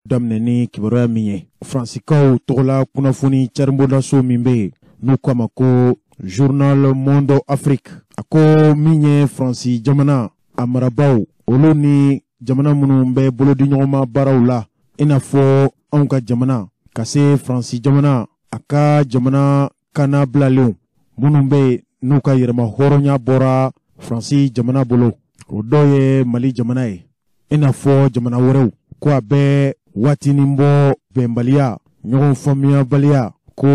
Daminɛ ni kibaruya min ye, Faransikaw tɔgɔla kunnafoni caribondaso min bɛ yen n'u k'a ma ko Journal Monde Afrique, a ko min ye Faransi jamana a marabaaw, olu ni jamana minnu bɛ bolodiɲɔgɔnma baaraw la, i n'a fɔ anw ka jamana, ka se Faransi jamana a ka jamana kana bilalenw minnu bɛ yen n'u ka yɛrɛma hɔrɔnya bɔra Faransi jamana bolo, o dɔw ye Mali jamana ye, i n'a fɔ jamana wɛrɛw, ko a bɛ waatinin bɔ bɛnbaliya, ɲɔgɔn faamuyabaliya, ko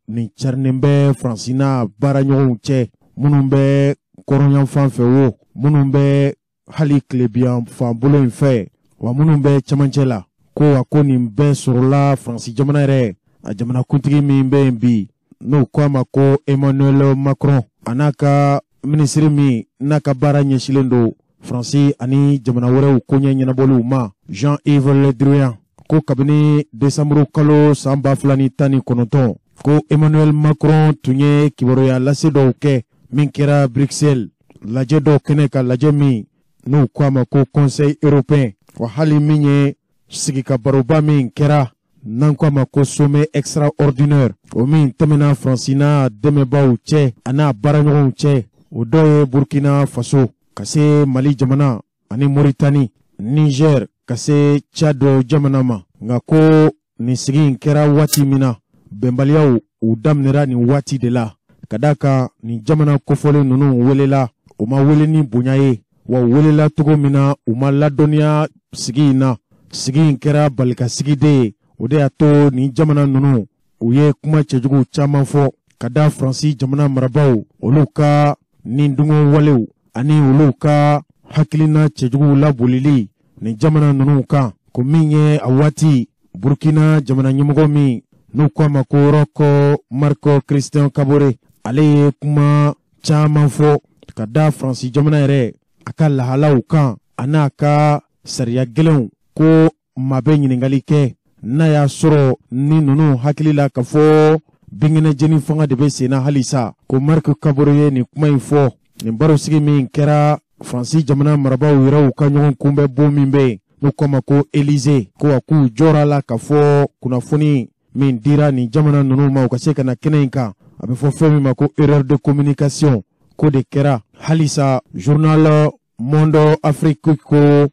nin carinen bɛ Faransi n'a baaraɲɔgɔnw cɛ, minnu bɛ kɔrɔnyanfan fɛ wo, minnu bɛ hali tilebiyanfan bolo in fɛ wa, minnu bɛ cɛmancɛ la, ko wa ko nin bɛɛ sɔrɔla Faransi jamana yɛrɛ a jamanakuntigi min bɛ yen bi n'o ko a ma ko Emmanuel Macron, a n'a ka minisiri min n'a ka baara ɲɛsilen don Faransi ani jamana wɛrɛw koɲɛ ɲɛnabɔliw ma, Jean-Yves Le Drian, ko kabini desanburu kalo san 2019, ko Emmanuel Macron tun ye kibaruya lase dɔw kɛ min kɛra Bruxelles lajɛ dɔw kɛnɛ ka lajɛ min n'u ko a ma ko Conseil européen, wa hali min ye sigika baroba min kɛra n'an ko a ma ko sommet extraordinaire, o min tɛmɛna Faransi n'a dɛmɛbaaw cɛ, a n'a baaraɲɔgɔnw cɛ, o dɔw ye Burkina Faso, ka se Mali jamana ani Moritani, Niger, ka se Tchad jamana ma. Nka ko nin sigi in kɛra waati min na, bɛnbaliyaw u daminɛra nin waati de la, ka d'a kan nin jamana kofɔlen ninnu welela, u ma wele ni bonya ye, wa u welela cogo min na, u ma ladɔnniya sigi in na. Sigi in kɛra balikasigi de ye. O de y'a to nin jamana ninnu u ye kuma cɛjugu caman fɔ ka da Faransi jamana marabaaw olu ka nidungɔ walew ani olu ka hakilina cɛjuguw labolili nin jamana ninnu kan. Ko min ye a waati Burkina jamana ɲɛmɔgɔ min n'u ko a ma ko Roch Marc Christian Kabore, ale ye kuma caman fɔ ka da Faransi jamana yɛrɛ a ka lahalaw kan, a n'a ka sariya gɛlɛnw, ko maa bɛ ɲininkali kɛ n'a y'a sɔrɔ ni ninnu hakili la k'a fɔ binkɛnɛjeni fanga de bɛ sen na halisa. Ko Marc Kabore ye nin kuma in fɔ nin barosigi min kɛra Faransi jamana marabaaw yɛrɛw ka ɲɔgɔn kunbɛn bon min bɛ yen n'u k'a ma ko Élysée, ko wa k'u jɔra la k'a fɔ kunnafoni min dira nin jamana ninnu ma u ka se ka na kɛnɛ in kan, a bɛ fɔ fɛn min ma ko erreur de communication, ko de kɛra. Halisa Journal Monde Afrique ko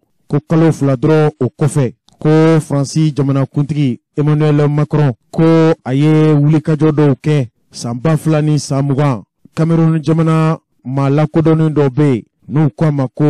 kalo 2 dɔrɔn o kɔfɛ, ko Faransi jamanakuntigi Emmanuel Macron, ko a ye wulikajɔ dɔw kɛ san 2020. Cameroun jamana maa lakodɔnnen dɔ bɛ yen n'u ko a ma ko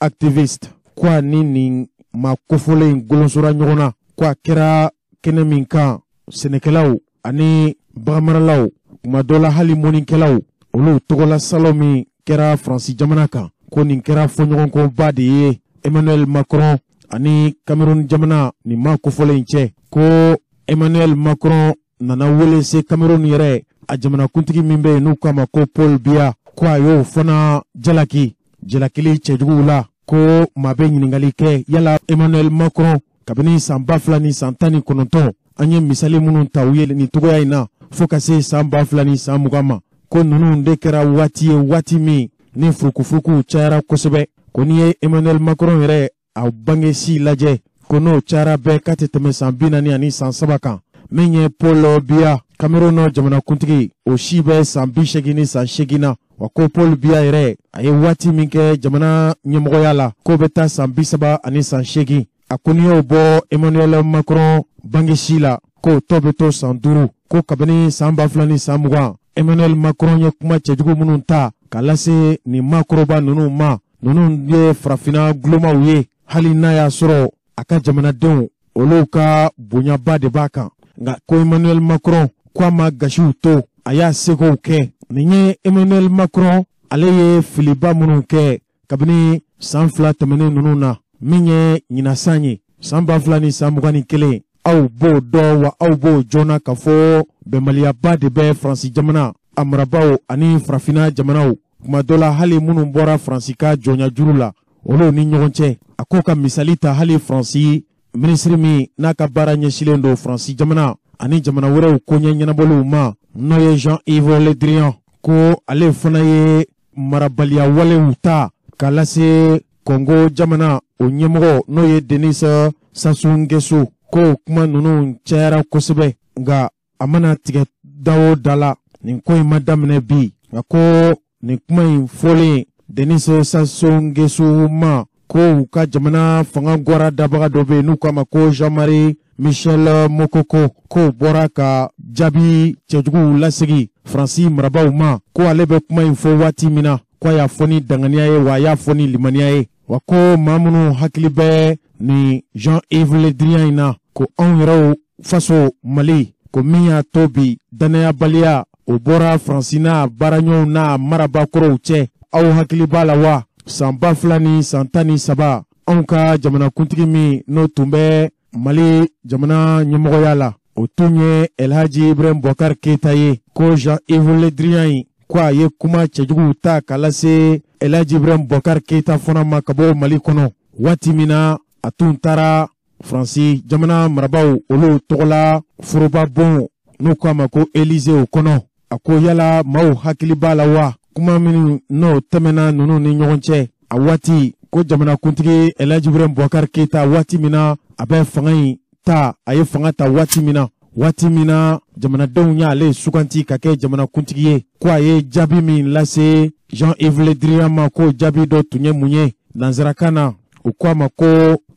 activiste, ko a ni nin maa kofɔlen in golonsora ɲɔgɔn na, ko a kɛra kɛnɛ min kan, sɛnɛkɛlaw ani baganmaralaw, kuma dɔ la hali mɔnikɛlaw, olu tɔgɔla salon min kɛra Faransi jamana kan, ko nin kɛra fɔɲɔgɔnkɔba de ye Emmanuel Macron ani Cameroun jamana nin maa kofɔlen in cɛ. Ko Emmanuel Macron nana wele se Cameroun yɛrɛ a jamanakuntigi min bɛ yen n'u k'a ma ko Paul Biya, ko a y'o fana jalaki jalakili cɛjuguw la. Ko maa bɛ ɲininkali kɛ yala Emmanuel Macron kabini san 2019, an ye misali minnu ta u ye nin cogoya in na fo ka se san 2020 ma, ko ninnu de kɛra waati ye, waati min ni furukufurukuw cayara kosɛbɛ. Ko n'i ye Emmanuel Macron yɛrɛ a bange si lajɛ, ko n'o cayara bɛɛ k'a tɛ tɛmɛ san 43 kan. Min ye Paul Biya, Cameroun jamanakuntigi, o si bɛ san 88 na. Wa ko Paul Biya yɛrɛ a ye waati min kɛ jamana ɲɛmɔgɔya la, k'o bɛ taa san 38. A ko n'i y'o bɔ Emmanuel Macron bange si la, k'o tɔ bɛ to san 5. Ko kabini san 2020, Emmanuel Macron ye kuma cɛjugu minnu ta ka lase nin maakɔrɔba ninnu ma, ninnu ye farafinna gulomaw ye, hali n'a y'a sɔrɔ a ka jamanadenw olu ka bonyaba de b'a kan. Nka ko Emmanuel Macron ko a ma gasiw to, a y'a sekow kɛ. Nin ye Emmanuel Macron ale ye filiba minnu kɛ kabini san 2 tɛmɛnen ninnu na. Min ye ɲinasan ye san 2021, aw b'o dɔn wa aw b'o joona k'a fɔ bɛnbaliyaba de bɛ Faransi jamana a marabaaw ani farafinna jamanaw, kuma dɔ la hali minnu bɔra Faransi ka jɔnya juru la, olu ni ɲɔgɔn cɛ. A ko ka misali ta hali Faransi minisiri min n'a ka baara ɲɛsilen don Faransi jamana ani jamana wɛrɛw koɲɛ ɲɛnabɔliw ma, n'o ye Jean-Yves Le Drian, ko ale fana ye marabaliya walew ta ka lase Kɔngo jamana o ɲɛmɔgɔ n'o ye Denis Sassou Nguesso, ko kuma ninnu cayara kosɛbɛ, nka a mana tigɛ da o da la, nin ko in ma daminɛ bi. Nka ko nin kuma in fɔlen Denis Sassou Nguesso ma, ko u ka jamana fanga gwara dabaga dɔ bɛ yen n'u k'a ma ko Jean-Marie Michel Mokoko, k'o bɔra ka jaabi cɛjuguw lasegi Faransi marabaaw ma, ko ale bɛ kuma in fɔ waati min na, ko a y'a fɔ ni danganiya ye, wa a y'a fɔ ni limaniya ye. Wa ko maa minnu hakili bɛ nin Jean-Yves Le Drian in na, ko anw yɛrɛw faso Mali, ko min y'a to bi dannayabaliya o bɔra Faransi n'a baaraɲɔgɔnw n'a marabakɔrɔw cɛ, aw hakili b'a la wa? San 2013, anw ka jamanakuntigi min n'o tun bɛ Mali jamana ɲɛmɔgɔya la, o tun ye Elhaji Ibrahim Boubacar Keita ye, ko Jean-Yves Le Drian in, ko a ye kuma cɛjuguw ta k'a lase Elhaji Ibrahim Boubacar Keita fana ma ka bɔ Mali kɔnɔ, waati min na a tun taara Faransi jamana marabaaw olu tɔgɔla forobabon n'u k'a ma ko Élysée o kɔnɔ. A ko yala maaw hakili b'a la wa? Kuma minnu n'o tɛmɛna ninnu ni ɲɔgɔn cɛ a waati, ko jamanakuntigi Elhaji Ibrahim Boubacar Keita, waati min na a bɛ fanga in ta, a ye fanga ta waati min na, waati min na jamanadenw y'ale suganti ka kɛ jamanakuntigi ye, ko a ye jaabi min lase Jean-Yves Le Drian ma, k'o jaabi dɔ tun ye mun ye? Nansarakan na, u ko a ma ko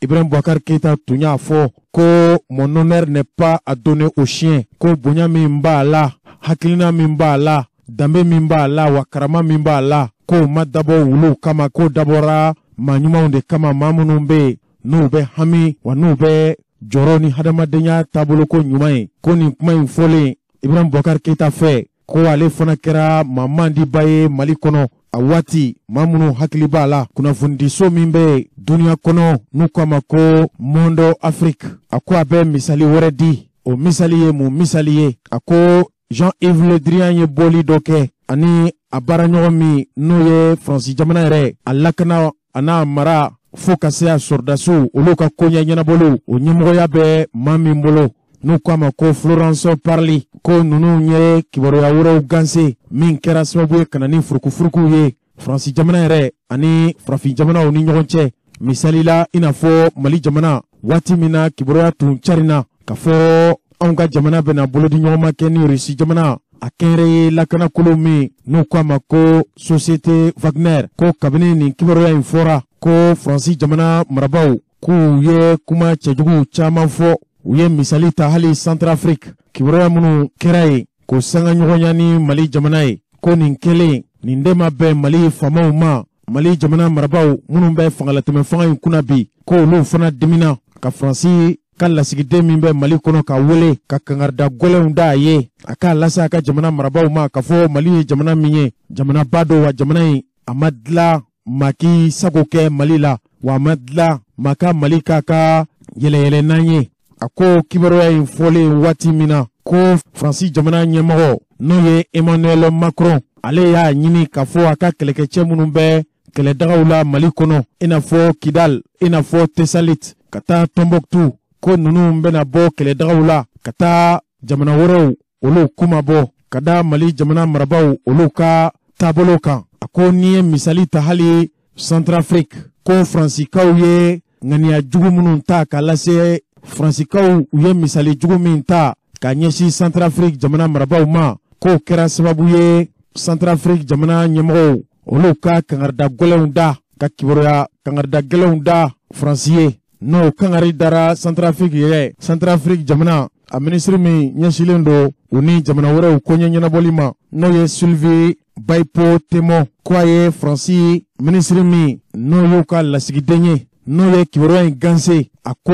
Ibrahim Boubacar Keita tun y'a fɔ ko mon honneur n'est pas à donner au chien, ko bonya min b'a la, hakilina min b'a la, danbe min b'a la, wa karama min b'a la, k'o ma dabɔ wuluw kama, k'o dabɔra maa ɲumanw de kama, maa minnu bɛ yen n'u bɛ hami wa n'u bɛ jɔrɔ ni hadamadenya taaboloko ɲuman ye. Ko nin kuma in fɔlen Ibrahim Boubacar Keita fɛ, ko ale fana kɛra maa mandiba ye Mali kɔnɔ a waati. Maa minnu hakili b'a la, kunnafonidiso min bɛ duniya kɔnɔ n'u k'a ma ko Monde Afrique, a ko a bɛ misali wɛrɛ di. O misali ye mun misali ye? A ko Jean-Yves Le Drian ye bɔli dɔ kɛ ani a baaraɲɔgɔn min n'o ye Faransi jamana yɛrɛ a lakana a n'a mara fo ka se a sɔrɔdasiw olu ka koɲɛ ɲɛnabɔliw o ɲɛmɔgɔya bɛ maa min bolo n'u k'a ma ko Florence Parly, ko ninnu ye kibaruya wɛrɛw ganse min kɛra sababu ye ka na ni furukufurukuw ye Faransi jamana yɛrɛ ani farafin jamanaw ni ɲɔgɔn cɛ. Misali la, i n'a fɔ Mali jamana, waati min na kibaruya tun carinna k'a fɔ anw ka jamana bɛna bolodi ɲɔgɔnma kɛ ni Rusi jamana a kɛnyɛrɛye lakanakolo min n'u k'a ma ko Société Wagner, ko kabini nin kibaruya in fɔra, ko Faransi jamana marabaaw k'u ye kuma cɛjuguw caman fɔ. U ye misali ta hali Centrafrique, kibaruya minnu kɛra yen k'o sanga ɲɔgɔnya ni Mali jamana ye, ko nin kɛlen nin de ma bɛn Mali faamaw ma. Mali jamana marabaaw minnu bɛ fangalatɛmɛ fanga in kunna bi, ko olu fana dimina ka Faransi ka lasigiden min bɛ Mali kɔnɔ ka wele ka kangarida gɛlɛnw da a ye, a k'a lase a ka jamana marabaaw ma k'a fɔ Mali ye jamana min ye, jamanaba don, wa jamana in a ma dilan maa k'i sago kɛ Mali la, wa a ma dilan maa ka Mali k'a ka yɛlɛyɛlɛnnan ye. A ko kibaruya in fɔlen waati min na, ko Faransi jamana ɲɛmɔgɔ n'o ye Emmanuel Macron, ale y'a ɲini k'a fɔ a ka kɛlɛkɛcɛ minnu bɛ kɛlɛdagaw la Mali kɔnɔ, i n'a fɔ Kidal, i n'a fɔ Tesalit, ka taa Tombouctou, ko ninnu bɛna bɔ kɛlɛdagaw la ka taa jamana wɛrɛw olu kuma bɔ ka da Mali jamana marabaaw olu ka taabolo kan. A ko n'i ye misali ta hali Centrafrique, ko Faransikaw ye ŋaniya jugu minnu ta k'a lase, Faransikaw u ye misali jugu min ta k'a ɲɛsin Centrafrique jamana marabaaw ma, k'o kɛra sababu ye Centrafrique jamana ɲɛmɔgɔw olu ka kangarida gɛlɛnw da, ka kibaruya kangarida gɛlɛnw da Faransi ye. N'o kangari dara Centrafrique yɛrɛ, Centrafrique jamana a minisiri min ɲɛsinnen don u ni jamana wɛrɛw koɲɛ ɲɛnabɔli ma, n'o ye Sylvie Baipo Temo, ko a ye Faransi minisiri min n'o y'u ka lasigiden ye, n'o ye kibaruya in ganse, a ko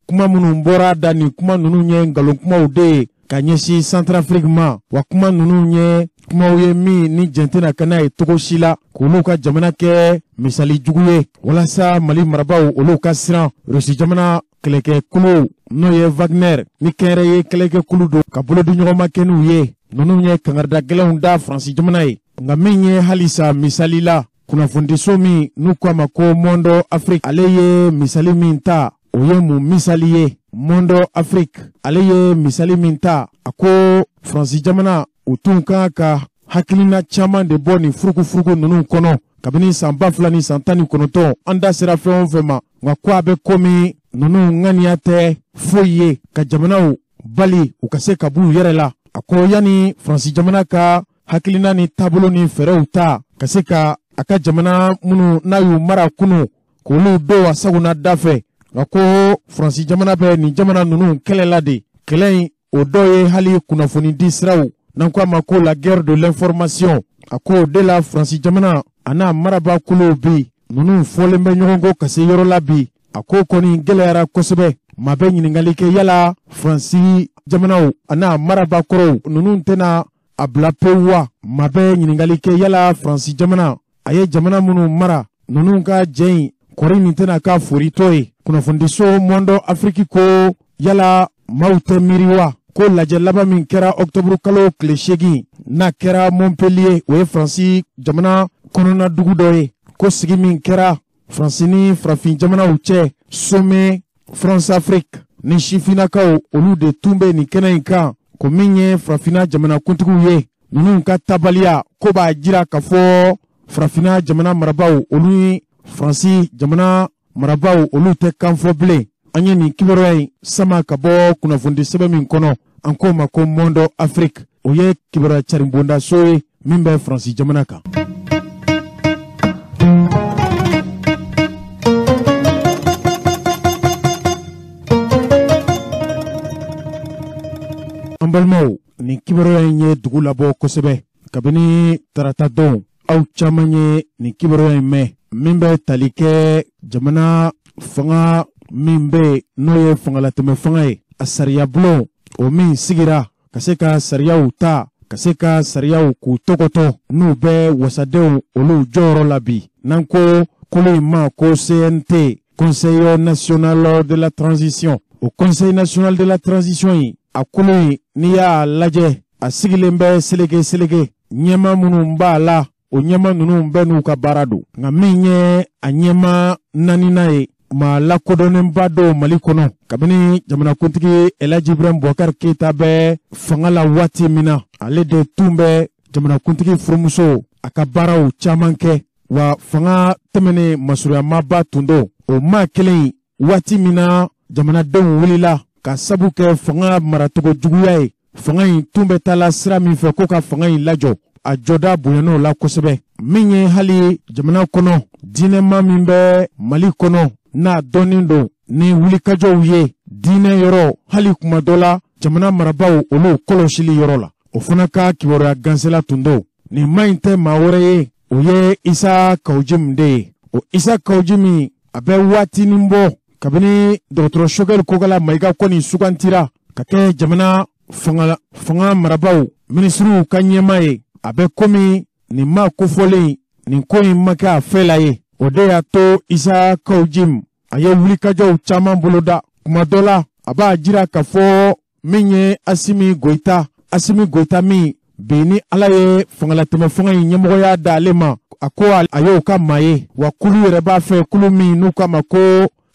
kuma minnu bɔra da, nin kuma ninnu ye nkalon kumaw de ye ka ɲɛsin Centrafrique ma, wa kuma ninnu ye kumaw ye min ni jɛn tɛna kɛ n'a ye cogo si la k'olu ka jamana kɛ misali jugu ye, walasa Mali marabaaw olu ka siran Rusi jamana kɛlɛkɛkulu n'o ye Wagner ni kɛnyɛrɛye kɛlɛkɛkulu don ka bolodi ɲɔgɔnma kɛ n'u ye. Ninnu ye kangarida gɛlɛnw da Faransi jamana ye. Nka min ye halisa misali la, kunnafonidiso min n'u k'a ma ko Monde Afrique, ale ye misali min ta, o ye mun misali ye? Monde Afrique ale ye misali min ta, a ko Faransi jamana u tun kan ka hakilina caman de bɔ nin furukufuruku ninnu kɔnɔ. Kabini san 2019, an da sera fɛn o fɛn ma, nka ko a bɛ komi ninnu ŋaniya tɛ foyi ye ka jamanaw bali u ka se ka b'u yɛrɛ la. A ko yanni Faransi jamana ka hakilina ni taabolo ni fɛɛrɛw ta ka se ka a ka jamana minnu n'a y'u mara kunu k'olu don a sagona da fɛ, nka ko Faransi jamana bɛ nin jamana ninnu kɛlɛ la de. Kɛlɛ in o dɔ ye hali kunnafonidi siraw, n'an ko a ma ko la guerre de l'information. A ko o de la Faransi jamana a n'a marabaa kuluw bi ninnu fɔlen bɛ ɲɔgɔn kɔ ka se yɔrɔ la bi. A ko kɔni gɛlɛyara kosɛbɛ. Maa bɛ ɲininkali kɛ yala Faransi jamanaw a n'a marabaa kɔrɔw ninnu tɛna a bila pewu wa? Maa bɛ ɲininkali kɛ yala Faransi jamana a ye jamana minnu mara ninnu ka jɛ in kɔri nin tɛna k'a foritɔ ye. Kunnafonidiso Monde Afrique ko yala maaw tɛ miiri wa ko lajɛ laban min kɛra ɔkutɔburu kalo tile 8 n'a kɛra Montpellier, o ye Faransi jamana kɔnɔna dugu dɔ ye, ko sigi min kɛra Faransi ni farafin jamanaw cɛ sommet France Afrique ni sifinnakaw olu de tun bɛ nin kɛnɛ in kan, ko min ye farafinna jamanakuntigiw ye ninnu ka tabaliya ko b'a jira k'a fɔ farafinna jamana marabaaw olu ni Faransi jamana marabaaw olu tɛ kan fɔ bilen. An ye nin kibaruya in sama ka bɔ kunnafonidi sɛbɛn min kɔnɔ, an k'o ma ko Monde Afrique, o ye kibaruya carinbondaso ye min bɛ Faransi jamana kan. An balimaw, nin kibaruya in ye dugu labɔ kosɛbɛ kabini tarata don. Aw caman ye nin kibaruya in mɛn min bɛ tali kɛ jamana fanga min bɛ yen n'o ye fangalatɛmɛ fanga ye, a sariyabulon o min sigira ka se ka sariyaw ta, ka se ka sariyaw k'u tɔgɔtɔ n'u bɛ wasadenw olu jɔyɔrɔ la bi, n'an ko kolo in ma ko CNT, Conseil national de la transition. O Conseil national de la transition in, a kolo in, n'i y'a lajɛ, a sigilen bɛ seleke seleke. Ɲɛma minnu b'a la, o ɲɛma ninnu bɛɛ n'u ka baara don, nka min ye a ɲɛma naaninan ye, maa lakodɔnnenba dɔw Mali kɔnɔ kabini jamanakuntigi Elhaji Ibrahim Boubacar Keita bɛ fanga la waati min na, ale de tun bɛ jamanakuntigi furumuso a ka baaraw caman kɛ, wa fanga tɛmɛnen masurunyamaba tun don. O maa kelen in, waati min na jamanadenw wulila ka sabu kɛ fanga maracogo juguya ye, fanga in tun bɛ taa la sira min fɛ ko ka fanga in lajɔ, a jɔda bonyana o la kosɛbɛ. Min ye hali jamana kɔnɔ diinɛma min bɛ Mali kɔnɔ n'a dɔnnen don ni wulikajɔw ye diinɛ yɔrɔ, hali kuma dɔ la jamana marabaaw olu kɔlɔsili yɔrɔ la, o fana ka kibaruya gansela tun don. Nin maa in tɛ maa wɛrɛ ye, o ye Isa Kawu Jim de ye. O Isa Kawu Jim, a bɛ waatinin bɔ kabini dɔgɔtɔrɔ Choguel Kokala Mayiga kɔni sugantira ka kɛ jamana fanga marabaaw minisiriw ka ɲɛmaa ye. A bɛ komi nin maa kofɔlen nin ko in ma kɛ a fɛ la ye. O de y'a to Isa Kawu Jim a ye wulikajɔw caman boloda. Kuma dɔ la a b'a jira k'a fɔ min ye Asimi Goyita, Asimi Goyita min bi ni Ala ye fangalatɛmɛ fanga in ɲɛmɔgɔya d'ale ma, a ko a y'o ka maa ye, wa kulu yɛrɛ b'a fɛ, kulu min n'u k'a ma ko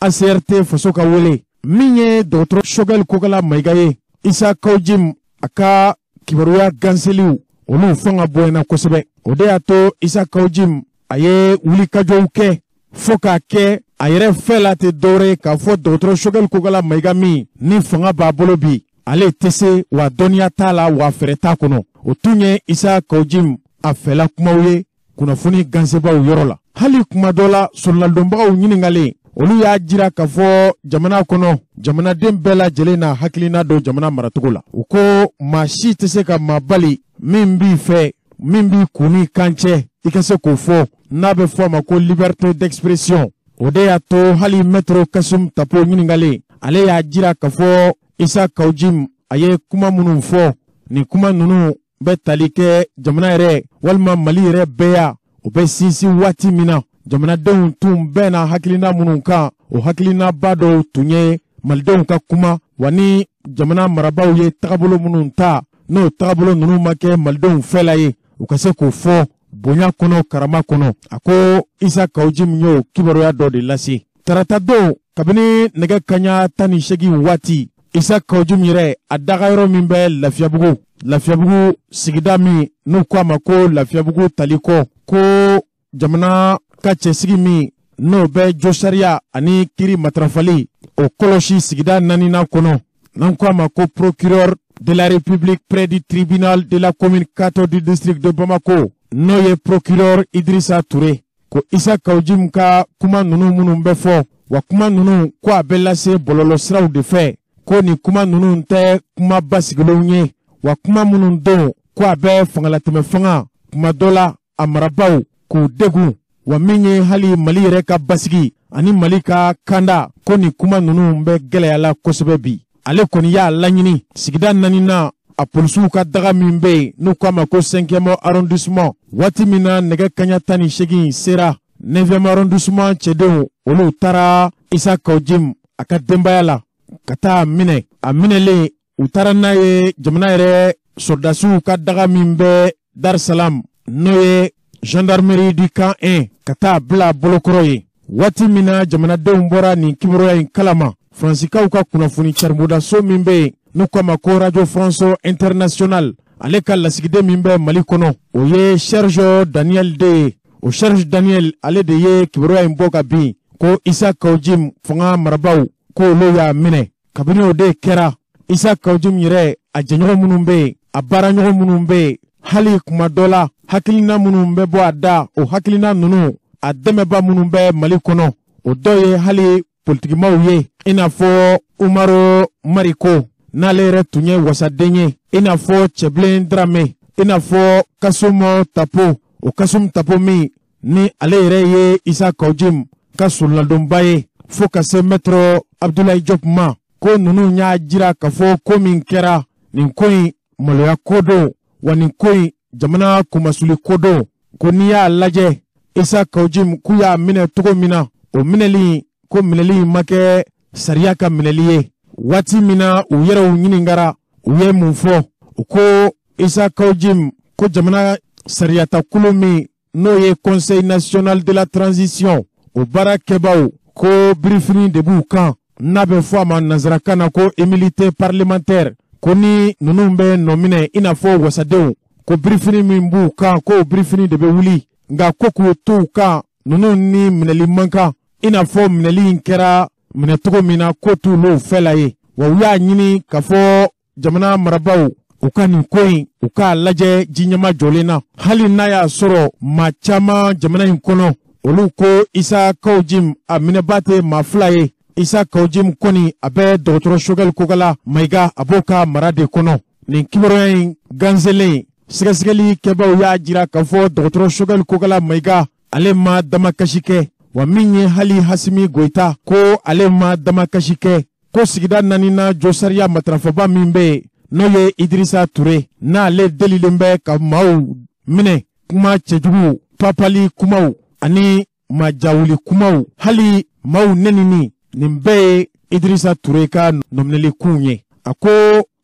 ACRT faso ka wele. Min ye dɔgɔtɔrɔ Choguel Kokala Mayiga ye, Isa Kawu Jim a ka kibaruya ganseliw olu fanga bonyana kosɛbɛ. O de y'a to Isa Kawu Jim a ye wulikajɔw kɛ fo k'a kɛ a yɛrɛ fɛ la tɛ dɔwɛrɛ ye k'a fɔ dɔgɔtɔrɔ Choguel Kokala Mayiga min ni fanga b'a bolo bi, ale tɛ se, wa dɔnniya t'a la, wa fɛɛrɛ t'a kɔnɔ. O tun ye Isa Kawu Jim a fɛla kumaw ye kunnafoni gansebaw yɔrɔ la. Hali kuma dɔ la sɔrɔladonbagaw ɲininkalen, olu y'a jira k'a fɔ jamana kɔnɔ jamanaden bɛɛ lajɛlen n'a hakilina don jamana maracogo la. U ko maa si tɛ se ka maa bali min b'i fɛ, min b'i kun ni kan cɛ, i ka se k'o fɔ, n'a bɛ fɔ a ma ko liberté d'expression. O de y'a to hali maître Kassoum Tapo ɲininkalen, ale y'a jira k'a fɔ Isa Kawu Jim a ye kuma minnu fɔ, nin kuma ninnu bɛ tali kɛ jamana yɛrɛ walima Mali yɛrɛ bɛɛ ya, o bɛ sinsin waati min na jamanadenw tun bɛnna hakilina minnu kan, o hakilinaba dɔw tun ye malidenw ka kuma, wa ni jamana marabaaw ye tagabolo minnu ta, n'o tagabolo ninnu ma kɛ malidenw fɛla ye, u ka se k'o fɔ bonya kɔnɔ, karama kɔnɔ. A ko Isa Kawu Jim y'o kibaruya dɔ de lase tarata don kabini nɛgɛ kaɲa 18 waati. Isa Kawu Jim yɛrɛ a dagayɔrɔ min bɛ Lafiyabugu, Lafiyabugu sigida min n'u ko a ma ko Lafiyabugu Talikɔ, ko jamana ka cɛsigi min n'o bɛ josariya ani kiri matarafali o kɔlɔsi sigida naaninan kɔnɔ, n'an ko a ma ko procureur de la République près du tribunal de la commune 4 du district de Bamako, n'o ye procureur Idrissa Touré, ko Isa Kaou Djim ka kuma ninnu minnu bɛ fɔ, wa kuma ninnu ko a bɛ lase bɔlɔlɔsiraw de fɛ, ko nin kuma ninnu tɛ kuma basigilenw ye, wa kuma minnu don ko a bɛ fangalatɛmɛ fanga kuma dɔ la a marabaaw k'u degun, wa min ye hali Mali yɛrɛ ka basigi ani Mali ka kanda, ko nin kuma ninnu bɛ gɛlɛya la kosɛbɛ bi. Ale kɔni y'a laɲini sigida naaninan a polisiw ka daga min bɛ yen n'u k'a ma ko 5e arrondissement, waati min na nɛgɛ kaɲa 18 sera, 9e arrondissement cɛdenw olu taara Isa Kaou Djim a ka denbaya la ka taa minɛ. A minɛlen, u taara n'a ye jamana yɛrɛ sɔrɔdasiw ka daga min bɛ Dar Salam, n'o ye gendarmerie du camp 1, ka taa bila bolokɔrɔ ye. Waati min na jamanadenw bɔra nin kibaruya in kalama, Faransikaw ka kunnafoni caribudaso min bɛ yen n'u k'a ma ko Radio France International, ale ka lasigiden min bɛ Mali kɔnɔ, o ye Serge Daniel de ye. O Serge Daniel, ale de ye kibaruya in bɔ ka bin ko Isa Kaou Djim fanga marabaaw k'olu y'a minɛ. Kabini o de kɛra, Isa Kaou Djim yɛrɛ, a jɛɲɔgɔn minnu bɛ yen, a baaraɲɔgɔn minnu bɛ yen, hali kuma dɔ la hakilina minnu bɛ bɔ a da, o hakilina ninnu a dɛmɛba minnu bɛ Mali kɔnɔ, o dɔ ye hali politikimaw ye, i n'a fɔ Umaru Mariko, n'ale yɛrɛ tun ye wasaden ye, i n'a fɔ Cɛbilen Darame, i n'a fɔ Kasumu Tapo, o Kasumu Tapo min ni ale yɛrɛ ye Isa Kaou Djim ka soronadonba ye, fo ka se Maître Abdoulaye Diop ma, ko ninnu y'a jira k'a fɔ ko min kɛra nin ko in maloya ko don, wa nin ko in jamana kunmasuli ko don, ko n'i y'a lajɛ Isa Kaou Djim k'u y'a minɛ cogo min na, o minɛli ko minɛli ma kɛ sariya ka minɛli ye. Waati min na u yɛrɛw ɲininkara, u ye mun fɔ? U ko Isa Kaou Djim ko jamana sariyatakulu min n'o ye Conseil national de la transition, o baarakɛbaw ko birifini de b'u kan, n'a bɛ fɔ a ma nanzarakan na ko immunité parlementaire, ko ni ninnu bɛ nɔ minɛ i n'a fɔ wasadenw, ko birifini min b'u kan, k'o birifini de bɛ wuli, nka ko k'u to u kan ninnu ni minɛli man kan, i n'a fɔ minɛli in kɛra minɛcogo min na, ko t'olu fɛ la ye. Wa u y'a ɲini k'a fɔ jamana marabaaw u ka nin ko in u k'a lajɛ ji ɲɛma jɔlen na, hali n'a y'a sɔrɔ maa caman jamana in kɔnɔ olu ko Isa Kaou Djim a minɛba tɛ maa fila ye. Isa Kaou Djim kɔni a bɛ dɔgɔtɔrɔ Choguel Kokalla Maïga, a b'o ka mara de kɔnɔ. Nin kibaruya in ganzelen, sɛgɛsɛgɛli kɛbaw y'a jira k'a fɔ dɔgɔtɔrɔ Choguel Kokalla Maïga ale ma damakasi kɛ, wa min ye hali Assimi Goïta, ko ale ma damakasi kɛ, ko sigida naaninan josariya matarafaba min bɛ yen, n'o ye Idrissa Touré, n'ale delilen bɛ ka maaw minɛ kuma cɛjugu, papali kumaw ani majawuli kumaw, hali maaw nɛnini, nin bɛɛ ye Idrissa Touré ka nɔminɛli kunw ye. A ko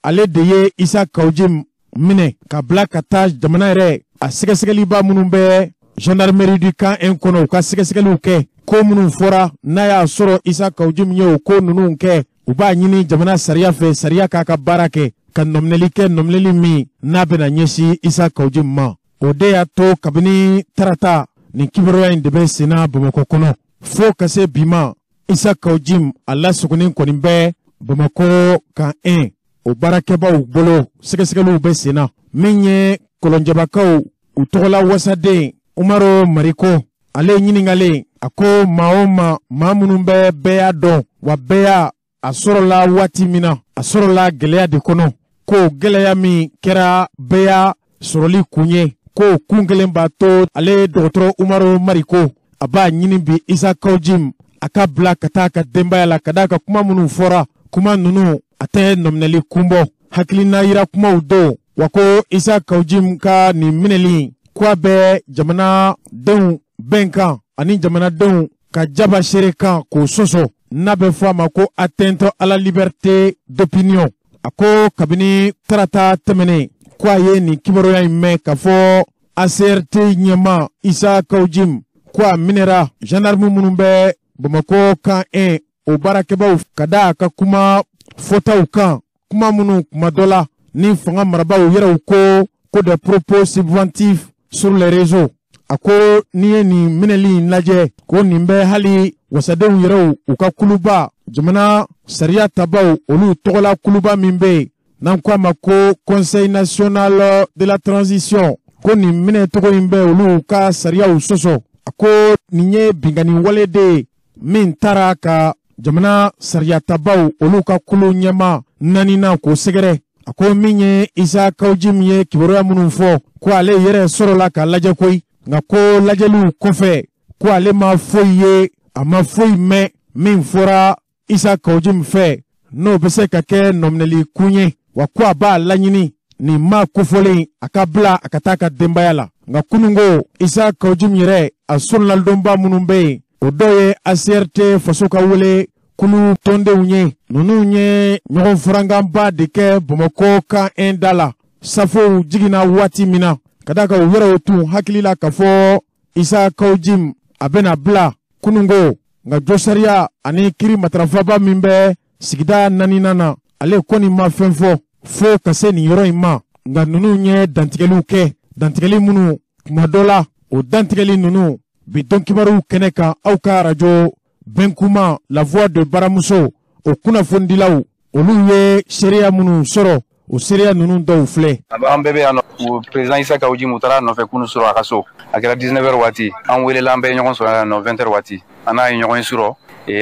ale de ye Isa Kaou Djim minɛ ka bila ka taa jamana yɛrɛ a sɛgɛsɛgɛliba minnu bɛ gendarmerie du camp 1 kɔnɔ, u ka sɛgɛsɛgɛliw kɛ ko minnu fɔra, n'a y'a sɔrɔ Isa Kaou Djim ye o ko ninnu kɛ, u b'a ɲini jamana sariya fɛ, sariya k'a ka baara kɛ ka nɔminɛli kɛ, nɔminɛli min n'a bɛna ɲɛsin Isa Kaou Djim ma. O de y'a to kabini tarata nin kibaruya in de bɛ senna Bamakɔ kɔnɔ fo ka se bi ma, Isa Kaou Djim a lasogonnen kɔni bɛ Bamakɔ camp 1 o baarakɛbaw bolo, sɛgɛsɛgɛliw bɛ sen na. Min ye kɔlɔnjɛbakaw u tɔgɔla wasaden Umaru Mariko, ale ɲininkalen, a ko maa o maa, maa minnu bɛ bɛɛ y'a dɔn, wa bɛɛ y'a a sɔrɔla waati min na, a sɔrɔla gɛlɛya de kɔnɔ, ko gɛlɛya min kɛra bɛɛ y'a sɔrɔli kun ye, ko kun kelen b'a to ale dɔgɔtɔrɔ Umaru Mariko a b'a ɲini bi Isa Kaou Djim a ka bila ka taa a ka denbaya la, ka d'a ka kuma minnu fɔra, kuma ninnu a tɛ nɔminɛli kun bɔ, hakilina yira kumaw don, wa ko Isa Kaou Djim ka nin minɛli ko a bɛ jamanadenw bɛnkan ani jamanadenw ka jaba seere kan k'o sɔsɔ, n'a bɛ fɔ a ma ko atteinte à la liberté d'opinion. A ko kabini tarata tɛmɛnen ko a ye nin kibaruya in mɛn k'a fɔ ACRT ɲɛma Isa Kaou Djim ko a minɛra gendarme minnu bɛ Bamakɔ camp 1 o baarakɛbaw, ka da a ka kuma fɔtaw kan, kuma minnu kuma dɔ la ni fanga marabaaw yɛrɛw ko ko des propos subventifs sur les réseaux. A ko n'i ye nin minɛli in lajɛ, ko nin bɛ hali wasadenw yɛrɛw u ka kuluba, jamana sariya tabaw olu tɔgɔla kuluba min bɛ yen n'an ko a ma ko Conseil national de la transition, ko nin minɛcogo in bɛ olu ka sariyaw sɔsɔ. A ko nin ye binkanni wale de ye min taara ka jamana sariya tabaw olu ka kulu ɲɛma naaninan k'o sɛgɛrɛ. A ko min ye Isa Kawu Jim ye kibaruya minnu fɔ, ko ale yɛrɛ sɔrɔla ka lajɛ koyi, nka ko lajɛliw kɔfɛ ko ale ma foyi ye, a ma foyi mɛn min fɔra Isa Kawu Jim fɛ n'o bɛ se ka kɛ nɔminɛli kun ye, wa ko a b'a laɲini nin maa kofɔlen a ka bila a ka taa ka denbaya la. Nka kununko Isa Kawu Jim yɛrɛ a sɔrɔladonba minnu bɛ yen, o dɔw ye ACRT faso ka wele kulu tɔndenw ye. Ninnu ye ɲɔgɔn farankanba de kɛ Bamakɔ kan da la safow jiginna waati min na, ka d'a kan u yɛrɛw tun hakili la k'a fɔ Isa Kawu Jim a bɛna bila kununko. Nka jɔsariya ani kiri matarafaba min bɛ sigida naaninan na, ale kɔni ma fɛn fɔ fo ka se nin yɔrɔ in ma. Nka ninnu ye dantigɛliw kɛ, dantigɛli minnu tuma dɔ la o dantigɛli ninnu bi dɔn kibaruw kɛnɛ kan aw ka arajo Bɛnkuma La Voix de Baramuso o kunnafonidilaw olu ye seereya minnu sɔrɔ, o seereya ninnu dɔw filɛ. An bɛɛ bɛ yan nɔ, président Isa Kawu Jim taara a nɔfɛ kunun sɔrɔ a ka so. A kɛra 19 heures waati, an welela, an bɛɛ ye ɲɔgɔn sɔrɔ yan nɔ 20 heures waati. An n'a ye ɲɔgɔn sɔrɔ,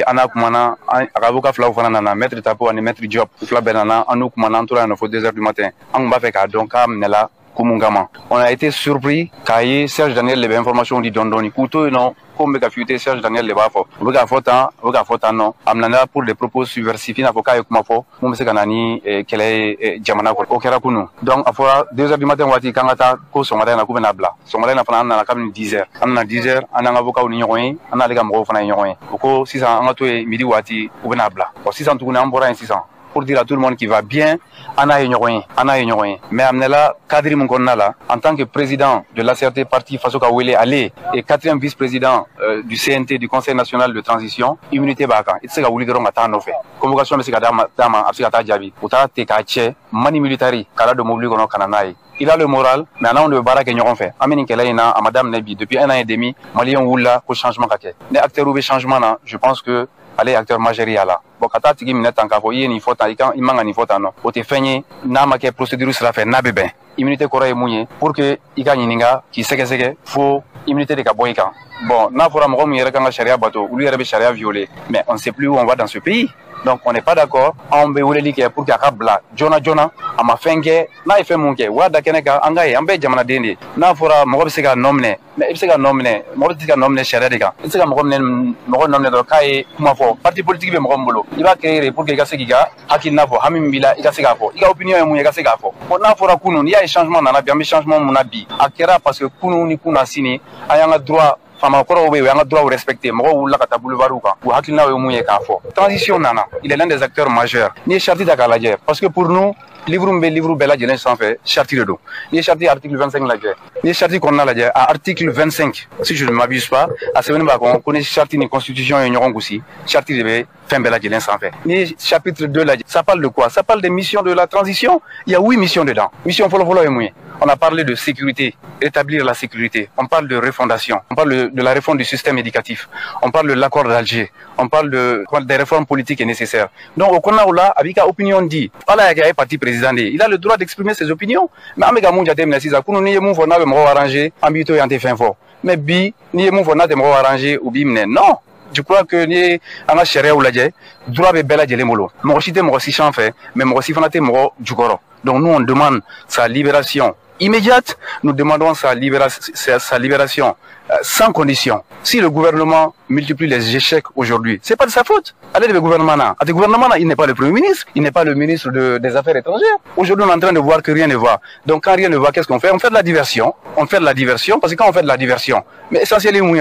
an n'a kumana, a ka avocat filaw fana nana, maître Tapo ani maître Diop, fila bɛɛ nana, an n'u kumana, an tora yan nɔ fo 2 heures du matin. An tun b'a fɛ k'a dɔn k'a minɛla ko mun kama. On a été surpris k'a ye Serge Daniel de bɛ information di dɔɔni dɔɔni, k'u to yen nɔ ko min bɛ ka fuiter, Serge Daniel de b'a fɔ. U bɛ k'a fɔ tan, u bɛ k'a fɔ tan nɔ. A minɛna pour des propos subversifs, i n'a fɔ k'a ye kuma fɔ mun bɛ se ka na ni kɛlɛ ye jamana kɔnɔ. O kɛra kunun. Donc a fɔra 2 heures du matin waati k'an ka taa, ko sɔgɔmada in na k'u bɛna bila. Sɔgɔmada in na fana an nana kabini 10 heures. An nana 10 heures, an n'an ka avocats ni ɲɔgɔn ye, an n'ale ka mɔgɔw fana ye ɲɔgɔn ye. U ko sisan an ka to yen, midi waati u bɛna bila. Bon, sisan tuguni an bɔra yen sisan, pour dire à tout le monde qu'il va bien, an n'a ye ɲɔgɔn ye, an n'a ye ɲɔgɔn ye. Mais a minɛla cadre min kɔnɔna la, en tant que président de l'ACRT parti Faso ka wele, ale et quatrième vice-président du CNT, du Conseil national de transition, immunité b'a kan. I tɛ se ka wuli dɔrɔn ka taa nɔfɛ. Convocation bɛ se ka d'a ma, a bɛ se ka taa jaabi. U taara ten k'a cɛ mani militari k'a ladon mobili kɔnɔ ka na n'a ye. Il a le moral, mais an n'anw de bɛ baara kɛ ɲɔgɔn fɛ. An bɛ nin kɛlɛ in na, a ma daminɛ bi. Depuis un an et demi, Maliyɛnw wulila ko changement ka kɛ. Ni acteurs bɛ changement na, je pense que ale ye acteur majeur y'a la. Bon, ka taa tigi minɛ tan k'a fɔ i ye nin fɔ tan, i kan i man ka nin fɔ tan nɔ, o tɛ fɛn ye n'a ma kɛ procédure sira fɛ n'a bɛ bɛn. Immunité kɔrɔ ye mun ye? Pour que i ka ɲininka k'i sɛgɛsɛgɛ, fo immunité de ka bɔ i kan. Bon, n'a fɔra mɔgɔ min yɛrɛ kan ka sariya bato, olu yɛrɛ bɛ sariya violer, mais on ne sait plus où on va dans ce pays. Donc on n'est pas d'accord. Anw bɛ weleli kɛ pour que a ka bila joona joona. A ma fɛn kɛ, n'a ye fɛn mun kɛ, u y'a da kɛnɛ kan, an ka ye, an bɛɛ ye jamanaden de ye. N'a fɔra mɔgɔ bɛ se ka nɔ minɛ, mais i bɛ se ka nɔ minɛ, mɔgɔ tɛ se ka nɔ minɛ sariya de kan. I tɛ se ka mɔgɔ minɛ, mɔgɔ nɔ minɛ dɔrɔn k'a ye kuma fɔ. Parti politique bɛ mɔgɔ min bolo, i b'a créer pour que i ka se k'i ka hakilina fɔ, hami min b'i la i ka se k'a fɔ, i ka opinion ye mun ye, i ka se k'a fɔ. Bon, n'a fɔra kunun, n'i y'a ye changement nana bi, an bɛ changement mun na bi, a kɛra parce que kunun ni kunna sini an y'an ka droit, faamakɔrɔw bɛ yen, u y'an ka droit respecté, mɔgɔw wulila ka taa boulevard kan, u hakilinaw ye mun ye k'a fɔ. Transition nana, il est l'un des acteurs majeurs. N'i ye charte ta k'a lajɛ, parce que pour nous, livre min bɛ livre bɛɛ lajɛlen sanfɛ, charte de don. N'i ye charte article 25 lajɛ, n'i ye charte kɔnɔna lajɛ, a article 25, si je ne m'abuse pas, a sɛbɛnnen b'a kɔnɔ ko ni charte ni constitution ye ɲɔgɔn gosi, charte de bɛ fɛn bɛɛ lajɛlen sanfɛ. N'i ye chapitre 2 lajɛ, ça parle de quoi? Ça parle des missions de la transition. Il y a 8 missions dedans. Mission fɔlɔ-fɔlɔ ye mun ye? On a parlé de sécurité, rétablir la sécurité. On parle de refondation. On parle de la réforme du système éducatif. On parle de l'accord d'Alger. On parle des réformes politiques nécessaires. Donc, au kɔnɔna la, a b'i ka opinion di. Ala y'a kɛ a ye parti président de ye. Il a le droit d'exprimer ses opinions. Mais an bɛ ka mun jateminɛ sisan, kunun n'i ye mun fɔ n'a bɛ mɔgɔw arranger, an b'i to yen, an tɛ fɛn fɔ. Mais bi, n'i ye mun fɔ n'a tɛ mɔgɔw arranger, u b'i minɛ. Non! Je crois que n'i ye an ka sariyaw lajɛ, droit bɛ bɛɛ lajɛlen bolo. Mɔgɔ si tɛ mɔgɔ si sanfɛ, mais mɔgɔ si fana tɛ mɔgɔ jukɔrɔ. Donc nous, on demande sa libération immédiate. Nous demandons sa libération sans condition. Si le gouvernement multiplie les échecs aujourd'hui, c'est pas de sa faute. Allez, le gouvernement là. Le gouvernement là, il n'est pas le Premier ministre, il n'est pas le ministre des Affaires étrangères. Aujourd'hui, on est en train de voir que rien ne va. Donc quand rien ne va, qu'est-ce qu'on fait? On fait de la diversion. On fait de la diversion, parce que quand on fait de la diversion, mais essentiellement,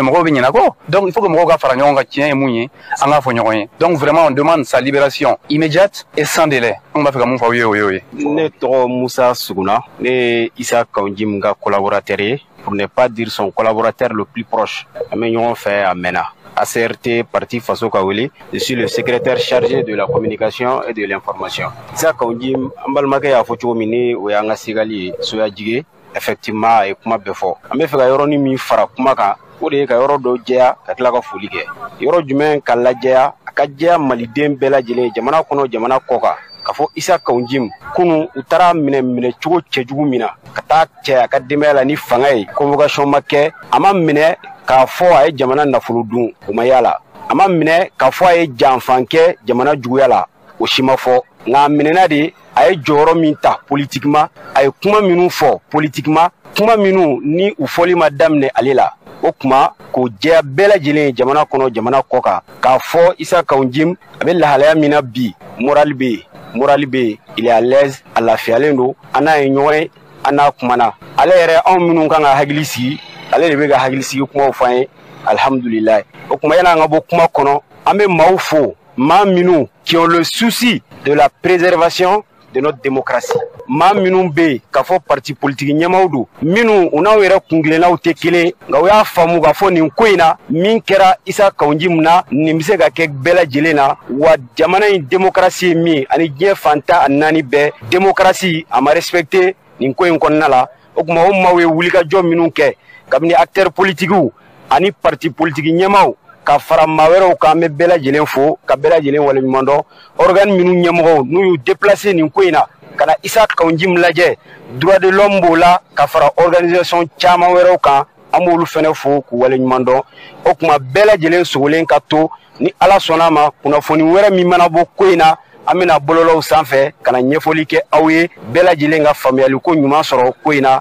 donc il faut que mɔgɔw fara ɲɔgɔn kan, tiɲɛ ye mun ye, an k'a fɔ ɲɔgɔn ye. Donc vraiment, on demande sa libération immédiate et sans délai. An b'a fɛ ka mun fɔ aw ye, o ye o ye. Ne tɔgɔ Musa Suguna, ne ye Isa Kawu Jim ka collaborateur ye, pour ne pas dire son collaborateur le plus proche. An bɛ ɲɔgɔn fɛ a mɛnna. ACRT parti Faso ka wele, je suis le secrétaire chargé de la communication et de l'information. Isa Kawu Jim, an balimakɛ y'a fɔ cogo min, ni o y'an ka segali ye, Soya Jige. Effectivement a ye kuma bɛɛ fɔ. An bɛ fɛ ka yɔrɔnin min fara kuma kan, o de ye ka yɔrɔ dɔ jɛya ka tila ka foli kɛ. Yɔrɔ jumɛn ka lajɛya, a ka jɛya maliden bɛɛ lajɛlen, jamana kɔnɔ, jamana kɔ kan, k'a fɔ Issa Kaou Djim kunun u taara minɛ cogo cɛjugu min na, ka taa cɛ a ka denbaya la ni fanga ye, convocation ma kɛ, a ma minɛ k'a fɔ a ye jamana nafolo dun, o ma y'a la, a ma minɛ k'a fɔ a ye janfan kɛ jamana juguya la, o si ma fɔ. Nka a minɛna de a ye jɔyɔrɔ min ta politiquement, a ye kuma minnu fɔ politiquement, kuma minnu ni u fɔli ma daminɛ ale la. O kuma k'o jɛya bɛɛ lajɛlen, jamana kɔnɔ, jamana kɔ kan, k'a fɔ Issa Kaou Djim a bɛ lahalaya min na bi, moral bɛ yen, moral bɛ yen, il est à l'aise, a lafiyalen don. An n'a ye ɲɔgɔn ye, an n'a kumana. Ale yɛrɛ, anw minnu kan ka hakili sigi, ale de bɛ ka hakili sigi kumaw fɔ an ye, alhamdulilayi. O kuma, yan'an ka bɔ kuma kɔnɔ, an bɛ maaw fo, maa minnu qui ont le souci de la préservation de notre démocratie, maa minnu bɛ yen k'a fɔ parti politique ɲɛmaaw don, minnu u n'anw yɛrɛ kunkilennaw tɛ kelen, nka u y'a faamu k'a fɔ nin ko in na, min kɛra Issa Kaou Djim na, nin bɛ se ka kɛ bɛɛ lajɛlen na. Wa jamana in démocratie ye min ye, ani diɲɛ fantan a naani bɛɛ, démocratie a ma respecté nin ko in kɔnɔna la. O tuma, o maaw ye wulikajɔ minnu kɛ, kabini acteurs politiques ani parti politique ɲɛmaaw ka fara maa wɛrɛw kan, an bɛ bɛɛ lajɛlen fo ka bɛɛ lajɛlen waleɲuman dɔn. Organe minnu ɲɛmɔgɔw n'u y'u déplacé nin ko in na ka na Issa Kaou Djim lajɛ, droit de l'homme b'o la, ka fara organisation caman wɛrɛw kan, an b'olu fɛnɛ fo k'u waleɲuman dɔn. O tuma, bɛɛ lajɛlen sogolen ka to, ni Ala sɔnna a ma, kunnafoni wɛrɛ min mana bɔ ko in na, an bɛna bɔlɔlɔw sanfɛ ka na ɲɛfɔli kɛ aw ye, bɛɛ lajɛlen ka faamuyali ko ɲuman sɔrɔ ko in na.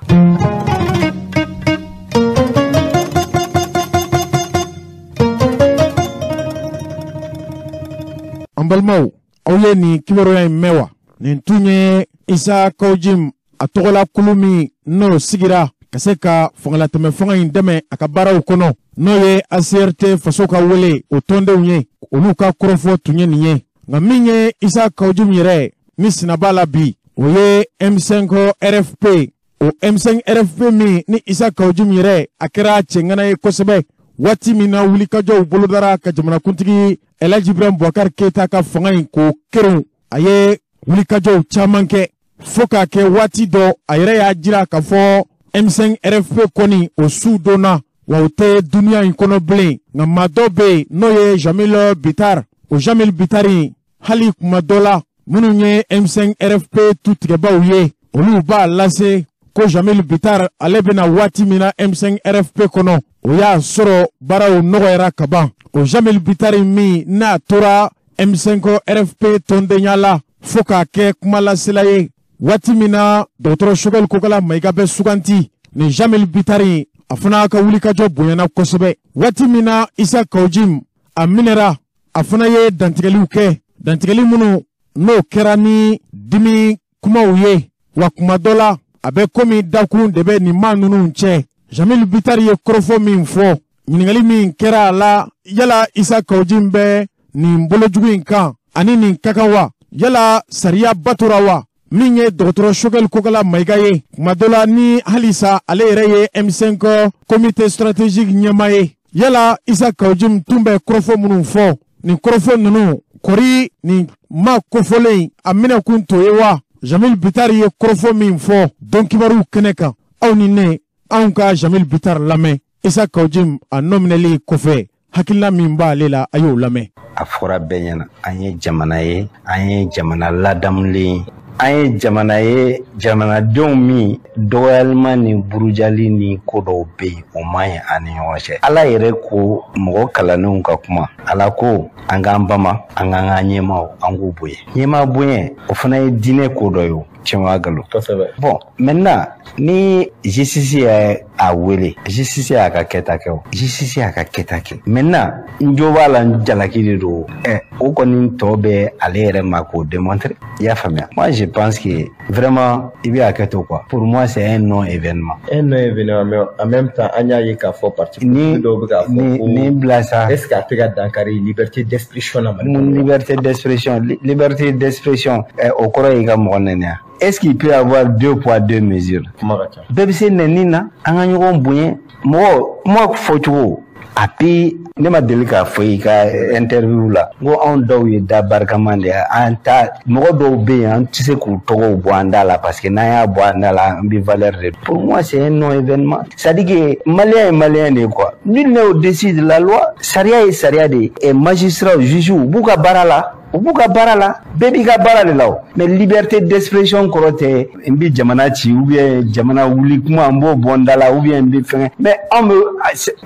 An balimaw, aw ye nin kibaruya in mɛn wa? Nin tun ye Issa Kaou Djim a tɔgɔla kulu min n'o sigira ka se ka fangalatɛmɛ fanga in dɛmɛ a ka baaraw kɔnɔ, n'o ye ACRT Faso ka wele, o tɔndenw ye, olu ka kɔrɔfɔ tun ye nin ye. Nka min ye Issa Kaou Djim yɛrɛ ni sinaba la bi, o ye M5 RFP. O M5 RFP min ni Issa Kaou Djim yɛrɛ a kɛra cɛŋana ye kosɛbɛ waati min na wulikajɔw bolodara ka jamanakuntigi El Hadji Ibrahim Boubacar Keita ka fanga in k'o kerenw, a ye wulikajɔw caman kɛ fo k'a kɛ waati dɔ a yɛrɛ y'a jira k'a fɔ M5 RFP kɔni o su donna wa, o tɛ duniya in kɔnɔ bilen. Nka maa dɔ bɛ yen, n'o ye Jeamille Bittar. O Jeamille Bittar in, hali kuma dɔ la, minnu ye M5 RFP tutigɛbaw ye, olu b'a lase ko Jeamille Bittar ale bɛna waati min na M5 RFP kɔnɔ, o y'a sɔrɔ baaraw nɔgɔyara ka ban. O Jeamille Bittar min n'a tora M5 RFP tɔndenya la fo k'a kɛ kumalasela ye waati min na dɔgɔtɔrɔ Choguel Kokalla Maïga bɛ suganti, nin Jeamille Bittar a fana ka wulikajɔ bonyana kosɛbɛ. Waati min na Issa Kaou Djim a minɛra, a fana ye dantigɛliw kɛ, dantigɛli minnu n'o kɛra ni dimi kumaw ye. Wa kuma dɔ la a bɛ komi dakun de bɛ nin maa ninnu cɛ. Jeamille Bittar ye kɔrɔfɔ min fɔ, ɲininkali min kɛra a la, yala Issa Kaou Djim bɛ nin bolojugu in kan ani nin ka kan wa, yala sariya batora wa? Min ye dɔgɔtɔrɔ Choguel Kokalla Maïga ye, kuma dɔ la ni halisa ale yɛrɛ ye M5 comité stratégique ɲɛmaa ye, yala Issa Kaou Djim tun bɛ kɔrɔfɔ minnu fɔ, nin kɔrɔfɔ ninnu kɔri nin maa kofɔlen a minɛkun to ye wa? Jeamille Bittar ye kɔrɔfɔ min fɔ don kibaruw kɛnɛ kan, aw ni ne, anw ka Jeamille Bittar lamɛn. Issa Kaou Djim a nɔminɛli kɔfɛ, hakilina min b'ale la, a y'o lamɛn. A fɔra bɛɛ ɲɛna, an ye jamana ye, an ye jamana ladamulen ye, an ye jamana ye, jamanadenw min dɔgɔyalima ni burujali ni ko dɔw bɛ yen, o man ɲi an ni ɲɔgɔn cɛ. Ala yɛrɛ ko, mɔgɔ kalannenw ka kuma, Ala ko an k'an bama, an k'an ka ɲɛmaaw, an k'u bonya. Ɲɛmaa bonya, o fana ye diinɛ ko dɔ ye. O tiɲɛ wa nkalon? Bon, maintenant ni justice ye a wele, justice y'a ka kɛta kɛ, o justice y'a ka kɛta kɛ. Maintenant n jo b'a la, n jalaki de don ɛ, o kɔni tɔ bɛ ale yɛrɛ ma k'o démontrer. I y'a faamuya? Moi, je pense que vraiment i bɛ hakɛ to quoi. Pour moi, c'est un non événement. Un non événement, mais en même temps an y'a ye k'a fɔ parti ni dɔw bɛ k'a fɔ ko ni bila sa. Est ce que a tɛ ka dankari liberté d'expression na Mali kɔnɔ? Liberté d'expression, liberté d'expression ɛ, o kɔrɔ y'i ka mɔgɔ nɛni. Est-ce qu'il peut y avoir deux poids deux mesures? Kuma ka ca. Bɛɛ bɛ se nɛni na, an ka ɲɔgɔn bonya. Mɔgɔ kuma fɔcogo A bi ne ma deli k'a fɔ i ka interview la n ko anw dɔw ye da barikama de ye, an ta mɔgɔ dɔw bɛ yen an tɛ se k'u tɔgɔw bɔ an da la parce que n'an y'a bɔ an da la an bɛ valeur de. Pour moi c'est un non événement, c'est à dire que malien ye malien de ye quoi, nul n'est au-dessus de la loi. Sariya ye sariya de ye, et magistrat, juge u b'u ka baara la, u b'u ka baara la, bɛɛ b'i ka baara de la o. Mais liberté d'expression kɔrɔ tɛ n bɛ jamana ci ou bien jamana wuli kuma n b'o bɔ n da la ou bien n bɛ fɛngɛ. Mais anw bɛ,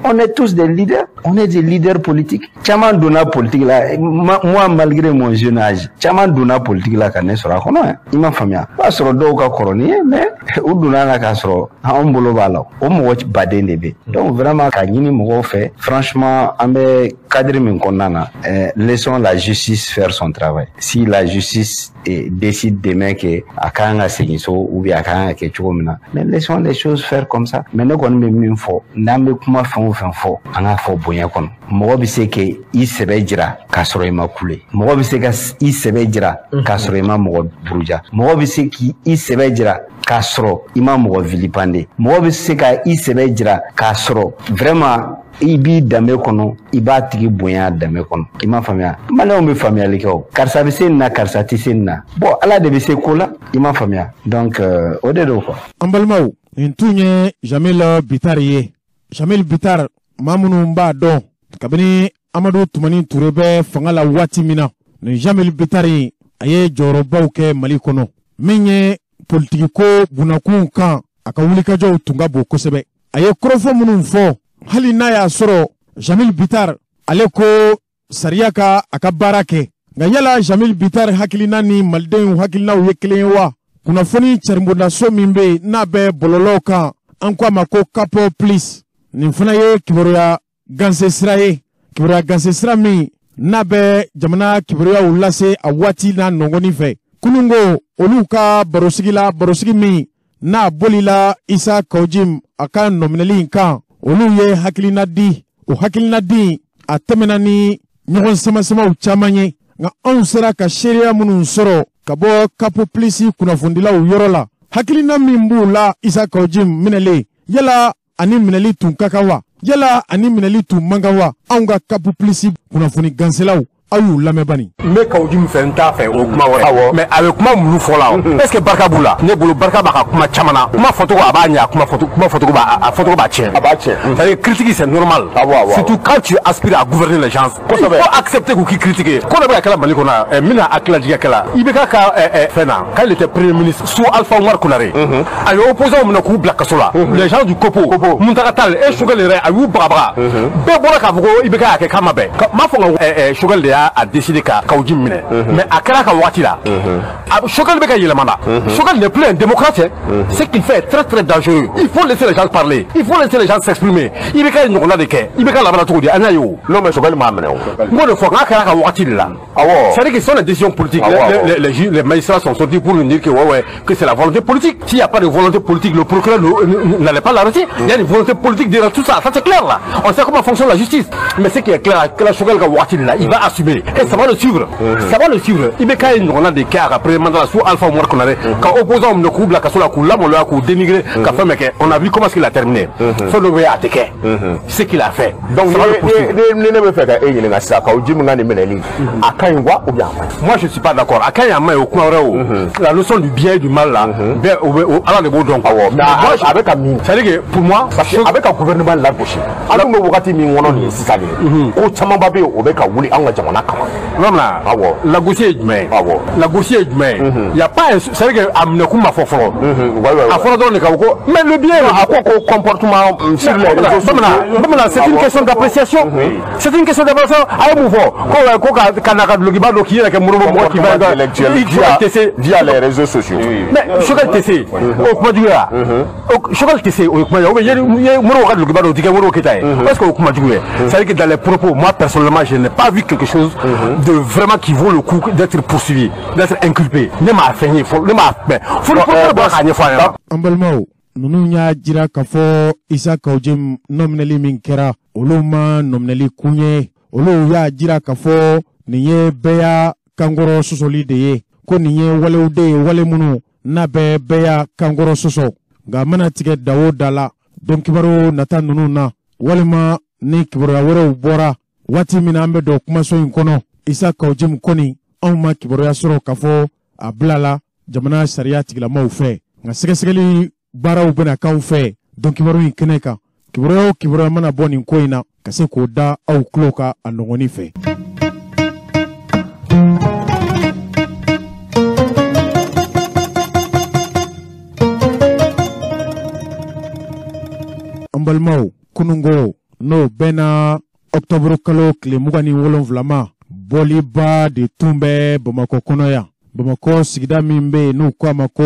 on est tous des leaders, on est des leaders politiques. Caman donna politique la, moi malgré mon jeune âge, caman donna politique la ka ne sɔrɔ a kɔnɔ. I ma faamuya, o b'a sɔrɔ dɔw ka kɔrɔ ni ye, mais u donna la k'a sɔrɔ anw bolo b'a la, o mɔgɔ baden de bɛ. Donc vraiment ka ɲini mɔgɔw fɛ, franchement an bɛ cadre min kɔnɔna na, laissons la justice faire son travail. Si la justice décide demain que a kan ka segin so ou bien a kan ka kɛ cogo min na, mais laissons les choses faire comme ça. Mais ne kɔni bɛ min fɔ, n'an bɛ kuma fɛn o fɛn fɔ, an k'a fɔ bonya kɔnɔ. Mɔgɔ bɛ se k'i sɛbɛ jira k'a sɔrɔ i ma kule, mɔgɔ bɛ se ka i sɛbɛ jira k'a sɔrɔ i ma mɔgɔ buruja, mɔgɔ bɛ se k'i sɛbɛ jira k'a sɔrɔ i ma mɔgɔ vilipender, mɔgɔ bɛ se ka i sɛbɛ jira k'a sɔrɔ vraiment i b'i danbe kɔnɔ, i b'a tigi bonya danbe kɔnɔ. I m'a faamuya, maliyɛnw bɛ faamuyali kɛ o, karisa bɛ se nin na, karisa tɛ se nin na, bon ala de bɛ se ko la, i m'a faamuya. Donc o de don quoi. An balimaw, nin tun ye Jeamille Bittar ye. Jeamille Bittar, maa minnu b'a dɔn kabini Amadu Tumani Ture bɛ fanga la waati min na, nin Jeamille Bittar a ye jɔyɔrɔbaw kɛ Mali kɔnɔ, min ye politikiko bunakun kan, a ka wulikajɔw tun ka bon kosɛbɛ. A ye kɔrɔfɔ minnu fɔ, hali n'a y'a sɔrɔ Jeamille Bittar ale ko sariya ka a ka baara kɛ, nka yala Jeamille Bittar hakilina ni malidenw hakilinaw ye kelen ye wa? Kunnafoni carinbondaso min bɛ yen n'a bɛ bɔlɔlɔw kan, an ko a ma ko Capo Plus, nin fana ye kibaruya ganse sira ye, kibaruya ganse sira min n'a bɛ jamana kibaruyaw lase a waati n'a nɔngɔnni fɛ. Kununko olu ka barosigi la, barosigi min n'a bolila Issa Kaou Djim a ka nɔminɛli in kan, olu ye hakilina di. O hakilina di a tɛmɛna ni ɲɔgɔn samasamaw caman ye, nka anw sera ka seereya minnu sɔrɔ ka bɔ Capo Plus kunnafonidilaw yɔrɔ la, hakilina min b'u la Issa Kaou Djim minɛlen, yala ani minɛli tun ka kan wa, yala ani minɛli tun man kan wa? Anw ka Capo Plus kunnafoni ganselaw, aw y'u lamɛn bani. N bɛ Kaou Djim fɛ, n t'a fɛ, o kuma wɛrɛ, mais a bɛ kuma minnu fɔ la, est ce que barika b'u la? Ne bolo barika b'a ka kuma caman na, kuma fɔcogo a b'a ɲɛ, kuma fɔcogo b'a a fɔcogo b'a tiɲɛ. A b'a tiɲɛ. C'est à dire critique c'est normal. Surtout quand tu aspires à gouverner les gens, il faut accepter k'u k'i critiquer. Ko dɔ bɛ ka kɛ Mali kɔnɔ, n bɛna hakililajigin kɛ la. IBK ka fɛn na, quand il était premier ministre sous Alpha Oumar Konaré, a ye opposants minɛ k'u bila kaso la. Les gens du Copo, Mountaga Tall et Choguel yɛrɛ, a y'u bagabaga. Bɛɛ bɔra k'a fɔ ko IBK y'a kɛ k'a ma bɛn. N m'a fɔ ka Choguel de y'a décidé ka Kaou Djim minɛ, mais a kɛra ka waati la, Choguel bɛ ka yɛlɛma na. Choguel n'est plus un démocrate. Ce qu'il fait est très très dangereux. Il faut laisser les gens parler, il faut laisser les gens s'exprimer. IBK ye ɲɔgɔnna de kɛ, IBK labanna cogo di, an y'a ye o. Non mais Choguel m'a minɛ o. N b'o de fɔ, k'a kɛra ka waati de la. C'est-à-dire que ce sont les décisions politiques. Les magistrats sont sortis pour nous dire que ouais, que c'est la volonté politique. S'il n'y a pas de volonté politique, le procureur n'allait pas l'arrêter. Il y a une volonté politique derrière tout ça, ça c'est clair là. On sait comment fonctionne la justice. Mais ce qui est clair, que la Choguel ka waati de la, il va assumer. Et ça va le suivre. Ça va le suivre. IBK ye ɲɔgɔnna de kɛ a ka premier mandat la sous Alpha Oumar Konaré. Ka opposant minɛ k'u bila kaso la, k'u lamaloya, k'u dénigrer, ka fɛn bɛɛ kɛ. On a vu comment est-ce qu'il a terminé. Fɛn dɔ bɛ yen a tɛ kɛ. Ce qu'il a fait. Donc ni ne bɛ fɛ ka e ɲininka sisan, Kaou Djim ka nin minɛli, a ka ɲi wa ou bien a man ɲi? Moi je suis pas d'accord. A ka ɲi, a man ɲi, o kuma wɛrɛ o. La notion du bien et du mal là, bɛɛ o bɛ Ala de b'o dɔn. Awɔ, mais a bɛ ka min. C'est-à-dire que pour moi, parce que a bɛ ka gouvernement lagosi. An dun bɛ wagati min kɔnɔ nin ye sisan nin ye, ko camanba bɛ yen o bɛ ka wuli an ka jamana kama. Bamanan, awɔ, lagosi ye jumɛn ye? Awɔ, lagosi ye jumɛn ye? Y a pas, c'est-à-dire que a minɛkun ma fɔ fɔlɔ. A fɔra dɔrɔn de ka ko mais le bien. A ko ko comportement sur les réseaux sociaux. Bamanan, c'est une question d'appréciation. C'est une question d'appréciation. A ye mun fɔ? Ko ka na ka dulokiba don k'i yɛrɛ kɛ moribo mɔgɔ k'i b'a via les réseaux sociaux. Mais Choguel tɛ se o kuma jugu ye wa? Choguel tɛ se o ye kuma ye, ou bien Modibo ka dulokiba don o tɛ kɛ Modibo Keyita ye. Est-ce que o kuma jugu ye? C'est-à-dire que dans les propos, moi personnellement, je n'ai pas vu quelque chose de vraiment qui vaut le coup d'être poursuivi, d'être inculpé. Ne m'a fɛn ye fɔlɔ, ne m'a mɛn. Fo ni procureur bɔra k'a ɲɛfɔ an ɲɛna. An balimaw, ninnu y'a jira k'a fɔ Issa Kaou Djim nɔminɛli min kɛra, olu ma nɔminɛli kun ye. Olu y'a jira k'a fɔ nin ye bɛɛ y'a kankɔrɔ sɔsɔli de ye, ko nin ye walew de ye, wale minnu n'a bɛ bɛɛ y'a kankɔrɔ sɔsɔ. Nka mana tigɛ da o da la, don kibaru nata ninnu na, walima Ni kibaruya wɛrɛw bɔra waati min na, an bɛ don kumaso in kɔnɔ. Isa Kaw Jim kɔni, anw ma kibaruya sɔrɔ k'a fɔ a bilala jamana sariya tigilamaw fɛ, nka sɛgɛsɛgɛli baaraw bɛna k'aw fɛ don kibaru in kɛnɛ kan. Kibaruya o kibaruya mana bɔ nin ko in na, ka se k'o da aw tulo kan a nɔgɔni fɛ. An balimaw, kunungo, n'o bɛnna ɔktɔburu kalo tile 27 ma, bɔliba de tun bɛ Bamakɔ kɔnɔ yan. Bamakɔ sigida min bɛ yen n'u ko a ma ko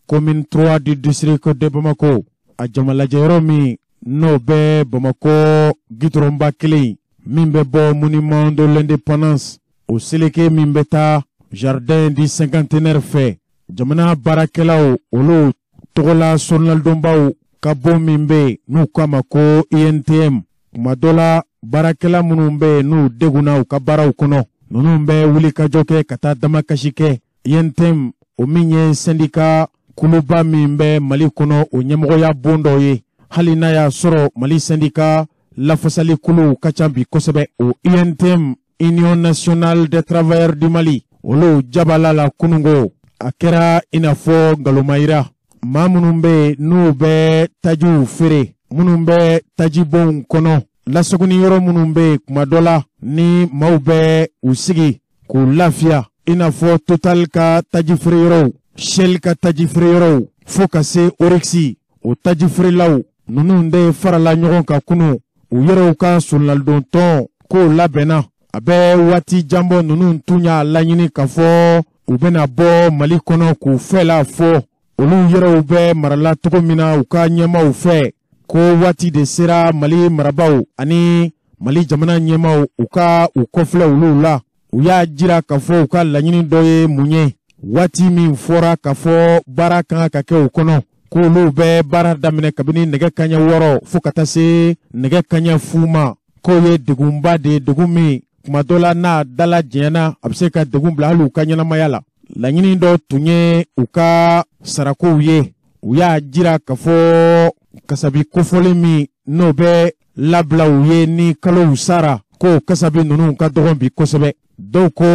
commune 3 du district de Bamako, a jamalajɛyɔrɔ min n'o bɛ Bamakɔ gidɔrɔnba kelen min bɛ bɔ monument de l'indépendance, o seleke min bɛ taa jardin du cinquantenaire fɛ, jamana baarakɛlaw olu tɔgɔla soronalidonbaw ka bon min bɛ yen n'u ko a ma ko UNTM. Tuma dɔ la, baarakɛla minnu bɛ yen n'u degunna u ka baaraw kɔnɔ, ninnu bɛ wulikajɔ kɛ ka taa damakasi kɛ. UNTM, o min ye syndicat kuluba min bɛ Mali kɔnɔ, o ɲɛmɔgɔya bon dɔ ye, hali n'a y'a sɔrɔ Mali syndicat lafasali kuluw ka ca bi kosɛbɛ. O UNTM, Union nationale des travailleurs du Mali, olu jabala la kunungo, a kɛra i n'a fɔ nkalonmayira. Maa minnu bɛ yen n'u bɛ tajiw feere, minnu bɛ tajibonw kɔnɔ, lasagoni yɔrɔ minnu bɛ yen kuma dɔ la ni maaw bɛ u sigi k'u lafiya, i n'a fɔ Total ka taji feere yɔrɔw, Shell ka taji feere yɔrɔw, fo ka se Oryx, o taji feerelaw ninnu de farala ɲɔgɔn kan kunun. U yɛrɛw ka soronalidon tɔn k'o labɛnna a bɛ waati janbɔ. Ninnu tun y'a laɲini k'a fɔ u bɛna bɔ Mali kɔnɔ k'u fɛla fɔ olu yɛrɛw bɛ marala cogo min na u ka ɲɛmaaw fɛ, ko waati de sera Mali marabaaw ani Mali jamana ɲɛmaaw u ka u kɔfilɛ olu la. U y'a jira k'a fɔ u ka laɲini dɔ ye mun ye: waati min fɔra k'a fɔ baara kan ka kɛ o kɔnɔ, k'olu bɛ baara daminɛ kabini nɛgɛ kaɲɛ 6 fo ka taa se nɛgɛ kaɲɛ fu ma, k'o ye degunba de ye, degun min tuma dɔ la n'a dala jɛɲɛna, a bɛ se ka degun bila hali u ka ɲɛnamaya la. Laɲini dɔ tun ye u ka sarakow ye. U y'a jira k'a fɔ kasabi kofɔlen min n'o bɛ labila u ye ni kalow sara, k'o kasabi ninnu ka dɔgɔn bi kosɛbɛ. Dɔw ko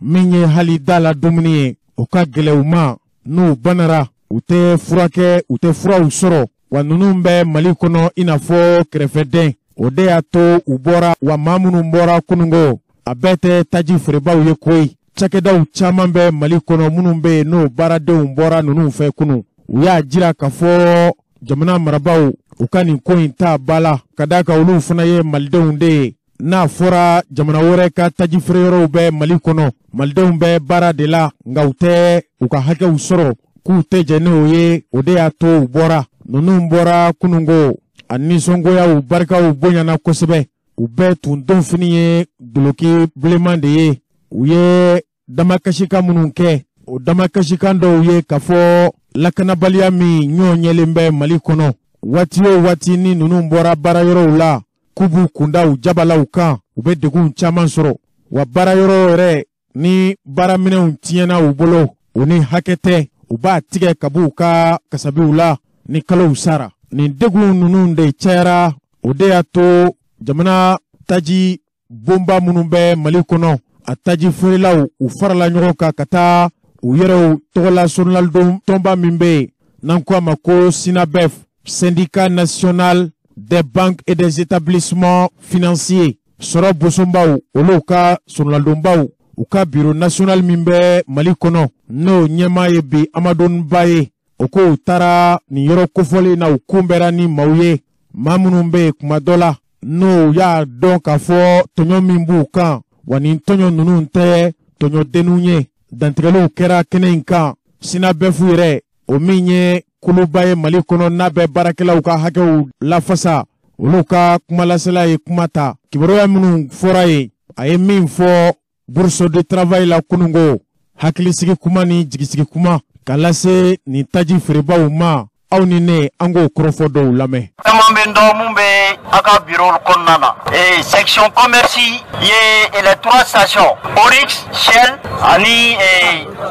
min ye hali da la dumuni ye, o ka gɛlɛn u ma. N'u banara, u tɛ furakɛ, u tɛ furaw sɔrɔ. Wa ninnu bɛ Mali kɔnɔ i n'a fɔ kɛrɛfɛdɛn, o de y'a to u bɔra. Wa maa minnu bɔra kunungo, a bɛɛ tɛ taji feerebaw ye koyi. Cakɛdaw caman bɛ Mali kɔnɔ minnu bɛ yen n'o baaradenw bɔra ninnu fɛ kunun. U y'a jira k'a fɔ jamana marabaaw u ka nin ko in ta ba la, ka d'a kan olu fana ye malidenw de ye. N'a fɔra jamana wɛrɛ ka taji feereyɔrɔw bɛ Mali kɔnɔ, malidenw bɛ baara de la, nka u tɛ u ka hakɛw sɔrɔ, k'u tɛ jɛn n'o ye, o de y'a to u bɔra. Ninnu bɔra kunungo, a nisɔngoyaw barikaw bonyana kosɛbɛ. U bɛɛ tun donfini ye duloki bilenman de ye. U ye damakasikan minnu kɛ, o damakasikan dɔw ye k'a fɔ lakanabaliya min ɲɔ ɲɛlen bɛ Mali kɔnɔ, waati o waati ni ninnu bɔra baarayɔrɔw la k'u b'u kunda u jabalaw kan, u bɛ degun caman sɔrɔ. Wa baarayɔrɔ yɛrɛ ni baaraminɛnw tiɲɛna u bolo, u ni hakɛ tɛ, u b'a tigɛ ka b'u ka kasabiw la ni kalow sara. Nin degun ninnu de cayara, o de y'a to jamana taji bonba minnu bɛ Mali kɔnɔ, a taji feerelaw u farala ɲɔgɔn kan ka taa u yɛrɛw tɔgɔla soronalidon tɔnba min bɛ yen n'an ko a ma ko SYNABEF, syndicat national des banques et des établissements financiers, sɔrɔ bosonbaw olu ka soronalidonbaw, u ka bureau national min bɛ Mali kɔnɔ, n'o ɲɛmaa ye bi Amadou Ba ye. O ko u taara nin yɔrɔ kofɔlen na, u kunbɛra ni maaw ye, maa minnu bɛ yen kuma dɔ la n'o y'a dɔn k'a fɔ tɔɲɔ min b'u kan, wa nin tɔɲɔ ninnu tɛ tɔɲɔdenninw ye. Dantigɛliw kɛra kɛnɛ in kan. SYNABEF yɛrɛ, o min ye kuluba ye Mali kɔnɔ n'a bɛ baarakɛlaw ka hakɛw lafasa, olu ka kumalasela ye kuma ta. Kibaruya minnu fɔra yen, a ye min fɔ bourse de travail la kunungo, hakilisigi kuma ni jigisigi kuma ka lase nin taji feerebaw ma. Aw ni ne an k'o kɔrɔfɔ dɔw lamɛn. Caman bɛ n dɔn mun bɛ a ka bureau kɔnɔna na. Section commerce ye les trois stations Oryx, Shell ani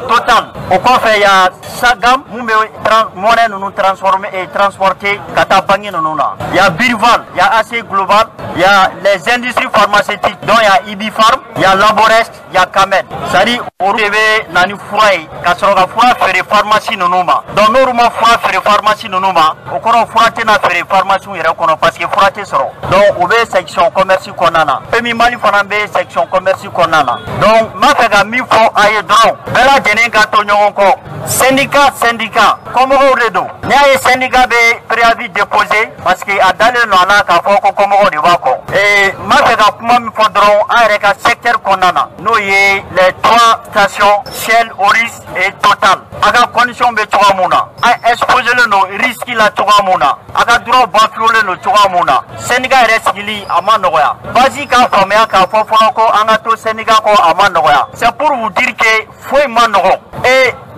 Total. O kɔfɛ ya Sagam mun bɛ monnaie ninnu transformer et transporter ka taa banque ninnu na. Ya Birval, ya AC Global, ya les industries pharmaceutiques dont ya Ibipharm, ya Laborest, ya Kamed. C'est-à-dire olu de bɛ na ni fura ye ka sɔrɔ ka fura feere pharmacie ninnu ma. Donc n'olu ma fura feere pharmacie ninnu ma, o kɔrɔ fura tɛna feere pharmacie yɛrɛ kɔnɔ parce que fura tɛ sɔrɔ. Donc o bɛ section commerce kɔnɔna na. PMU Mali fana bɛ section commerce kɔnɔna na. Donc n b'a fɛ ka min fɔ a ye dɔrɔn, bɛɛ lajɛlen ka to ɲɔgɔn kɔ. Syndicat kɔmɔgɔw de don. N'i y'a ye syndicat bɛ préavis déposé parce que a dalen don a la k'a fɔ ko kɔmɔgɔw de b'a kɔ. N b'a fɛ ka kuma min fɔ dɔrɔn an yɛrɛ ka secteur kɔnɔna na, n'o ye les trois stations Shell, Oryx et Total. A ka condition bɛ cogoya mun na, an exposé len don risque la cogoya mun na, a ka droit bafoué don cogoya mun na. Syndicat yɛrɛ sigili a ma nɔgɔya. Basi k'a faamuya k'a fɔ fɔlɔ ko an ka to syndicat kɔ a ma nɔgɔya. C'est pour vous dire que foyi ma nɔgɔ.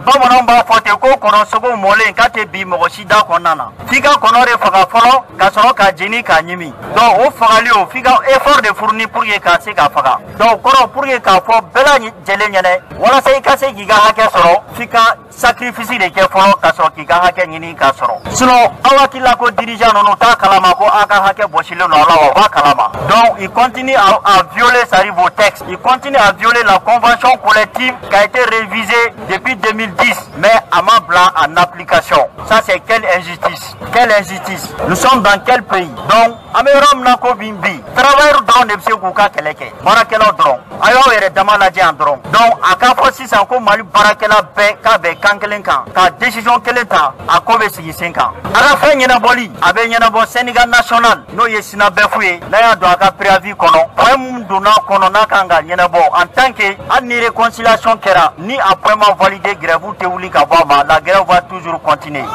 Bamananw b'a fɔ ten ko kɔnɔsogo mɔlen k'a tɛ bi mɔgɔ si da kɔnɔna na. F'i ka kɔnɔ de faga fɔlɔ ka sɔrɔ ka jeni k'a ɲimi. Donc o fagali o f'i ka effort de fournir pour que ka se k'a faga. Donc kɔrɔ pour que k'a fɔ bɛɛ lajɛlen ɲɛnɛ walasa i ka se k'i ka hakɛ sɔrɔ f'i ka sacrifice de kɛ fɔlɔ ka sɔrɔ k'i ka hakɛ ɲini k'a sɔrɔ. Sinon aw hakili la ko dirigeant ninnu t'a kalama ko aw ka hakɛ bɔsilen don a la wa, u b'a kalama. Donc il continue à violer ça arrive au texte. Il continue à violer la convention collective qui a été révisée depuis 2010, mais a ma bila en application. Ça c'est quelle injustice? Quelle injustice? Nous sommes dans quel pays? Donc an bɛ yɔrɔ min na ko bi travailleur dɔrɔn de bɛ se k'u ka kɛlɛ kɛ, baarakɛlaw dɔrɔn. A y'aw yɛrɛ dama lajɛ yan dɔrɔn. Donc a k'a fɔ sisan ko Mali baarakɛla bɛɛ k'a bɛn kan kelen kan, ka décision kelen ta, a ko bɛ sigi sen kan. A ka fɛn ɲɛnabɔli a bɛ ɲɛnabɔ syndicat national n'o ye SYNABEF ye, n'a y'a don a ka préavis kɔnɔ, point mun donna kɔnɔ n'a kan ka ɲɛnabɔ en tant que hali ni réconciliation kɛra, ni a point ma validé, grève tɛ wuli ka bɔ a ma, la grève va toujours continuer.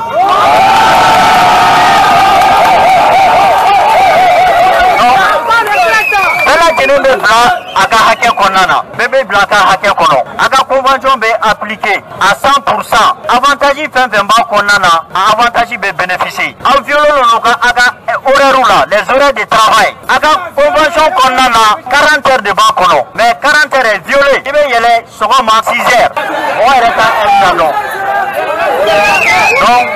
Bɛɛ lajɛlen bɛ bila a ka hakɛ kɔnɔna na, bɛɛ bɛ bila a ka hakɛ kɔnɔ. A ka convention bɛ appliquer à 100%. Avantage fɛn fɛn b'a kɔnɔna na, a avantage bɛ bénéficier. Aw violé don ka a ka horaire la, les horaires de travail. A ka convention kɔnɔna na, 40 heures de b'a kɔnɔ, mais 40 heures est violée. I bɛ yɛlɛ sɔgɔma 6 heures, mɔgɔ yɛrɛ t'a heure ta dɔn. Donc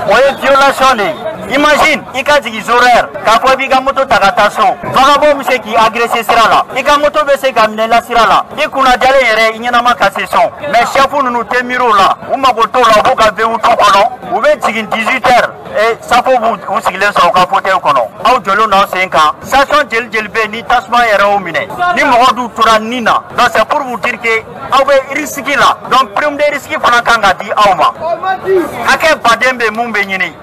o ye violation de ye. Imagine i ka jigin horaire k'a fɔ i b'i ka moto ta ka taa so, vagabond bɛ se k'i agresser sira la, i ka moto bɛ se ka minɛ i la sira la, i kunnajalen yɛrɛ i ɲɛnama ka se so. Mais chef ninnu tɛ miiri o la, u mago t'o la, u b'u ka V8 kɔnɔ, u bɛ jigin 18 heures et safo b'u sigilen sɔrɔ u ka fauteuil kɔnɔ. Aw jɔlen don aw sen kan, station jeli jeli bɛ yen ni tasuma yɛrɛ y'o minɛ, ni mɔgɔ dun tora nin na. Donc c'est pour vous dire que aw bɛ risque la. Donc prime de risque fana kan ka di aw ma. Hakɛ baden bɛ mun bɛ ɲini.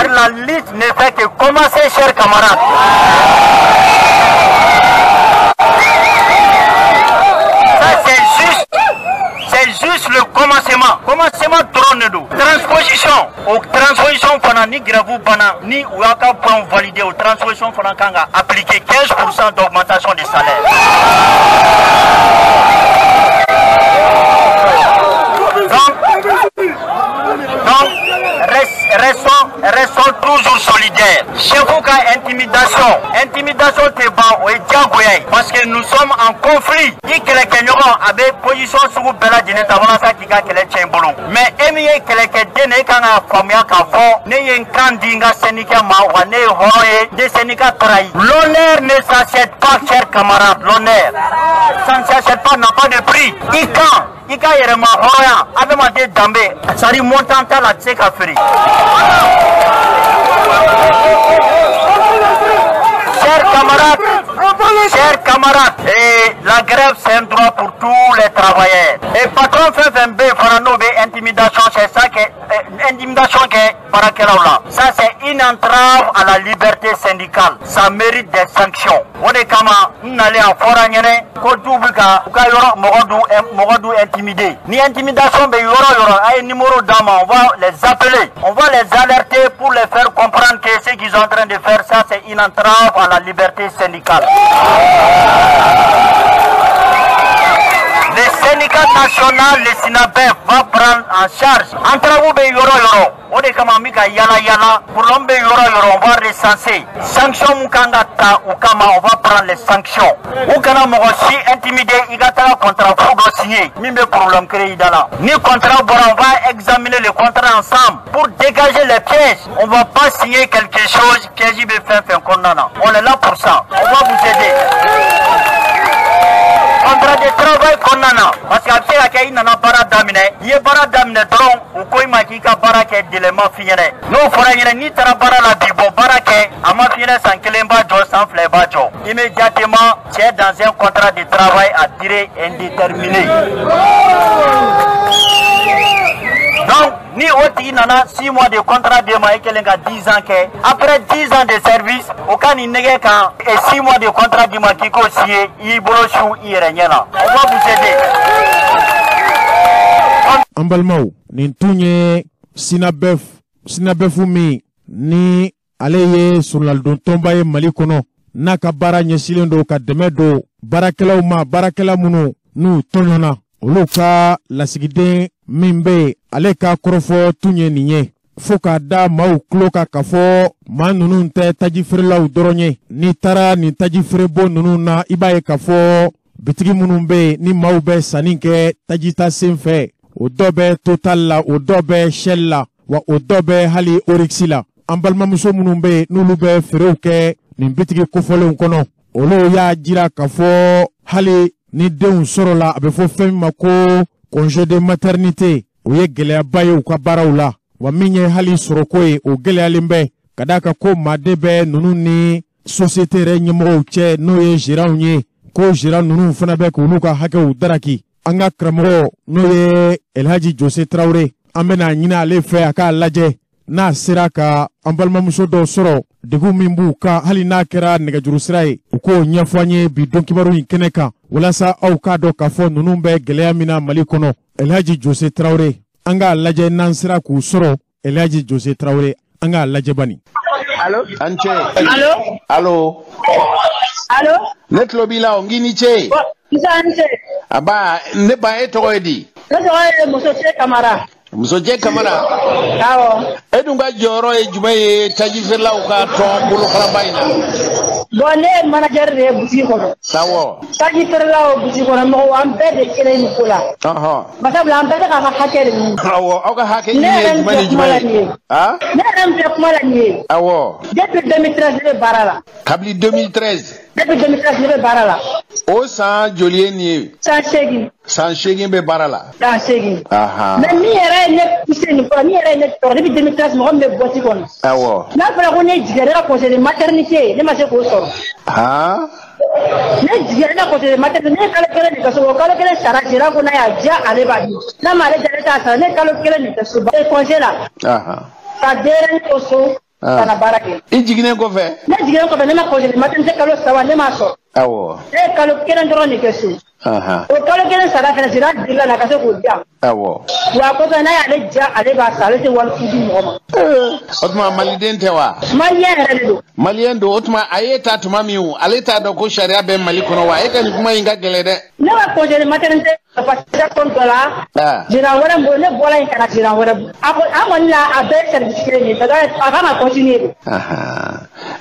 La lutte ne fait que commencer, chers camarades. Ça, c'est juste le commencement. Commencement dɔrɔn de don. Transposition. O transposition fana ni grève banna, ni u y'a ka point validé, o transposition fana kan ka appliquer 15% d'augmentation de salaire. Donc restons toujours solidaires. Chef ka intimidation tɛ ban, o ye diyagoya ye parce que nous sommes en conflit. I kɛlɛkɛɲɔgɔn a bɛ position sugu bɛɛ lajɛlen ta walasa k'i ka kɛlɛ tiɲɛ i bolo. Mais e min ye kɛlɛkɛden de ye, e kan k'a faamuya k'a fɔ ne ye n kan di n ka syndicat ma, wa ne ye hɔrɔn ye, n tɛ syndicat trahi. L'honneur ne s'achète pas, chers camarades, l'honneur ça ne s'achète pas, n'a pas de prix. I kan i ka yɛrɛma hɔrɔnya, adamaden danbe, c'est à dire montant t'a la, a tɛ se ka feere. Chers camarades, et la grève c'est un droit pour tous les travailleurs. Et patron fɛn fɛn bɛ yen fana n'o bɛ intimidation, c'est ça que intimidation kɛ baarakɛlaw la. Ça c'est une entrave à la liberté syndicale. Ça mérite des sanctions. O de kama n nalen a fɔra n ɲɛnɛ ko du bɛ ka u ka yɔrɔ mɔgɔ du intimider. Ni intimidation bɛ yɔrɔ o yɔrɔ, a ye numéro d'an ma, on va les appeler, on va les alerter pour les faire comprendre que ce qu'ils sont en train de faire, ça c'est une entrave à la liberté syndicale. Le syndicat syndicat national, le SYNABEF, va prendre en charge. Entraves bɛ yɔrɔ yɔrɔ, o de kama an bɛ ka yala yala. Problème bɛ yɔrɔ yɔrɔ, on va recenser. Sanction mun kan ka ta u kama, on va prendre les sanctions. U kana mɔgɔ si intimider i ka taga contrat fu dɔ signer min bɛ problème créer i da la. Ni contrat bɔra, on va examiner le contrat ensemble pour dégager les pièges. On va pas signer quelque chose piège bɛ fɛn fɛn kɔnɔna na. On est là pour ça. On va vous aider. Contrat de travail kɔnɔna na, parce que a bɛ se ka kɛ i nana baara daminɛ, i ye baara daminɛ dɔrɔn, u ko i ma k'i ka baara kɛ, délai ma f'i ɲɛnɛ. N'o fɔra i ɲɛnɛ, n'i taara baara la bi, bɔ baara kɛ, a ma f'i ɲɛnɛ san kelen b'a jɔ, san 2 b'a jɔ. Immédiatement, tu es dans un contrat de travail à durée indéterminée. Donc, ni o tigi nana 6 mois de contrat d'e ma, e kɛlen ka 10 ans kɛ, après 10 ans de service, o ka nin nɛgɛ kan et 6 mois de contrat d'i ma k'i k'o signer, i y'i bolo su i yɛrɛ ɲɛ na. On va vous aider. An balimaw, nin tun ye SYNABEF, SYNABEF min ni ale ye surunalidon tɔnba ye Mali kɔnɔ, n'a ka baara ɲɛsinnen don ka dɛmɛ don baarakɛlaw ma, baarakɛla minnu n'u tɔɲɔna, olu ka lasigiden min bɛ yen, ale ka kɔrɔfɔ tun ye nin ye, fo k'a da maaw tulo kan k'a fɔ maa ninnu tɛ taji feerelaw dɔrɔn ye. N'i taara nin taji feerebon ninnu na, i b'a ye k'a fɔ bitigi minnu bɛ yen ni maaw bɛ sanni kɛ taji ta sen fɛ, o dɔ bɛ Total la, o dɔ bɛ Shell la, wa o dɔ bɛ hali Oryx la. An balimamuso minnu bɛ yen n'olu bɛ feerew kɛ nin bitigi kofɔlenw kɔnɔ, olu y'a jira k'a fɔ hali ni denw sɔrɔla, a bɛ fɔ fɛn min ma ko congé de maternité, o ye gɛlɛyaba ye u ka baaraw la. Wa min ye hali sɔrɔko ye, o gɛlɛyalen bɛ ka d'a kan ko maaden bɛ ninnu ni société yɛrɛ ɲɛmɔgɔw cɛ, n'o ye gérantw ye, ko gérant ninnu fana bɛ k'olu ka hakɛw daraki. An ka karamɔgɔ n'o ye Elhaji Jose Tarawele, an bɛna ɲini ale fɛ a k'a lajɛ n'a sera ka an balimamuso dɔw sɔrɔ degun min b'u kan, hali n'a kɛra nɛgɛjuru sira ye, u k'o ɲɛfɔ an ye bi don kibaru in kɛnɛ kan, walasa aw k'a dɔn k'a fɔ ninnu bɛ gɛlɛya min na Mali kɔnɔ. Elhaji Jose Tarawele, an k'a lajɛ n'an sera k'u sɔrɔ. Elhaji Jose Tarawele, an k'a lajɛ bani. Allo? An ce. Allo? Allo? Allo? Ne tulo b'i la o, n k'i ni ce. Nse, an ce. Aba, ne ba, e tɔgɔ ye di? Ne tɔgɔ ye Musocɛ Kamara. Musocɛ Kamara. Awɔ. E dun ka jɔyɔrɔ ye jumɛn ye taji feerelaw ka tɔn bolofaraba in na? Bon, ne ye manager de ye boutique kɔnɔ. Awɔ. Taji feerelaw, boutique kɔnɔ mɔgɔw, an bɛɛ de kelen nin ko la. Barisabula an bɛɛ bɛ k'an ka hakɛ de ɲini. Awɔ, aw ka hakɛ ɲini ye jumɛn ni jumɛn ye? Ne yɛrɛ min filɛ kuma la nin ye. Awɔ. Depuis 2013 ne bɛ baara la. Kabini 2013. Depuis 2013 ne bɛ baara la. O san joli ye nin ye? San 8. San 8 bɛ baara la. San 8. Mais min yɛrɛ ye ne poussé nin ko la, min yɛrɛ ye ne tɔɔrɔ depuis 2013, mɔgɔ min bɛ boîte kɔnɔ. Awɔ. N'a fɔra ko ne jiginna, ne ka congé de maternité, ne ma se k'o sɔrɔ. Ne jiginna, ne ka congé de maternité, ne ye kalo kelen de kɛ so, o kalo kelen sara, gérant ko n'a y'a diya ale b'a di, n'a m'ale diya ne t'a sara, ne ye kalo kelen de kɛ so congé la. Ka denyɛrɛnin to so. Ka na baara kɛ. I jiginnen kɔfɛ? Ne jiginnen kɔfɛ, ne ma congé de maternité kalo 3, ne m'a sɔrɔ. Awɔ. Ne ye kalo kelen dɔrɔn de kɛ so. O kalo kelen sara fɛnɛ, gérant dirila na ka se k'o di yan. Awɔ. Wa a kɔfɛ, n'a y'ale diya ale b'a sara, ale tɛ wari fu di mɔgɔ ma. O tuma maliden tɛ wa? Maliyɛn yɛrɛ de don. Maliyɛn don, o tuma a ye ta tuma min o, ale t'a dɔn ko sariya bɛ Mali kɔnɔ wa? E ka nin kuma in ka gɛlɛn dɛ. Ne ka congé de maternité parce que dɔ la, gérant wɛrɛ bolo, ne bɔra yen ka na gérant wɛrɛ bolo. A ko an kɔni la, a bɛɛ ye service kelen de ye, parce que a kan ka continuer de.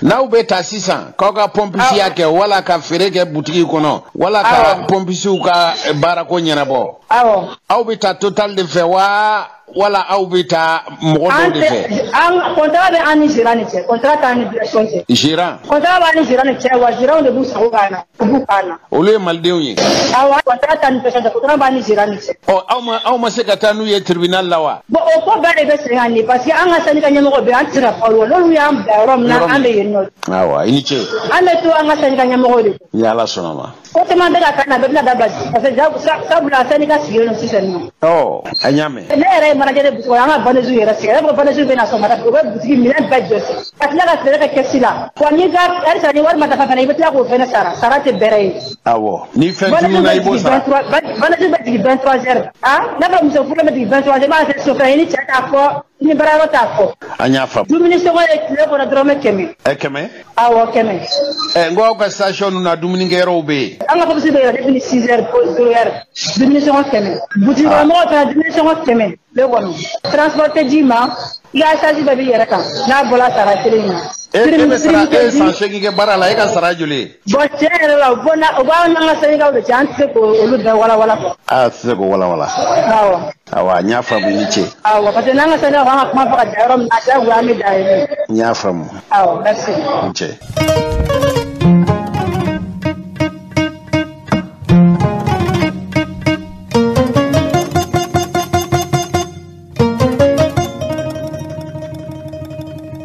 N'aw bɛ taa sisan k'aw ka pɔmpisiya kɛ wala ka feere kɛ butigi kɔnɔ wala ka pɔmpisiw ka baarako ɲɛnabɔ. Awɔ. Aw bɛ taa Total de fɛ wa, wala aw bɛ taa mɔgɔ dɔw de fɛ? An contrat bɛ an ni gérant ni cɛ, contrat t'an ni direction cɛ. Gérant. Contrat b'an ni gérant ni cɛ, wa gérant de b'u sago k'an na, u b'u k'an na. Olu ye malidenw ye. Awɔ, contrat t'an ni direction cɛ, contrat b'an ni gérant ni cɛ. Ɔ, aw ma se ka taa n'u ye tribunal la wa? Bon, o ko bɛɛ de bɛ sen kan nin, parce que an ka syndicat ɲɛmɔgɔ bɛ yen, an tɛ se ka fɔ olu n'olu y'an bila yɔrɔ min na, an bɛ yen nɔ. Awɔ, i ni ce. An bɛ to an ka syndicat ɲɛmɔgɔw de. Ni Ala sɔnna ma. Ko caman bɛ ka k'an na, a bɛɛ bɛna dabila parce que sabula syndicat sigilen don sisan nɔ. Ɔ, an y'a mɛn. Ne yɛrɛ ye manager de boutique kɔnɔ, an ka vendeuse yɛrɛ sɛgɛn, ne ko vendeuse bɛ na sɔgɔmada fɛ, u bɛ boutique minɛn bɛɛ jɔsi ka tila ka feere kɛ kɛsi la. Wa n'i ka halisa ni wari ma dafa fana, i bɛ tila k'o fana sara, sara tɛ bɛrɛ ye. Awɔ, ni fɛn tununna i b'o sara. Vendeuse bɛ jigin 23 heures, ah, n'a fɔra muso furu bɛ jigin 23 heures, i b'a se so fɛnɛ, i ni cɛ t'a fɔ. Ni Ni baarayɔrɔ t'a fɔ. An y'a faamu. Dumuni sɔngɔ ye tile kɔnɔ dɔrɔmɛ 100. Ɛ 100? Awɔ 100. Ɛ n ko aw ka station ninnu na dumunikɛyɔrɔw bɛ yen. An ka pompe bɛ yɛlɛ depuis 6 heures 0 heure. Dumuni sɔngɔ 100. Butigi kɔnɔmɔgɔw fana dumuni sɔngɔ 100 tile kɔnɔ. Transport tɛ d'i ma. I ka charge bɛɛ b'i yɛrɛ kan n'a bɔra sara kelen in na. E bɛ sara e ye san 8 kɛ baara la e ka sara joli ye. Bon tiɲɛ yɛrɛ la o b'an n'an ka syndicats de cɛ an tɛ se k'olu bɛɛ walawala quoi. Aa tɛ se k'o walawala. Awɔ. Awa n y'a faamu i ni ce. Awɔ parce que n'an ka syndicats an ka kuma fɔ ka dan yɔrɔ min na diyagoya an bɛ dan yen. N y'a faamu. Awɔ merci. I ni ce.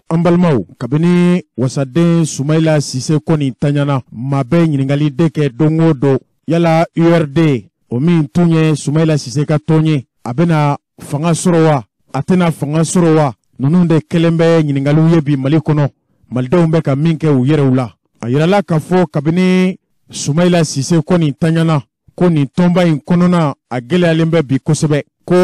An balimaw, kabini wasaden Sumayila Sise kɔni taɲana, maa bɛ ɲininkali de kɛ don o don, yala URD o min tun ye Sumayila Sise ka tɔn ye, a bɛna fanga sɔrɔ wa, a tɛna fanga sɔrɔ wa? Ninnu de kɛlen bɛ ɲininkaliw ye bi Mali kɔnɔ, malidenw bɛ ka min kɛ u yɛrɛw la. A yirala k'a fɔ kabini Sumayila Sise kɔni taɲana, ko nin tɔnba in kɔnɔna a gɛlɛyalen bɛ bi kosɛbɛ, ko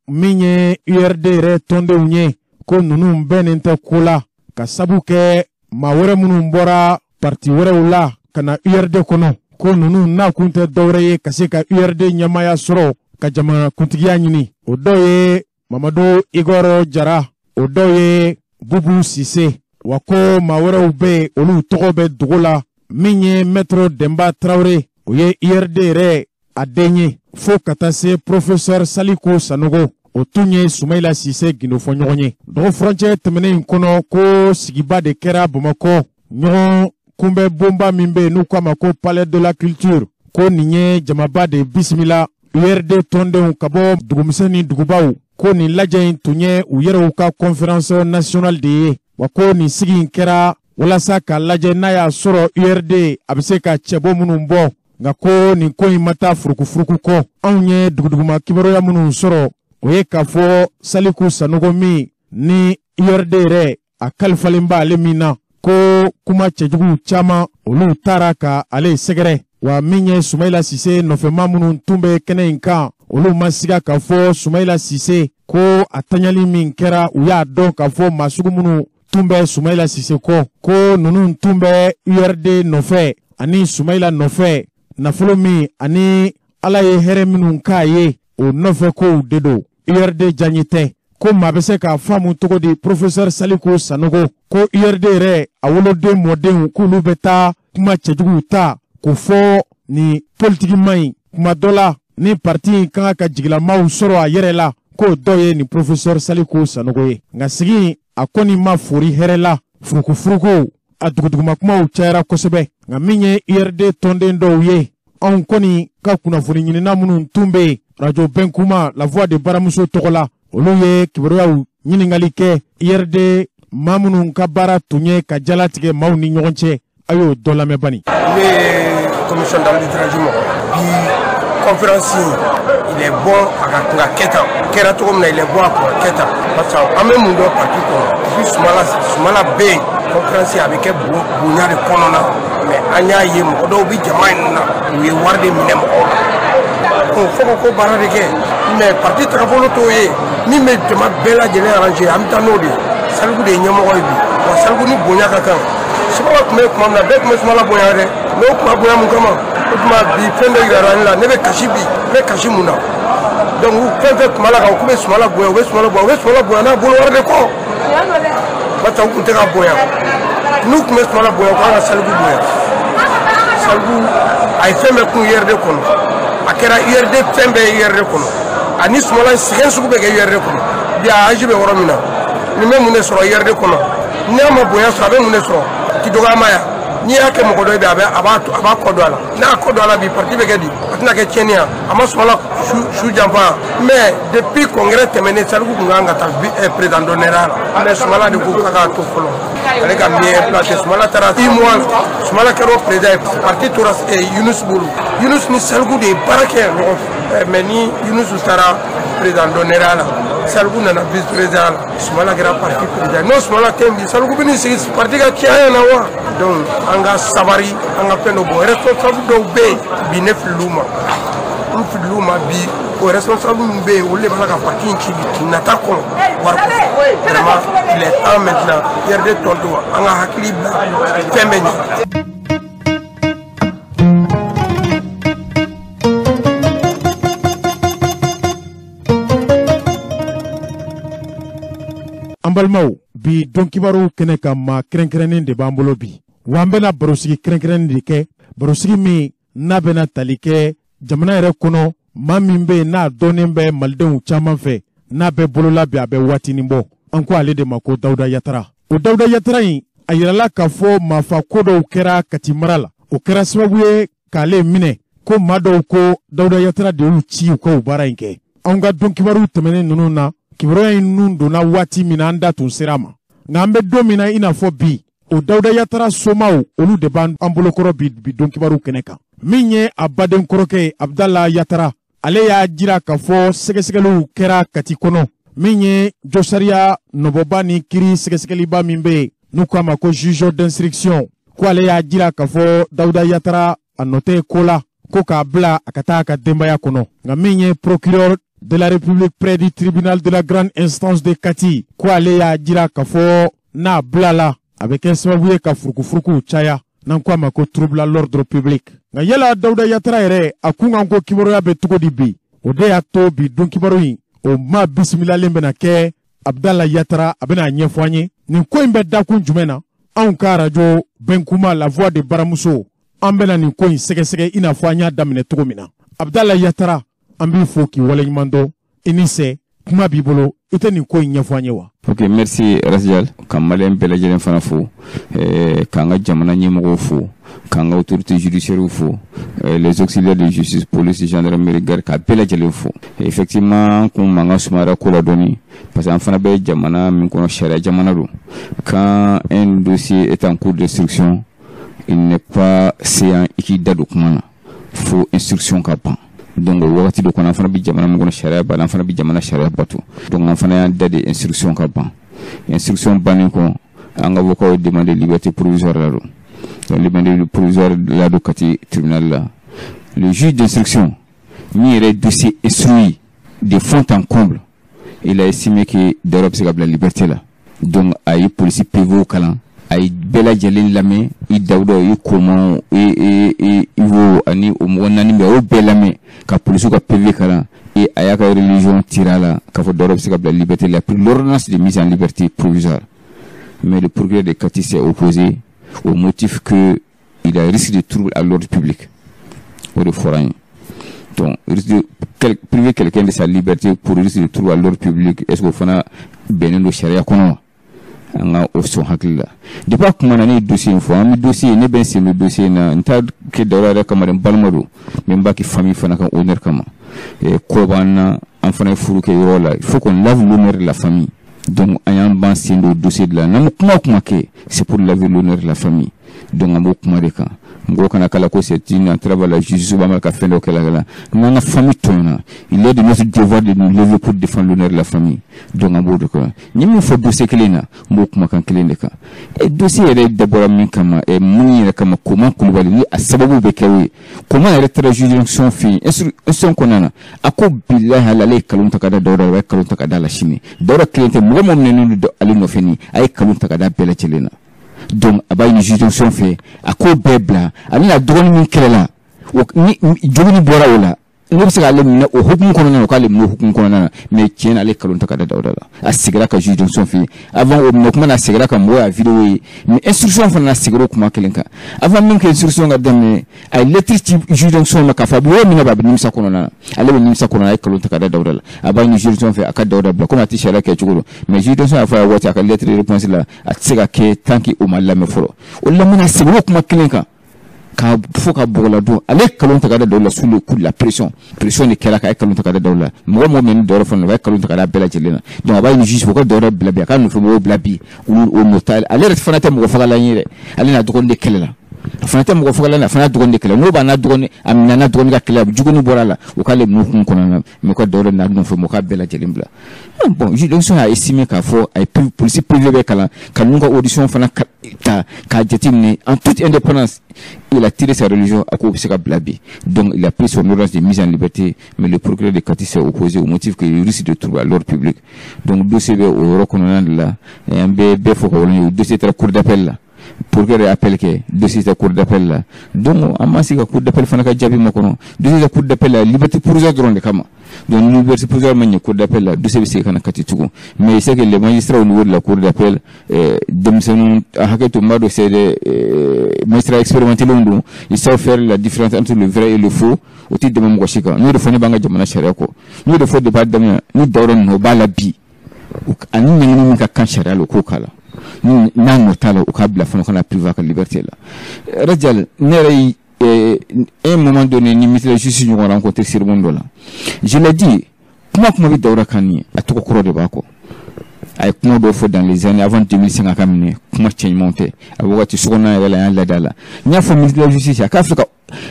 min ye URD yɛrɛ tɔndenw ye, ko ninnu bɛnnen tɛ ko la ka sabu kɛ maa wɛrɛ minnu bɔra parti wɛrɛw la ka na URD kɔnɔ, ko ninnu n'a kun tɛ dɔwɛrɛ ye ka se ka URD ɲɛmaaya sɔrɔ ka jamanakuntigiya ɲini. O dɔw ye Mamadu Igor Jara, o dɔw ye Bubu Sise, wa ko maa wɛrɛw bɛ yen olu tɔgɔ bɛ dogo la. Min ye Maître Demba Traoré, o ye URD yɛrɛ a den ye, fo ka taa se professeur Saliku Sanogo, o tun ye Sumayila Sise gindofɔɲɔgɔn ye. Dɔgɔ furancɛ tɛmɛnen in kɔnɔ, ko sigiba de kɛra Bamakɔ, ɲɔgɔn kunbɛ bonba min bɛ yen n'u k'a ma ko Palais de la Culture, ko nin ye jamaba de bisimila URD tɔndenw ka bɔ dugumisɛn ni dugubaw, ko nin lajɛ in tun ye u yɛrɛw ka conférence nationale de ye, wa ko nin sigi in kɛra walasa k'a lajɛ n'a y'a sɔrɔ URD a bɛ se ka cɛbɔ minnu bɔ. Nka ko nin ko in ma taa furukufuruku kɔ. Anw ye duguduguma kibaruya minnu sɔrɔ, o ye k'a fɔ Saliku Sanogo min ni URD yɛrɛ a kalifalen b'ale min na, ko kuma cɛjugu caman olu taara ka ale sɛgɛrɛ. Wa min ye Sumayila Sise nɔfɛma minnu tun bɛ kɛnɛ in kan, olu ma siga k'a fɔ Sumayila Sise ko a taɲali min kɛra, u y'a dɔn k'a fɔ maa sugu minnu tun bɛ Sumayila Sise kɔ, ko ninnu tun bɛ URD nɔfɛ ani Sumayila nɔfɛ, nafolo min ani Ala ye hɛrɛ minnu k'a ye, o nɔfɛ kow de don, URD diyaɲɛ tɛ. Ko maa bɛ se k'a faamu cogo di professeur Saliku Sanogo ko URD yɛrɛ a woloden mɔdenw k'olu bɛ taa kuma cɛjuguw ta k'o fɔ nin politiki man ɲi. Kuma dɔ la ni parti in kan ka jigilamaw sɔrɔ a yɛrɛ la, k'o dɔ ye nin professeur Saliku Sanogo ye. Nka sigi a kɔni ma fori hɛrɛ la, furukufuruku a dugudugumakumaw cayara kosɛbɛ. Nka min ye URD tɔnden dɔw ye, anw kɔni ka kunnafoni ɲinina minnu tun bɛ yen radio Bɛnkuma La Voix de Baramuso tɔgɔ la, olu ye kibaruyaw ɲininkali kɛ URD maa minnu ka baara tun ye ka jalatigɛ maaw ni ɲɔgɔn cɛ. A y'o dɔ lamɛn bani. Ne ye commission d'arbitrage mɔgɔ. Bi conférence il est bon a ka kun ka kɛ tan, kɛra cogo min na, il est bon a kun ka kɛ tan, parce que an bɛ mun dɔn parti kɔnɔ bi, Sumala bɛ yen, conférence a bɛ kɛ bonya de kɔnɔna, mais an y'a ye mɔgɔ dɔw bɛ jama in na, u ye wari de minɛ mɔgɔw la, fo ko baara de kɛ, mais parti tagabolo t'o ye. Min bɛ jama bɛɛ lajɛlen arranger, an bɛ taa n'o de ye. Saliku de ye ɲɛmɔgɔ ye bi, wa Saliku ni bonya ka kan. Sumala tun bɛ tuma min na, bɛɛ tun bɛ Sumala bonya dɛ, mais o tun b'a bonya mun kama? O tuma bi fɛn dɔ yirara ne la, ne bɛ kasi bi, n bɛ kasi mun na? Donc fɛn fɛn tun b'a la kan k'u bɛ Sumala bonya, u bɛ Sumala bonya, u bɛ Sumala bonya n'a bolo wɛrɛ de kɔ, barisa u tun tɛ ka bonya. N'u tun bɛ Sumala bonya, u kan ka Saliku bonya. Saliku a ye fɛn bɛɛ kun URD kɔnɔ, a kɛra URD fɛn bɛɛ ye URD kɔnɔ, ani Sumala sɛgɛn sugu bɛ kɛ URD kɔnɔ. Bi a âge bɛ yɔrɔ min na, nin bɛ mun de sɔrɔ URD kɔnɔ? N'a ma bonya sɔrɔ, a bɛ mun de sɔrɔ? K'i dɔgɔyama ya, n'i y'a kɛ mɔgɔ dɔ ye bi, a b'a kɔ don a la. N'a kɔ don a la bi, parti bɛ kɛ di? A tɛna kɛ tiɲɛni ye? A ma Sumala su janfa, mais depuis congrès tɛmɛnen, Saliku tun kan ka taa président d'honneur la, mais Sumala de ko k'a k'a to fɔlɔ, ale ka mieux placé. Sumala taara 6 mois, Sumala kɛra o président ye, parti tora Yunus bolo. Yunus ni Saliku de ye baara kɛ ɲɔgɔn fɛ, mais ni Yunus taara président d'honneur la, Saliku nana vice président la, Sumala kɛra parti président. N'o Sumala tɛ yen bi, Saliku bɛ n'i sigi parti ka tiɲɛ na wa? Donc an ka sabari, an ka fɛn dɔ bɔ. Responsable dɔw bɛ yen bi, ne filil'u ma, N filil'u ma bi, o responsable min bɛ yen, olu de b'a la ka parti in ci bi nata kɔnɔ wari kɔfɛ. Vraiment, il est temps maintenant, URD tɔndenw, an ka hakili bila fɛn bɛ ɲɛ. An balimaw, bi don kibaruw kɛnɛ kan, maa kɛrɛnkɛrɛnnen de b'an bolo bi. Wa an bɛna barosigi kɛrɛnkɛrɛnnen de kɛ, barosigi min n'a bɛna tali kɛ jamana yɛrɛ kɔnɔ, maa min bɛ yen n'a dɔnnen bɛ malidenw caman fɛ, n'a bɛ bolola bi, a bɛ waatinin bɔ. An ko ale de ma ko Dawuda Yatara. O Dawuda Yatara in, a yirala k'a fɔ maafa ko dɔw kɛra Kati mara la. O kɛra sababu ye k'ale minɛ, ko maa dɔw ko Dawuda Yatara de y'u ci u ka o baara in kɛ. Anw ka don kibaruw tɛmɛnen ninnu na, kibaruya in nun donna waati min na, an da tun sera a ma. Nka an bɛ don min na i n'a fɔ bi, o Dawuda Yatara somaw, olu de b'an bolokɔrɔ bi don kibaru kɛnɛ kan. Min ye a baden kɔrɔkɛ ye, Abudala Yatara, ale y'a jira k'a fɔ sɛgɛsɛgɛliw kɛra Kati kɔnɔ. Min ye josariya nɔbɔba ni kiiri sɛgɛsɛgɛliba min bɛ yen n'u k'a ma ko juge d'instruction, ko ale y'a jira k'a fɔ Dawuda Yatara a nɔ tɛ ko la, ko k'a bila a ka taa a ka denbaya kɔnɔ. Nka min ye procureur de la République près du tribunal de la grande instance de Kati, ko ale y'a jira k'a fɔ n'a bilala, a bɛ kɛ sababu ye ka furukufurukuw caya, n'an ko a ma ko trouble à l'ordre public. Nka yala Dawuda Yatara yɛrɛ a kunkan ko kibaruya bɛ cogo di bi? O de y'a to bi don kibaru in, o maa bisimilalen bɛna kɛ Abudala Yatara, a bɛna a ɲɛfɔ an ye nin ko in bɛ dakun jumɛn na. Anw ka arajo Bɛnkuma, La Voix de Baramuso, an bɛna nin ko in sɛgɛsɛgɛ i n'a fɔ an y'a daminɛ cogo min na. Abudala Yatara, an b'i fo k'i waleɲuman dɔn. I ni sɛ, kuma b'i bolo, i tɛ nin ko in ɲɛfɔ an ye wa? Ok, merci Rasial. Ka maliyɛn bɛɛ lajɛlen fana fo, k'an ka jamana ɲɛmɔgɔw fo, k'an ka autorité judiciaire fo, les auxiliaires de justice, police, gendarmerie, garde, k'a bɛɛ lajɛlen fo. Effectivement, an kun mankan sumayara ko la dɔɔni, parce que an fana bɛ jamana min kɔnɔ, sariya jamana don. Quand un dossier est en cours d'instruction, il n'est pas séant i k'i da don kuma na fo instruction ka ban. Donc o wagati dɔ kɔnɔ, an fana bɛ jamana min kɔnɔ, sariya b'a la, an fana bɛ jamana sariya bato. Donc an fana y'an da de instruction ka ban. Instruction bannen kɔ, an ka avocat ye demande liberté provisoire la don. Donc liberté provisoire la don Kati tribunal la. Le juge d'instruction min yɛrɛ dossier instruit de fond en comble, il a estimé que Dawuda bɛ se ka bila liberté la. Donc a ye polisi PV kalan, a ye bɛɛ lajɛlen lamɛn, i Dawuda, i Komaw, i Ivo ani o mɔgɔ naani bɛɛ, a y'o bɛɛ lamɛn ka polisiw ka PV kalan, et a y'a ka religion tiré a la k'a fɔ Dawuda bɛ se ka bila liberté la, pris l'ordonnance de mise en liberté provisoire. Mais le procureur de Kati s'est opposé au motif que il a risque de trouble à l'ordre public. O de fɔra an ye. Donc risque de priver quelqu'un de sa liberté pour risque de trouble à l'ordre public, est-ce que o fana bɛnnen don sariya kɔnɔ wa? An ka o sɔn hakili la. Depuis a kuma na, ne ye dossier in fɔ, an bɛ dossier, ne bɛ n sen don dossier in na, n t'a kɛ Dawuda yɛrɛ kama dɛ, n balima don, mais n b'a kɛ famille fana ka honneur kama. Ko b'an na, an fana ye furu kɛ yɔrɔ la, il faut qu'on lave l'honneur de la famille. Donc an y'an ban sen don dossier de la. N'an bɛ kuma o kuma kɛ, c'est pour laver l'honneur de la famille. Donc an b'o kuma de kan. Mɔgɔw kana k'a la ko c'est une entrave à la justice ou b'an ka fɛn dɔ kɛ la. N'an ka famille tɔɲɔna, il est de notre devoir de nous lever pour défendre l'honneur de la famille. Donc an b'o de kɛ. N ye min fɔ dossier kelen na, n b'o kumakan kelen de kan. Dossier yɛrɛ dabɔra min kama, mun yɛrɛ kama, Koma Kulubali ni a sababu bɛ kɛ o ye. Koma yɛrɛ taara juge d'instruction fɛ yen, instruction kɔnɔna na, a ko bilahi ale ye nkalon ta ka da Dawuda la, a ye nkalon ta ka da la sini. Dawuda kelen tɛ, mɔgɔ mɔgɔ minɛnen don ale nɔfɛ nin, a ye nkalon ta ka da bɛɛ lajɛlen na. Donc a b'a ɲini juge d'instruction fɛ, a k'o bɛɛ bila, ale n'a dɔgɔnin min kɛlɛla, ni jogini bɔra o la, n'o bɛ se k'ale minɛ o hukumu kɔnɔna na, o k'ale minɛ o hukumu kɔnɔna na. Mais tiɲɛ na, ale nkalon ta ka da Dawuda la. A seginna ka juge d'instruction fɛ yen. Avant o minɛ kuma na, a seginna ka mɔgɔw y'a vidéo ye. Mais instruction fana na, seginna o kuma kelen kan. Avant même que instruction ka daminɛ, a ye lettre ci juge d'instruction ma k'a fɔ a bɛ yɔrɔ min na, a bɛ nimisa kɔnɔna na. Ale bɛ nimisa kɔnɔna na, a ye nkalon ta ka da Dawuda la. A b'a ɲini juge d'instruction fɛ a ka Dawuda bila, komi a tɛ sariya kɛ cogo dɔn. Mais juge d'instruction y'a fɔ a ye waati a ka lettre de réponse la, a tɛ se ka kɛ tant que o ma lamɛn fɔlɔ. O lamɛnna, a seginna o kuma kelen kan. K'a fɔ ka bɔgɔla don, ale ye nkalon ta ka da Dawuda la sous le coup de la pression. Pression de kɛra k'a ye nkalon ta ka da Dawuda la. Mɔgɔ mɔgɔ minɛ Dawuda fana, a ye nkalon ta ka da bɛɛ lajɛlen na. Donc a b'a ɲini juge fɛ, u ka Dawuda bila bi, a ka nɔfɛ mɔgɔw bila bi, olu o nɔ t'a, ale yɛrɛ fana tɛ mɔgɔ fagalan ye dɛ, ale n'a dɔgɔnin de kɛlɛ la. A fana tɛ mɔgɔ fagala, a fana dɔgɔnin de kɛlɛ. N'o b'a n'a dɔgɔnin, a minɛ n'a dɔgɔnin ka kɛlɛ, juguni bɔra a la, u k'ale minɛ hukumu kɔnɔna na, mais u ka Dawuda n'a nɔfɛ mɔgɔ k'a bɛɛ lajɛlen bila. Bon, juge d'instruction a estimé k'a fɔ a ye polisi PV bɛɛ kalan, ka ninnu ka audition fana ta k'a jateminɛ en toute indépendance. Il a tiré sa religion, a k'o bɛ se ka bila bi. Donc il a pris son ordonnance de mise en liberté, mais le procureur de Kati s'est opposé au motif qu'il risque de trouble à l'ordre public. Donc dossier bɛ o yɔrɔ kɔnɔna de la. An bɛ bɛɛ fɔ ka waleɲuman. Dossier taara cour d'appel la, procureur ye appel kɛ, dossier tɛ cour d'appel la. Donc an ma se ka cour d'appel fana ka jaabi makɔnɔ. Dossier tɛ cour d'appel la liberté provisoire dɔrɔn de kama. Donc liberté provisoire ma ɲɛ cour d'appel la, dossier bɛ segin ka na Kati tugun. Mais c'est que les magistrats au niveau de la cour d'appel, denmisɛnninw, a hakɛ to, n b'a dɔn, c'est des magistrats expérimentés don, ils savent faire la différence entre le vrai et le faux. O tɛ dɛmɛ mɔgɔ si kan. N y'o de fɔ, ne b'an ka jamana sariya kɔ. N y'o de fɔ depuis a daminɛ, ni Dawuda ninnu o b'a la bi, ani ɲangini min ka kan sariya la, o k'o k'a la. N'a nɔ t'a la, u k'a bila fana kana privé a ka liberté la. Rajal, ne yɛrɛ ye un moment donné ni ministre de la justice ɲɔgɔn rencontré cérémonie dɔ la, je l'ai dit, kuma bɛ Dawuda kan nin ye, a tɔgɔ kɔrɔ de b'a kɔ. A ye kuma dɔw fɔ dans les années avant 2005, a ka minɛ, kuma cɛɲumanw tɛ. A wagati sokɔnɔna yɛrɛ la, an y'a lada la. N y'a fɔ ministre de la justice, a k'a fɛ ka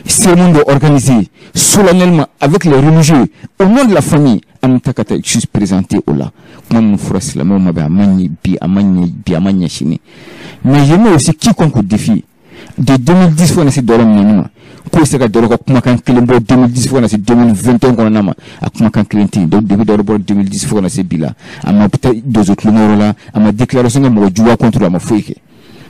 cérémonie dɔ organiser solennellement avec les religieux au nom de la famille, an bɛ taa ka taa excuse présenter o la. Kuma minnu fɔra silamɛw ma bɛn, a ma ɲɛ bi, a ma ɲɛ bi, a ma ɲɛ sini. Mais je mets aussi quiconque au défi de 2010 fo ka na se Dawuda minɛni ma, k'o se ka Dawuda ka kumakan kelen bɔ 2010 fo ka na se 2021 kɔnɔna ma, a kumakan kelen tɛ yen. Donc depuis Dawuda bɔra 2010 fo ka na se bi la, a ma taa donso tulonkɛyɔrɔ la, a ma déclaration kɛ mɔgɔ juguya contre, a ma foyi kɛ.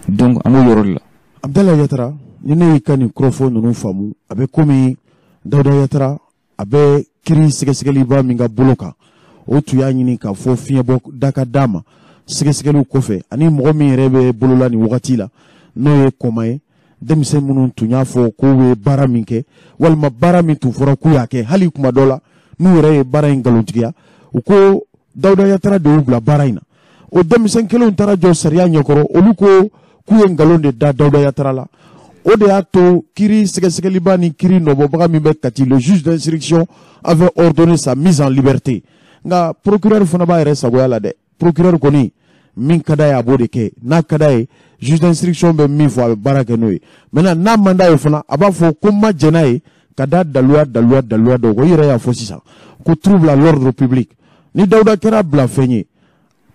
Donc an b'o yɔrɔ de la. Abudalayi Yatara, ni ne y'i ka nin kɔrɔfɔ ninnu faamu, a bɛ komi Dawuda Yatara a bɛ kiiri sɛgɛsɛgɛliba min ka bolo kan, o tun y'a ɲini k'a fɔ fiɲɛbɔ da ka d'a ma sɛgɛsɛgɛliw kɔfɛ, ani mɔgɔ min yɛrɛ bɛ bolola nin wagati la, n'o ye Kɔma ye. Denmisɛn minnu tun y'a fɔ k'u bɛ baara min kɛ, walima baara min tun fɔra k'u y'a kɛ, hali kuma dɔ la n'u yɛrɛ ye baara in nkalontigiya, u ko Dawuda Yatara de y'u bila baara in na. O denmisɛn kelenw taara jɔ sariya ɲɛkɔrɔ, olu ko k'u ye nkalon de da Dawuda Yatara la. O de y'a to kiiri sɛgɛsɛgɛliba ni kiiri nɔbɔbaga min bɛ Kati, le juge d'instruction avait ordonné sa mise en liberté. Nka procureur fana b'a yɛrɛ sagoya la dɛ. Procureur kɔni, min ka d'a ye, a b'o de kɛ. N'a ka d'a ye, juge d'instruction bɛ min fɔ, a bɛ baara kɛ n'o ye. Maintenant n'a man d'a ye fana, a b'a fɔ ko n ma jɛn n'a ye, ka da daluya daluya daluya dɔw kan. I yɛrɛ y'a fɔ sisan ko trouble à l'ordre public. Ni Dawuda kɛra bila fɛn ye,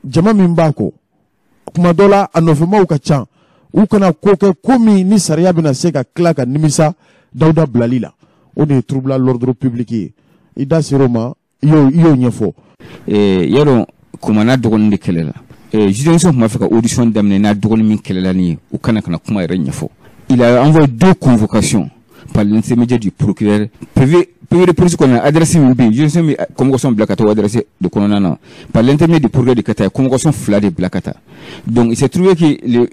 jama min b'a kɔ, kuma dɔ la a nɔfɛmaw ka ca, u kana ko kɛ ko min ni sariya bɛna se ka tila ka nimisa Dawuda bilali la. O de ye trouble à l'ordre public ye. I da ser'o ma, i y'o ɲɛfɔ. Yadɔ, Kɔma n'a dɔgɔnin de kɛlɛ la. Juge d'instruction tun b'a fɛ ka audition daminɛ n'a dɔgɔnin min kɛlɛla nin ye, u kana ka na kuma yɛrɛ ɲɛfɔ. Il a envoyé deux convocations par l'intermédiaire du procureur. PV de police kɔnɔ, adresse min bɛ yen, juge d'instruction bɛ convocation bila ka taa o adresse de kɔnɔna na. Par l'intermédiaire du procureur de Kati, a ye convocation fila de bila ka taa. Donc il s'est trouvé que le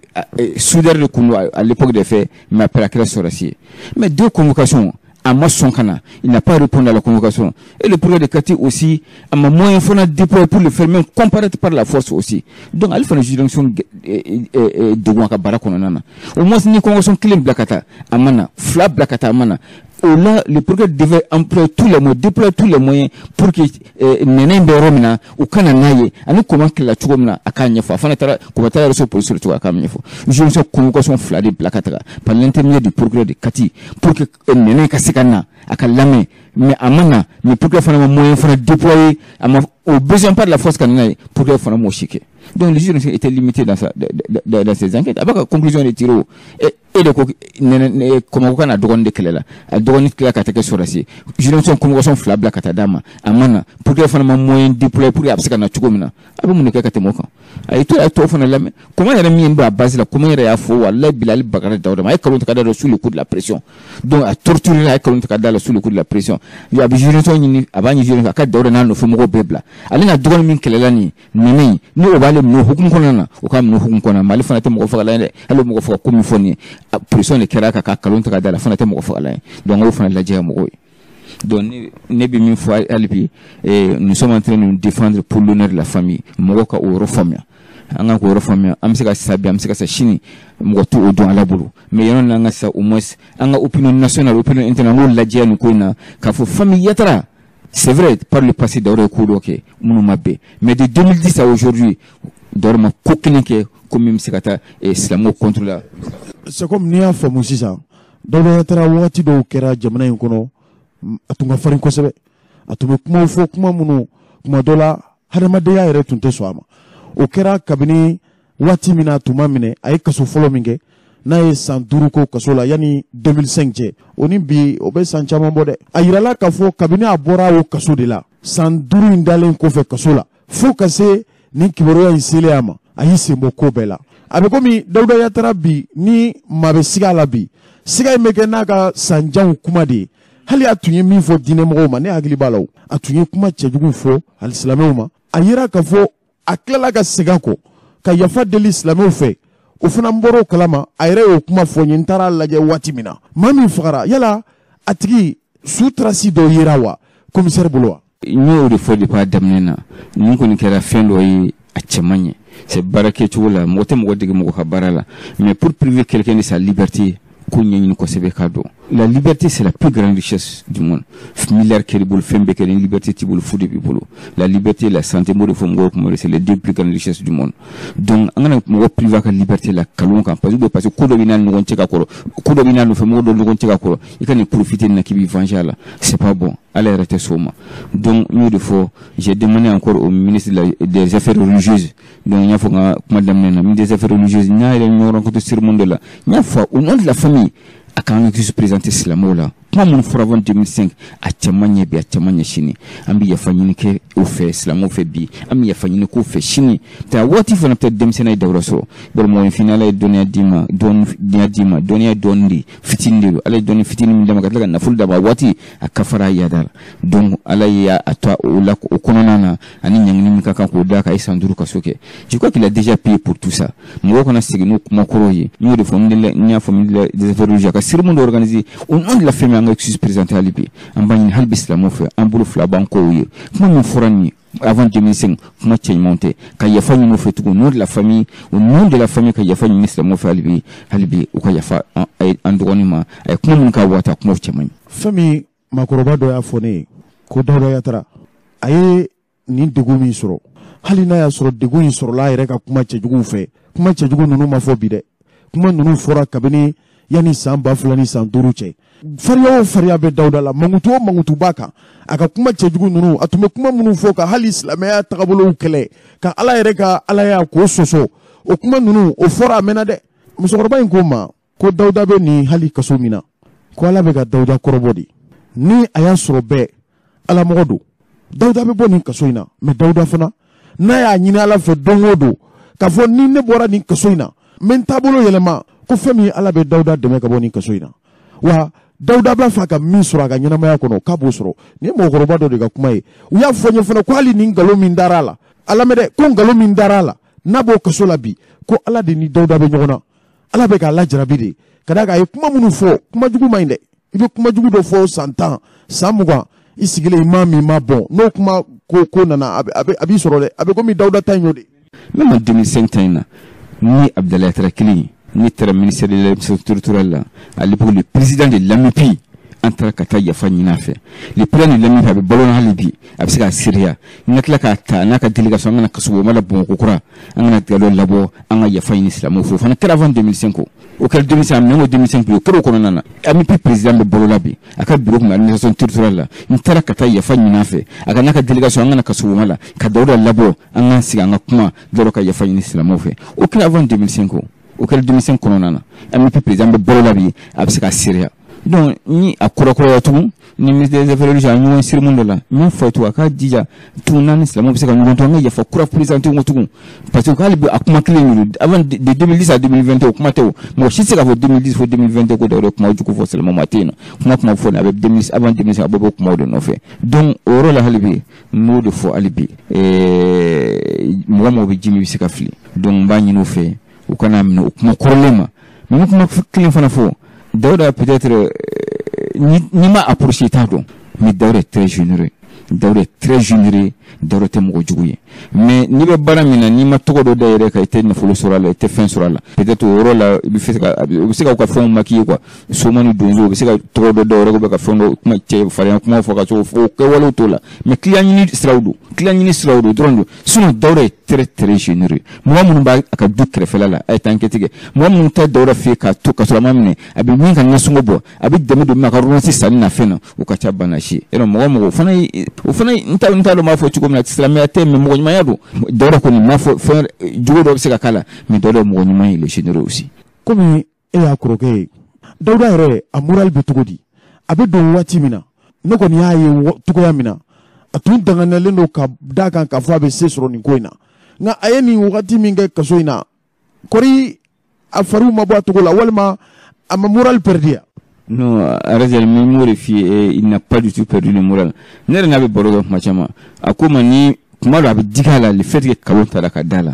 soudeur de kun don à l'époque des faits, mais après a kɛra sɔrɔdasi ye. Mais deux convocations, a ma sɔn ka na, il n'a pas répondu à la convocation. Et le procureur de Kati aussi, a ma moyen fana déployé pour le faire même comparaître par la force aussi. Donc ale fana juge d'instruction degun a ka baara kɔnɔna na. Au moins ni convocation kelen bila ka taa, a ma na, fila bila ka taa, a ma na. Au là, le procureur devait employer tous les moyens, déployer tous les moyens pour que nɛnɛ bɛ yɔrɔ min na, u kana n'a ye, ani Kɔma kɛlɛla cogo min na, a k'a ɲɛfɔ. A fana taara, Kɔma taara yɛrɛ polisi cogo, a k'a ɲɛfɔ. Juge d'instruction convocation fila de bila ka taga par l'intermédiaire du procureur de Kati pour que nɛnɛ ka se ka na, a ka lamɛn. Mais a ma na, mais procureur fana ma moyen fana déployer, a ma au besoin par la force ka na n'a ye, procureur fana m'o si kɛ. Donc le juge d'instruction était limité dans ses enquêtes. A b'a ka conclusion de tirer o. E de ko nɛnɛ Kɔma ko ka na dɔgɔnin de kɛlɛ la, a dɔgɔnin tila ka taa kɛ sɔrɔdasi ye. Juge d'instruction convocation fila bila ka taa d'a ma, a ma na. Procureur fana ma moyen déployer pour que a bɛ se ka na cogo min na. A bɛ mun de kɛ ka tɛmɛ o kan? A ye to, a ye tɔw fana lamɛn. Kɔma yɛrɛ min b'a base la, Kɔma yɛrɛ y'a fɔ, walayi bila ale bagara Dawuda ma, a ye nkalon tigɛ ka da la sous le coup de la pression. Donc a torturé, a ye nkalon tigɛ ka da la sous le coup de la pression. A bɛ juge d'instruction ɲini, a b'a ɲini juge a ka Dawuda n'a nɔfɛ mɔgɔw bɛɛ bila. Ale n'a dɔgɔnin min kɛlɛla nin nɛnɛ in, ni o b'ale minɛ o hukumu kɔnɔna na, o k'a minɛ o hukumu kɔnɔna na. Mais ale fana tɛ mɔgɔ fagalan ye dɛ. Hali o mɔgɔ faga ko min fɔ nin ye, pression de kɛra a kan ka nkalon tigɛ ka da la, a fana tɛ mɔgɔ fagalan ye. Donc an k'o fana lajɛya mɔgɔw ye. Donc ne bɛ min fɔ hali bi, nous sommes en train de nous défendre pour l'honneur de la famille. Mɔgɔw ka o yɔrɔ faamuya. An ka k'o yɔrɔ faamuya. An bɛ se ka sa bi, an bɛ se ka sa sini, mɔgɔ t'o dɔn Ala bolo. Mais yanni an ka sa, au moins an ka opinion nationale, opinion internationale, an k'o lajɛya nin ko in na, k'a fɔ famille Yatara, c'est vrai, par le passé Dawuda ye ko dɔ kɛ minnu ma bɛn, mais de 2010 à aujourd'hui, Dawuda ma ko kelen kɛ ko min bɛ se ka taa silamɛw contre la. C'est comme n'i y'a faamu sisan, Dawuda Yatara wagati dɔw kɛra jamana in kɔnɔ, a tun ka farin kosɛbɛ, a tun bɛ kumaw fɔ, kuma minnu kuma dɔ la hadamadenya yɛrɛ tun tɛ sɔn a ma. O kɛra kabini waati min na a tun ma minɛ, a ye kaso fɔlɔ min kɛ, n'a ye san 5 ko kaso la yanni 2005 cɛ, o ni bi o bɛ san caman bɔ dɛ. A yirala k'a fɔ kabini a bɔra o kaso de la, san 5 in dalen kɔfɛ kaso la, fo ka se nin kibaruya in selen a ma, a y'i sen bɔ ko bɛɛ la. A bɛ komi Dawuda Yatara bi, ni maa bɛ siga a la bi, siga in bɛ kɛ n'a ka sanjanw kuma de ye. Hali a tun ye min fɔ diinɛmɔgɔw ma, ne hakili b'a la, o a tun ye kuma cɛjugu fɔ hali silamɛw ma. A yira k'a fɔ a tilala ka segin a kɔ ka yafa deli silamɛw fɛ, o fana bɔra o kalama. A yɛrɛ y'o kuma fɔ n ye, n taara lajɛ waati min na maa min fagara, yala a tigi su trace dɔ yera wa commissaire bolo wa? N y'o de fɔ depuis a daminɛ na, nin kɔni kɛra fɛn dɔ ye, a cɛ man ɲɛ. C'est baara kɛcogo la, mɔgɔ tɛ mɔgɔ dege mɔgɔ ka baara la, mais pour priver quelqu'un de sa liberté, ko ɲɛɲini kosɛbɛ k'a dɔn. La liberté, c'est la plus grande richesse du monde. Milliard kɛr'i bolo, fɛn bɛɛ kɛra, ni liberté t'i bolo, fu de b'i bolo. La liberté, la santé, n b'o de fɔ mɔgɔw kuma, c'est les deux plus grandes richesses du monde. Donc an kana mɔgɔ priver a ka liberté la kalon kan, parce que ko dɔ b'i n'a ni ɲɔgɔn cɛ ka kɔrɔ, ko dɔ b'i n'a nɔfɛ mɔgɔ dɔ ɲɔgɔn cɛ ka kɔrɔ, i ka nin profiter nin na k'i b'i venger a la, c'est pas bon. Ala yɛrɛ tɛ s'o ma. Donc n y'o de fɔ, j'ai demandé encore au ministre des affaires religieuses. Donc n y'a fɔ n ka kuma daminɛ na, ministre des affaires religieuses, n y'a yɛrɛ ɲɔgɔn rencontre cérémonie dɔ la, n y'a fɔ au nom de la famille, a kan ka se présenter silamɛw la. Kuma minnu fɔra avant 2005, a cɛ man ɲɛ bi, a cɛ man ɲɛ sini. An bɛ yafa ɲini kɛ o fɛ silamɛw fɛ bi, an bɛ yafa ɲini k'o fɛ sini. Ta waati fana peut-être denmisɛnnin ye Dawuda sɔrɔ, bari mɔgɔninfin, Ala ye dɔnniya d'i ma, dɔnniya d'i ma, dɔnniya dɔɔni de fitinin de don. Ala ye dɔnni fitinin min d'a ma ka tila ka nafolo d'a ma, waati a kafara a yada la. Donc Ala ye a to o la, o kɔnɔna na, ani ɲangini min ka kan k'o d'a kan, a ye san 5 kaso kɛ. Je crois qu'il a déjà payé pour tout ça. Mɔgɔw kana segin n'o kuma kɔrɔw ye. N y'o de fɔ, n y'a fɔ ministre des affaires religieuses, a ka cérémonie dɔ organiser au nom de la famille, an ka excuse présenter hali bi. An b'a ɲini hali bi silamɛw fɛ, an bolo fila b'an kɔw ye. Kuma min fɔra nin ye avant 2005, kuma cɛ ɲumanw tɛ, ka yafa ɲini u fɛ tugun, au nom de la famille, au nom de la famille, ka yafa ɲini silamɛw fɛ hali bi, hali bi u ka yafa an dɔgɔnin ma. A ye kuma minnu k'a waati, a kumaw cɛ man ɲi. Fɛn min maakɔrɔba dɔ y'a fɔ ne ye ko Dawuda Yatara a ye nin degun min sɔrɔ, hali n'a y'a sɔrɔ degun in sɔrɔla a yɛrɛ ka kuma cɛjuguw fɛ, kuma cɛjugu ninnu ma fɔ bi dɛ, kuma ninnu fɔra kabini yanni san 2005 cɛ. Fariya o fariya bɛ Dawuda la, mankutu o mankutu b'a kan, a ka kuma cɛjugu ninnu, a tun bɛ kuma minnu fɔ ka hali silamɛya tagabolow kɛlɛ, ka Ala yɛrɛ ka Alaya k'o sɔsɔ, o kuma ninnu o fɔra a mɛnna dɛ. Musokɔrɔba in ko n ma ko Dawuda bɛ nin hali kaso min na, ko Ala bɛ ka Dawuda kɔrɔbɔ de, ni a y'a sɔrɔ bɛɛ alamɔgɔ don, Dawuda bɛ bɔ nin kaso in na. Mais Dawuda fana n'a y'a ɲini Ala fɛ don o don k'a fɔ ni ne bɔra nin kaso in na, n bɛ n taabolo yɛlɛma, ko fɛn min Ala bɛ Dawuda dɛmɛ ka bɔ nin kaso in na, wa Dawuda b'a fɛ a ka min sɔrɔ a ka ɲɛnamaya kɔnɔ, k'a b'o sɔrɔ. Nin ye mɔgɔkɔrɔba dɔ de ka kuma ye. U y'a fɔ n ye fana ko hali nin nkalon min dara a la, a lamɛn dɛ, ko nkalon min dara a la n'a b'o kaso la bi, ko Ala de ni Dawuda bɛ ɲɔgɔn na, Ala bɛ k'a lajarabi de, ka d'a kan a ye kuma minnu fɔ, kuma jugu man ɲi dɛ. I bɛ kuma jugu dɔ fɔ san 10, san 20, i sigilen i ma min ma bɔn, n'o kuma ko nana, a b'i sɔrɔ dɛ. A bɛ komi Dawuda ta in y'o de. Même en 2005 ta in na, ni Abdalaye Yatara kelen, ni taara ministère de l'administration territoriale la, à l'époque le président de l'AMUPI, an taara ka taa yafa ɲini a fɛ. Le président de l'AMUPI a bɛ balo hali bi, a bɛ se k'a seereya. N ka tila k'a ta n'a ka délégation, an kana kasobonba la Bamakɔ kura, an kana tigɛ dɔ labɔ, an ka yafa ɲini silamɛw fɛ. O fana kɛra avant 2005. O kɛra 2005, a minɛ ko 2005 bi, o kɛra o kɔnɔna na. AMUPI président bɛ balo la bi, a ka bureau tun bɛ administration territoriale la. N taara ka taa yafa ɲini a fɛ, a ka n'a ka délégation, an kana kasobonba la, ka Dawuda labɔ, an k'an sigi an ka kuma, Dawuda ka yafa ɲini silamɛw fɛ. O kɛra avant 2005. O kɛra 2005 kɔnɔna na. AMUPI président bɛ balo la bi, a bɛ se k'a seereya. Donc ni a kɔrɔkɔrɔya tugun, ni ministre des affaires religieuses a ɲɔgɔn cérémonie dɔ la, n y'a fɔ tugun, a k'a jija tugun n'an ni silamɛw bɛ se ka ɲɔgɔn to, an ka yafa kura présenté ko tugun, parce que k'ale bɛ a kuma kelen de don avant de 2010 à 2021, o kuma tɛ o, mɔgɔ si tɛ se k'a fɔ 2010 fo 2021 ko Dawuda kuma jugu fɔ silamɛw ma, a tɛ yen nɔ. Kuma fɔ nin a bɛ 2000 avant 2005, a bɛɛ b'o kumaw de nɔfɛ. Donc o yɔrɔ la hali bi n b'o de fɔ hali bi, mɔgɔ bɛ ji min, i bɛ se ka fili. Donc n b'a ɲini u fɛ, u kana minɛ o kuma kɔrɔlen ma. Mais n bɛ kuma kelen fana fɔ, Dawuda peut-être n'i ma approché i t'a dɔn, mais Dawuda est très généreux. Dawuda est très généreux, Dawuda tɛ mɔgɔ jugu ye. Mais n'i bɛ baara min na, n'i ma tɔgɔ dɔ da i yɛrɛ kan, i tɛ nafolo sɔrɔ a la, i tɛ fɛn sɔrɔ a la. Peut-être o yɔrɔ la, i bɛ se ka, u bɛ se ka u ka fɛnw maquiller quoi. Soma ni donso, u bɛ se ka tɔgɔ dɔ da o yɔrɔ, bɛ ka fɛn dɔ kuma cɛ farinya kuma fɔ ka sɔrɔ o kɛwalew t'o la. Mais client ɲini siraw don, client ɲini siraw don dɔrɔn don. Sinon Dawuda est très très généreux. Mɔgɔ minnu b'a a ka du kɛrɛfɛla la, a ye taa enquête kɛ. Mɔgɔ minnu tɛ Dawuda fɛ yen k'a to ka sɔrɔ a ma minɛ, a bɛ min ka nasɔngɔ bɔ, a bɛ dɛmɛ don min a ka ordonnance sanni na fɛn na, o ka ca bana si ye. Yɔrɔ mɔgɔ mɔgɔ o fana ye, o fana n t'a dɔn n b'a fɔ cogo min na, silamɛya tɛ, mais mɔgɔ ɲumanya don. Dawuda kɔni m'a fɔ fɛn jugu dɔ bɛ se ka k'a la, mais Dawuda ye mɔgɔ ɲuman ye, il est généreux aussi. Komi e y'a kɔrɔkɛ ye, Dawuda yɛrɛ a moral bɛ cogo di? A bɛ don waati min na, ne kɔni y'a ye cogoya min na, a tun danganiyalen don ka d'a kan k'a fɔ a bɛ se sɔrɔ nin ko in na. Nka a ye nin wagati min kɛ kaso in na, kɔri a fariw ma bɔ a cogo la, walima a ma moral perdu ya? Non, Arazel, min m'o de f'i ye, il n'a pas du tout perdu le moral. Ne yɛrɛ n'a bɛ baro kɛ kuma caman. A ko ma ni kuma dɔ a bɛ digi a la, le fait que kalon taara ka da la,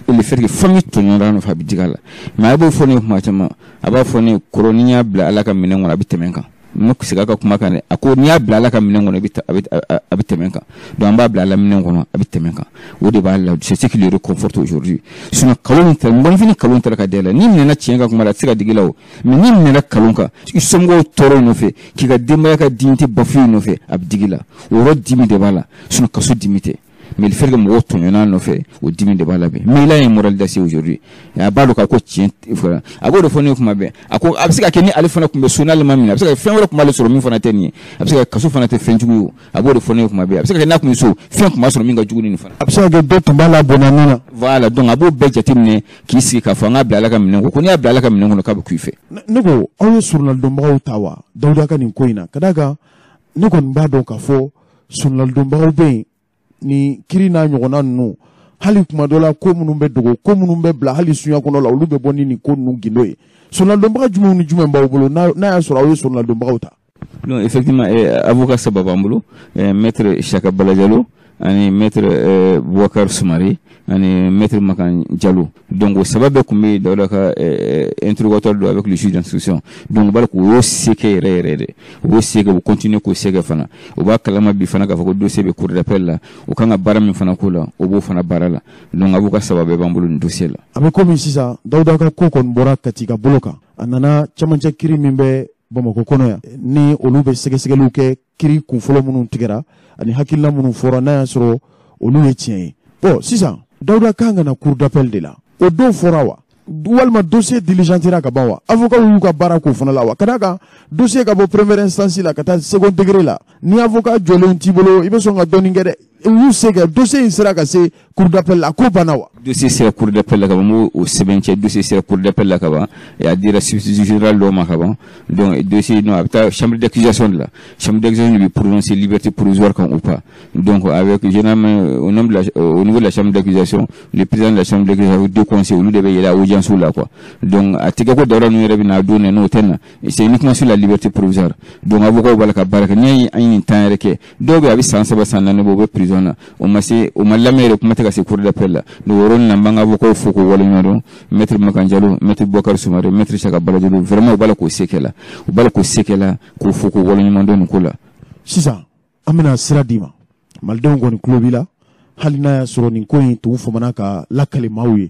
et le fait que famille tɔɲɔra nɔfɛ, a bɛ digi a la. Mais a b'o fɔ ne ye kuma caman. A b'a fɔ ne kɔrɔ, ni y'a bila Ala ka minɛn kɔnɔ, a bɛ tɛmɛ n kan. N bɛ segin a ka kuma kan dɛ. A ko n'i y'a bila Ala ka minɛn kɔnɔ, a bɛ tɛmɛ n kan. Donc an b'a bila Ala minɛn kɔnɔ, a bɛ tɛmɛ n kan. O de b'a la, c'est ce qui le réconforte aujourd'hui. Sinon kalon min taara, mɔgɔninfin ni kalon taara ka da la, n'i minɛna tiɲɛ kan kuma la, a tɛ se ka digi la o. Mais n'i minɛna kalon kan, i somɔgɔw tɔɔrɔ nɔfɛ, k'i ka denbaya ka dignité bafouer nɔfɛ, a bɛ digi la. O yɔrɔ dimi de b'a la. Sinon kaso dimi tɛ. Mais le fait que mɔgɔw tɔɲɔn'a nɔfɛ, o dimi de b'a la bi. Mais il a un moral d'acier aujourd'hui. A b'a dɔn k'a ko tiɲɛ fɔra. A b'o de fɔ ne ye kuma bɛɛ. A ko a bɛ se ka kɛ ni ale fana tun bɛ so, n'ale ma minɛ, a bɛ se ka kɛ fɛn wɛrɛ tun b'ale sɔrɔ min fana tɛ nin ye. A bɛ se ka kɛ kaso fana tɛ fɛn jugu ye o. A b'o de fɔ ne ye kuma bɛɛ. A bɛ se ka kɛ n'a tun bɛ so, fɛn tun b'a sɔrɔ min ka jugu ni nin fana. A bɛ se ka kɛ dɔ tun b'a la bonya min na. Voilà, donc a b'o bɛɛ jateminɛ k'i sigi k'a fɔ an k'a bila Ala ka minɛn kɔnɔ. Ko n'i y'a bila Ala ka minɛn kɔnɔ, k'a bɛ ku i fɛ. Ne ko aw ye surunalidonbagaw ta wa Dawuda ka nin ko in na? Ka d'a kan ne kɔni b'a dɔn k'a fɔ surunalidonbagaw bɛ yen, ni kiri n'a ɲɔgɔnna ninnu, hali kuma dɔ la ko minnu bɛ dogo, ko minnu bɛ bila hali sunya kɔnɔ la, olu bɛ bɔ ni nin ko ninnu gindo ye. Surunalidonbaga jumɛnw ni jumɛn b'aw bolo n'a y'a sɔrɔ aw ye surunalidonbagaw ta? Non, effectivement, avocat saba b'an bolo, maître Chaka Balajalo ani maître Boubacar Soumare ani maître Makan Diallo. Donc o saba bɛɛ tun bɛ Dawuda ka interrogatoire don avec le juge d'instruction. Donc u b'a k'u y'o se kɛ yɛrɛ yɛrɛ de, u y'o se kɛ, u continuer k'o se kɛ fana. U b'a kalama bi fana k'a fɔ ko dossier bɛ cour d'appel la, u kan ka baara min fana k'o la, o b'o fana baara la. Donc avocat saba bɛɛ b'an bolo nin dossier la. A bɛ komi sisan Dawuda ka ko kɔni bɔra Kati ka bolo kan, a nana cɛmancɛ kiri min bɛ Bamakɔ kɔnɔ yan, ni olu bɛ sɛgɛsɛgɛliw kɛ kiri kunfɔlɔ minnu tigɛra ani hakilina minnu fɔra, n'a y'a sɔrɔ olu ye tiɲɛ ye. Bon, sisan Dawuda kan ka na cour d'appel de la, o don fɔra wa, walima dossier diligentera ka ban wa? Avocat y'u ka baara k'o fana la wa? Ka d'a kan dossier ka bɔ première instance la ka taa second degré la, ni avocat jɔlenw t'i bolo, i bɛ sɔn ka dɔɔnin kɛ dɛ. U y'u se kɛ, dossier in sera ka se cour d'appel la, a ko banna wa? Dossier sera cour d'appel la ka ban, n b'o sɛbɛn cɛ, dossier sera cour d'appel la ka ban, a dira substitut général dɔw ma ka ban. Donc dossier non, a bɛ taa chambre d'accusation de la. Chambre d'accusation de bɛ prononcer liberté provisoire kan ou pas. Donc avec généralement au nom de la, au niveau de la chambre d'accusation, le président de la chambre d'accusation, deux conseillers, olu de bɛ yɛlɛ audience la quoi. Donc a tɛ kɛ ko Dawuda ninnu yɛrɛ bɛ na don n'o tɛ na, c'est uniquement sur la liberté provisoire. Donc avocat b'a la ka baara kɛ. N'i ye an ye nin temps yɛrɛ kɛ, dɔw bɛ a bɛ san 3 san 4 bɔ, u bɛ prison na, o ma se, o ma lamɛn yɛrɛ, kuma tɛ ka se cour d'appel la. Donc o yɔrɔnin na, n b'an ka avocat fo k'o waleɲuman dɔn, maître Makan Diallo, maître Boubacar Soumare, maître Chaka Balajalo. Vraiment u b'a la k'o se kɛ la, u b'a la k'o se kɛ la, k'o fo k'o waleɲuman dɔn nin ko la. Sisan an bɛna sira d'i ma, malidenw kɔni tulo b'i la, hali n'a y'a sɔrɔ nin ko in tun famana ka lakale maaw ye,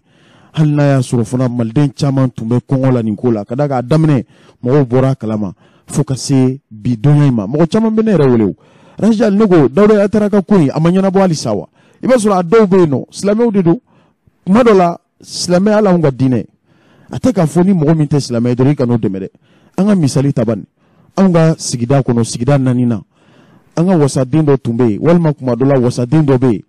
hali n'a y'a sɔrɔ fana maliden caman tun bɛ kɔngɔ la nin ko la, ka d'a kan a daminɛ mɔgɔw bɔra a kalama fo ka se bi donya in ma. Mɔgɔ caman bɛ ne yɛrɛ wele o Rajal, ne ko Dawuda Yatara ka ko in a ma ɲɛnabɔ halisa wa? I b'a sɔrɔ a dɔw bɛ yen nɔ, silamɛw de don. Kuma dɔ la silamɛya la, anw ka diinɛ a tɛ k'a fɔ ni mɔgɔ min tɛ silamɛ ye dɔrɔn i kan'o dɛmɛ dɛ. An ka misali ta bani, anw ka sigida kɔnɔ, sigida 4 na, an ka wasaden dɔ tun bɛ yen, walima kuma dɔ la wasaden dɔ bɛ yen,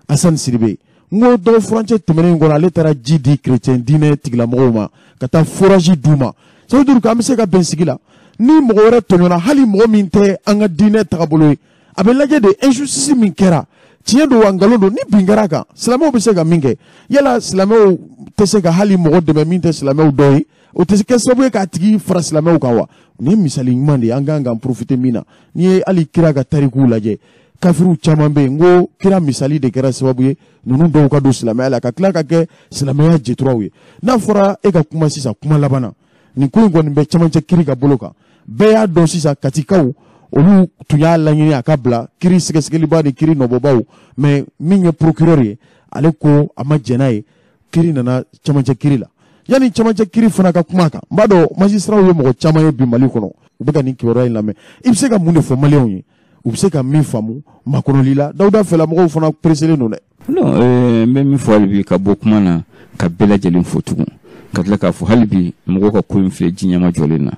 Asani Sidibe. N ko dɔgɔ furancɛ tɛmɛnen kɔnɔ, ale taara ji di chrétien diinɛ tigilamɔgɔw ma ka taa forage d'u ma. Ça veut dire qu'an bɛ se ka bɛn sigi la ni mɔgɔ wɛrɛ tɔɲɔna, hali mɔgɔ min tɛ an ka diinɛ tagabolo ye, a bɛ lajɛ de injustice min kɛra, tiɲɛ don wa nkalon don, ni bin kɛra a kan, silamɛw bɛ se ka min kɛ. Yala silamɛw tɛ se ka hali mɔgɔ dɛmɛ min tɛ silamɛw dɔ ye, o tɛ kɛ sababu ye k'a tigi fara silamɛw kan wa? Nin ye misali ɲuman de ye an kan k'an profiter min na. N'i ye hali kira ka tarikuw lajɛ, kafiriw caman bɛ yen, n ko kira misali de kɛra sababu ye ninnu dɔw ka don silamɛya la ka tila ka kɛ silamɛya jeturaw ye. N'a fɔra e ka kuma sisan, kuma laban na, nin ko in kɔni bɛ cɛmancɛ kiri ka bolo kan, bɛɛ y'a dɔn sisan Katikaw Olu tun y'a laɲini a ka bila kiri sɛgɛsɛgɛliba ni kiri nɔbɔbaw, mais min ye procureur ye, ale ko a ma jɛn n'a ye. Kiri nana camancɛ kiri la. Yanni camancɛ kiri fana ka kuma kan, n b'a dɔn magistraw ye mɔgɔ caman ye bi Mali kɔnɔ, u bɛ ka nin kibaruya in lamɛn. I bɛ se ka mun de fɔ maliyɛnw ye, u bɛ se ka min faamu makɔnɔli la? Dawuda fɛlamɔgɔw fana pereselen don dɛ. Non, n bɛ min fɔ hali bi ka bɔ kuma na, ka bɛɛ lajɛlen fo tugun, ka tila k'a fɔ hali bi mɔgɔw ka ko in filɛ ji ɲɛma jɔlen na.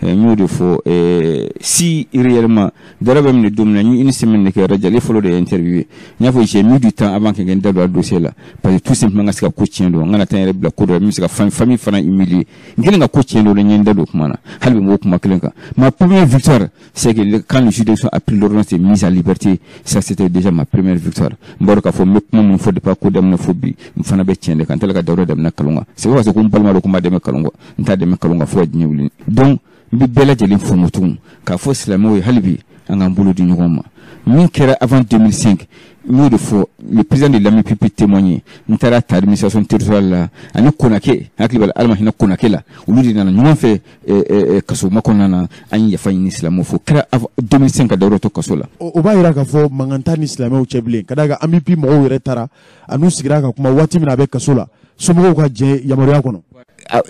N y'o de fɔ, si réellement Dawuda bɛ minɛ don min na, n ye une semaine de kɛ Rajali fɔlɔ de ye interview. N y'a fɔ, j'ai mis du temps avant que n da don a dossier la, parce que tout simplement n ka se ka ko tiɲɛ dɔn, n kana taa n yɛrɛ bila ko dɔ la min bɛ se ka famille fana humilier. N kɛlen ka ko tiɲɛ dɔn, n ye n da don kuma na. Hali bi n b'o kuma kelen kan. Ma première victoire, c'est que quand le juge d'instruction a pris l'ordonnance de mise à liberté, ça c'était déjà ma première victoire. N b'a dɔn k'a fɔ n bɛ kuma min fɔ depuis a ko daminɛ fo bi, n fana bɛ tiɲɛ de kan. N tɛ ka Dawuda daminɛ kalon kan. C'est pas parce que ko n balima don ko n b'a dɛmɛ kalon kan. N t'a dɛmɛ kalon kan fo ka diɲɛ wuli. Donc n bɛ bɛɛ lajɛlen fo tugun, k'a fɔ silamɛw ye hali bi an k'an bolo di ɲɔgɔn ma. Min kɛra avant 2005, n y'o de fɔ, le président de l'AMIP peut témoigner. N taara ta administration territoriale la ani Konake, hakili b'a la, Ala ma hinɛ Konake la, olu de nana ɲɔgɔn fɛ kaso makɔnɔna na. An ye yafa ɲini silamɛw fo kɛra 2005 ka Dawuda to kaso la. O b'a yira k'a fɔ mankan t'a ni silamɛw cɛ bilen, ka d'a kan AMIP mɔgɔw yɛrɛ taara a n'u sigira ka kuma waati min na a bɛ kaso la, somɔgɔw ka jɛ yamaruya kɔnɔ.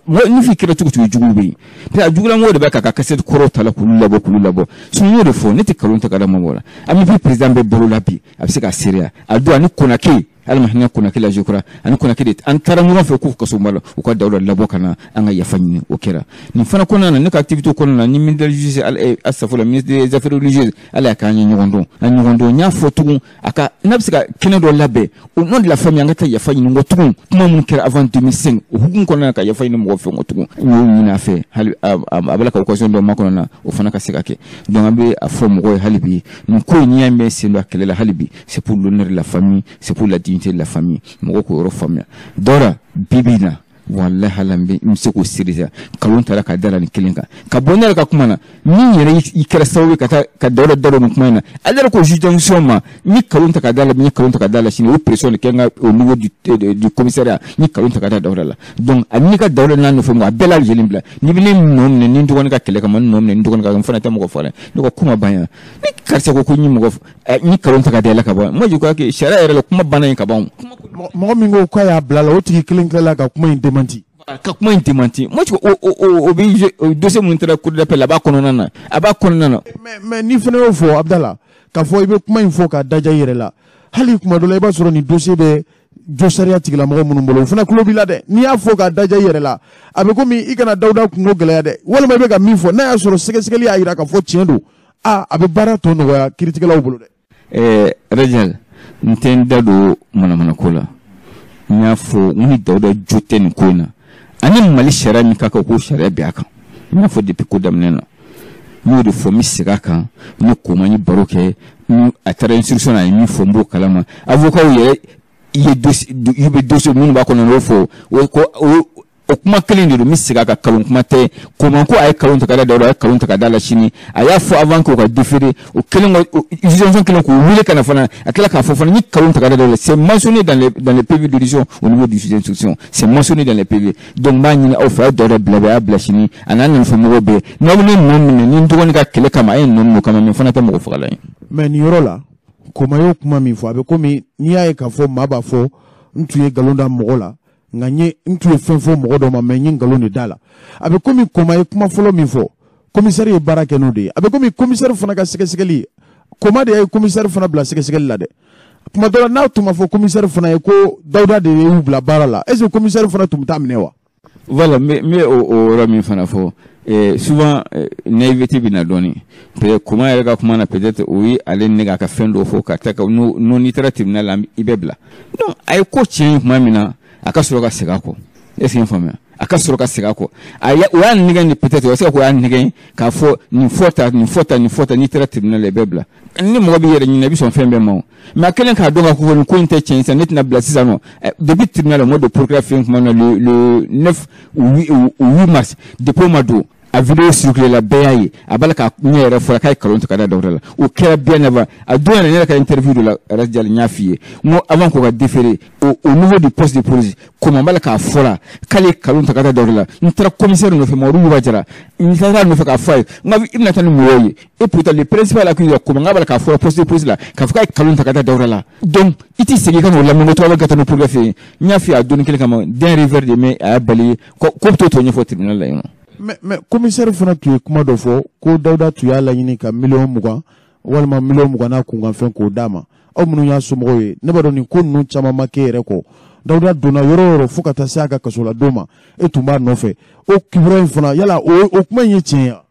Ni f'i kɛra cogo cogo, jugu bɛ yen, parce que a jugulamɔgɔ de bɛ k'a ka kasɛti kɔrɔw ta la k'olu labɔ k'olu labɔ. Sinon n y'o de fɔ, ne tɛ nkalon ta ka da mɔgɔ la. AMIP président bɛ balo la bi, a bɛ se k'a seereya. A don ani Konake, Ala ma hinɛ Konake la, je crois, ani Konake de an taara ɲɔgɔn fɛ k'u kaso la, u ka Dawuda labɔ ka na an ka yafa ɲini. O kɛra nin fana kɔnɔna na. Ne ka activité kɔnɔna na ni ministre de la justice, astafurlah, ministre des affaires religieuses, Ala y'a k'an ye ɲɔgɔn dɔn, an ɲɔgɔn dɔn. N y'a fɔ tugun, a ka n'a bɛ se ka kɛnɛ dɔ labɛn au nom de la famille, an ka taa yafa ɲini kɔ tugun, kuma minnu kɛra avant 2005, o hukumu kɔnɔna na, ka yafa ɲini mɔgɔ fɛ kɔ tugun. N y'o ɲini a fɛ hali a bɛ la ka occasion dɔ makɔnɔ na, o fana ka se ka kɛ. Donc an bɛ a fɔ mɔgɔw ye hali bi, nin ko in, n'i y'a mɛn sen don a kɛlɛ la hali bi, c'est pour l'honneur de la famille, c'est pour la dignité de la famille. Mɔgɔw k'o yɔrɔ faamuya. Dawuda bi bi in na, walahi ala, n bɛ se k'o seereya, nkalon taara ka da la nin kelen kan ka bɔ ne yɛrɛ ka kuma na. Min yɛrɛ i kɛra sababu ye ka taa ka Dawuda da don nin kuma in na, ale yɛrɛ ko juge d'instruction ma, n ye nkalon ta ka da la, n ye nkalon ta ka da la sini, o pression de kɛ n ka au niveau du commissariat, n ye nkalon ta ka da Dawuda la. Donc a n'i ka Dawuda n'a nɔfɛ mɔgɔ, a bɛɛ lajɛlen bila. N'i bɛ ne nɔ minɛ ni n dɔgɔnin ka kɛlɛ kama, n nɔ minɛ ni n dɔgɔnin ka, n fana tɛ mɔgɔ faga dɛ. Ne ko kuma ban yan, ni karisa ko ko n ye mɔgɔ, n ye nkalon ta ka da la ka ban, moi je crois que sariya yɛrɛ la, kuma banna yen ka ban. Mɔgɔ min ko k'a y'a bila la, o tigi kelen tilala ka kuma in démenti. Ka kuma in démenti. Moi je o bɛ dossier minnu taara cour d'appel, a b'a kɔnɔna na, a b'a kɔnɔna na. Mais n'i fana y'o fɔ, Abdala, k'a fɔ i bɛ kuma in fɔ k'a daja i yɛrɛ la, hali kuma dɔ la i b'a sɔrɔ nin dossier bɛ jo sariya tigilamɔgɔ minnu bolo, o fana tulo b'i la dɛ. N'i y'a fɔ k'a daja i yɛrɛ la, a bɛ komi i kana Dawuda kungo gɛlɛya dɛ, walima i bɛ ka min fɔ, n'a y'a sɔrɔ sɛgɛsɛgɛli y'a jira k'a fɔ tiɲɛ don, a bɛ baara tɔ nɔgɔya kiiritigɛlaw bolo dɛ. Rajal, n tɛ n da don manamana ko la. N y'a fɔ n ni Dawuda jo tɛ nin ko in na, ani Mali sariya min ka kan, k'o sariya bɛn a kan. N y'a fɔ depuis ko daminɛ na, n y'o de fɔ, n bɛ segin a kan. Ni Koma n ye baro kɛ, a taara instruction na, a ye min fɔ, n b'o kalama. Avocat yɛrɛ ye dossier, i bɛ dossier minnu b'a kɔnɔ, n'o fɔ o ko o kuma kelen de don. N bɛ segin a kan, kalon kuma tɛ. Koma ko a ye kalon ta ka da Dawuda, a ye kalon ta ka da la sini. A y'a fɔ avant k'o ka déféré, o kelen kɔ instruction kelen k'o wele ka na fana, a tila k'a fɔ fana n ye kalon ta ka da Dawuda. C'est mentionné dans les PV d'audition au niveau du juge d'instruction, c'est mentionné dans les PV. Donc n b'a ɲini aw fɛ, a ye Dawuda bila bi, a y'a bila sini, a n'a nɔfɛmɔgɔw bɛɛ. N'aw bɛ ne nɔ minɛ ni n dɔgɔnin ka kɛlɛ kama, a ye nɔ minɛ o kama, mais n fana tɛ mɔgɔ fagala ye. Mais nin yɔrɔ la, Koma y'o kuma min fɔ, a bɛ komi n'i y'a ye k'a fɔ maa b'a fɔ n tun ye nkalon da mɔgɔ la, nka n ye n tun ye fɛn fɔ mɔgɔ dɔ ma, mais n ye nkalon de da la. A bɛ komi Koma ye kuma fɔlɔ min fɔ, commissaire ye baara kɛ n'o de ye. A bɛ komi commissaire fana ka sɛgɛsɛgɛli, Koma de ye commissaire fana bila sɛgɛsɛgɛli la dɛ. Tuma dɔ la, n'a tun ma fɔ commissaire fana ye ko Dawuda de y'u bila baara la, est ce que commissaire fana tun bɛ taa minɛ wa? Voilà, n bɛ o yɔrɔ min fana fɔ, souvent naïveté bɛ na dɔɔni. Peut-être Koma yɛrɛ ka kuma na, peut-être o ye ale nɛgɛ a ka fɛn dɔ fɔ ka taa ka n'o n'i taara tribunal la, i bɛ bila. Donc a ye ko tiɲɛ tuma min na, a ka sɔrɔ ka segin a kɔ. Est ce que n faamuya? A ka sɔrɔ ka segin a kɔ. A ya o y'a nɛgɛn de, peut-être o bɛ se ka k'o y'a nɛgɛn k'a fɔ nin fɔ ta, nin fɔ ta, nin fɔ ta, n'i taara tribunal la, i bɛ bila. Ni mɔgɔ b'i yɛrɛ ɲini, i bɛ sɔn fɛn bɛɛ ma o. Mais a kɛlen k'a dɔn k'a fɔ nin ko in tɛ tiɲɛ sisan, ne tɛna bila sisan nɔ. Depuis tribunal la, mois de procureur fɛ yen tuma min na, le 9 ou 8 mars, depuis o ma don. A vidéo circulé la, bɛɛ y'a ye, a b'a la ka ɲɛ yɛrɛ fɔra k'a ye nkalon tigɛ ka da Dawuda la. O kɛra bien avant. A don yɛrɛ, ne yɛrɛ ka interview dɔ la, Rajali, n y'a f'i ye, n ko avant k'o ka déférer au niveau du poste de police, comment b'a la k'a fɔ la k'ale ye nkalon ta ka da Dawuda la. N taara commissaire nɔfɛ, Mamadu Yuba Jara, n taara a nɔfɛ k'a fɔ a ye, n ko i bɛna taa ni mɔgɔw ye, et pourtant le principal accusé, comment n b'a la k'a fɔ poste de police la k'a fɔ k'a ye nkalon ta ka da Dawuda la. Donc i t'i segin i ka n'o lamɛn ko tɔgɔ bɛ ka taa n'o pour fɛ yen. N y'a f'i ye a donni kelen kama, d'un revers de main, a y'a bali ko bɛ t'o tɔ ɲɛfɔ tribunal la yen nɔ. Mais commissaire fana tun ye kuma dɔ fɔ ko Dawuda tun y'a laɲini ka miliyɔn 20 walima miliyɔn 20 n'a kunkanfɛn k'o d'a ma. Aw minnu y'a somɔgɔw ye, ne b'a dɔn nin ko ninnu caman ma k'e yɛrɛ kɔ. Dawuda donna yɔrɔ o yɔrɔ fo ka taa se a ka kasoladon ma, e tun b'a nɔfɛ. O kibaruya in fana, yala o kuma in ye tiɲɛ ye wa?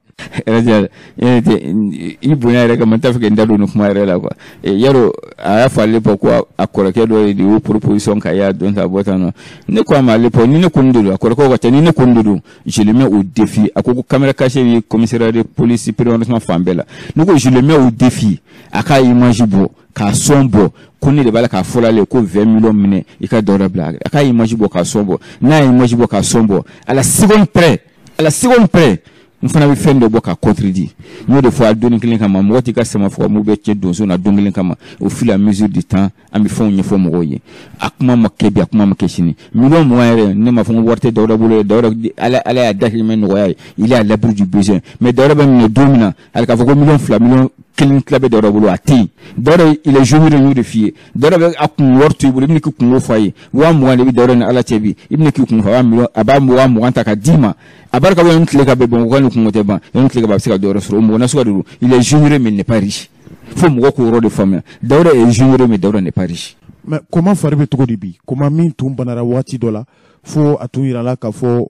I bonya yɛrɛ kama, n t'a fɛ ka n da don nin kuma yɛrɛ la quoi. Yarɔ, a y'a fɔ à l'époque ko a kɔrɔkɛ dɔ de y'o proposition k'a y'a don ta bɔ tan nɔ. Ne ko a ma à l'époque, ni ne kɔni de don, a kɔrɔkɛw ka ca, ni ne kɔni de don, je le mets au défi. A ko ko caméra cachée bɛ commissariat de police premier arrondissement fan bɛɛ la. Ne ko je le mets au défi, a k'a image bɔ k'a son bɔ ko ne de b'a la k'a fɔ ale ko 20 millions minɛ i ka Dawuda bila. A k'a image bɔ k'a son bɔ. N'a ye image bɔ k'a son bɔ, à la seconde près, à la seconde près, n fana bɛ fɛn dɔ bɔ ka contredit. N y'o de fɔ a donni kelen kama, mɔgɔ t'i ka sama fɔ mun bɛ cɛ donso na don kelen kama. Au fur et à mesure du temps, an bɛ fɛnw ɲɛfɔ mɔgɔw ye. A kuma ma kɛ bi, a kuma ma kɛ sini. Miliyɔn 20 yɛrɛ, ne m'a fɔ ko wari tɛ Dawuda bolo. Dawuda, Ala y'a dahirimɛ nɔgɔya ye, il est à l'abri du besoin. Mais Dawuda bɛ minɛ don min na, hali k'a fɔ ko miliyɔn 2, miliyɔn 1 tila bɛ Dawuda bolo, a tɛ yen. Dawuda, il est généreux, n y'o de f'i ye. Dawuda bɛ a kun wari to i bolo, i bɛna k'i kungo fɔ a ye. 20 000 de bɛ Dawuda ni Ala cɛ bi, i bɛna k'i kun fɔ, a b'a miliyɔn, a b'a 20 000 ta ka d'i ma. A barika bɛ tile ka bɛn Bamakɔ ni kungo tɛ ban, yanni tile ka ban, a bɛ se ka dɔ wɛrɛ sɔrɔ. O mɔgɔ nasuguya de don. Il est généreux mais il n'est pas riche. Fo mɔgɔ k'o yɔrɔ de faamuya. Dawuda est généreux mais Dawuda n'est pas riche. Mais comment fari bɛ cogo di bi? Comment min tun banara waati dɔ la, fo a tun yirala k'a fɔ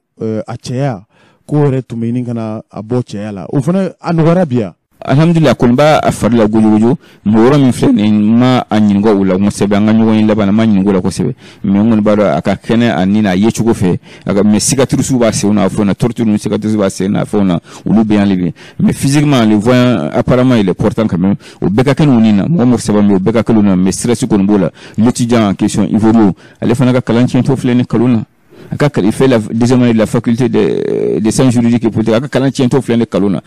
a cɛya ko yɛrɛ tun bɛ ɲini ka na a bɔ cɛya la, o fana a nɔgɔyara bi yan? Alhamdulilah, kɔni b'a a fari la gojogojo. Mɛ yɔrɔ min filɛ nin, n ma a ɲininka o la kosɛbɛ. An ka ɲɔgɔn ye laban na, n ma ɲininka o la kosɛbɛ. Mɛ n kɔni b'a dɔn a ka kɛnɛ a ni a ye cogo fɛ a ka. Mais cicatrices b'a senw na, a fɛnw na, torture ni cicatrices b'a sen na, a fɛnw na, olu bɛ yan hali bi. Mais physiquement le voyant, apparemment il est portant quand même. O bɛɛ ka kɛnɛ o ni na, mɔgɔ mɔgɔ saba bɛ o bɛɛ ka kɛnɛ o na. Mais stress kɔni b'o la. L'étudiant en question, Ivorio, ale fana ka kalan tiɲɛtɔ filɛ ni kalon na. A ka, il fait la deuxième année de la faculté de sciences juridiques et politiques. A ka kalan tiɲɛtɔ filɛ ni kalon na.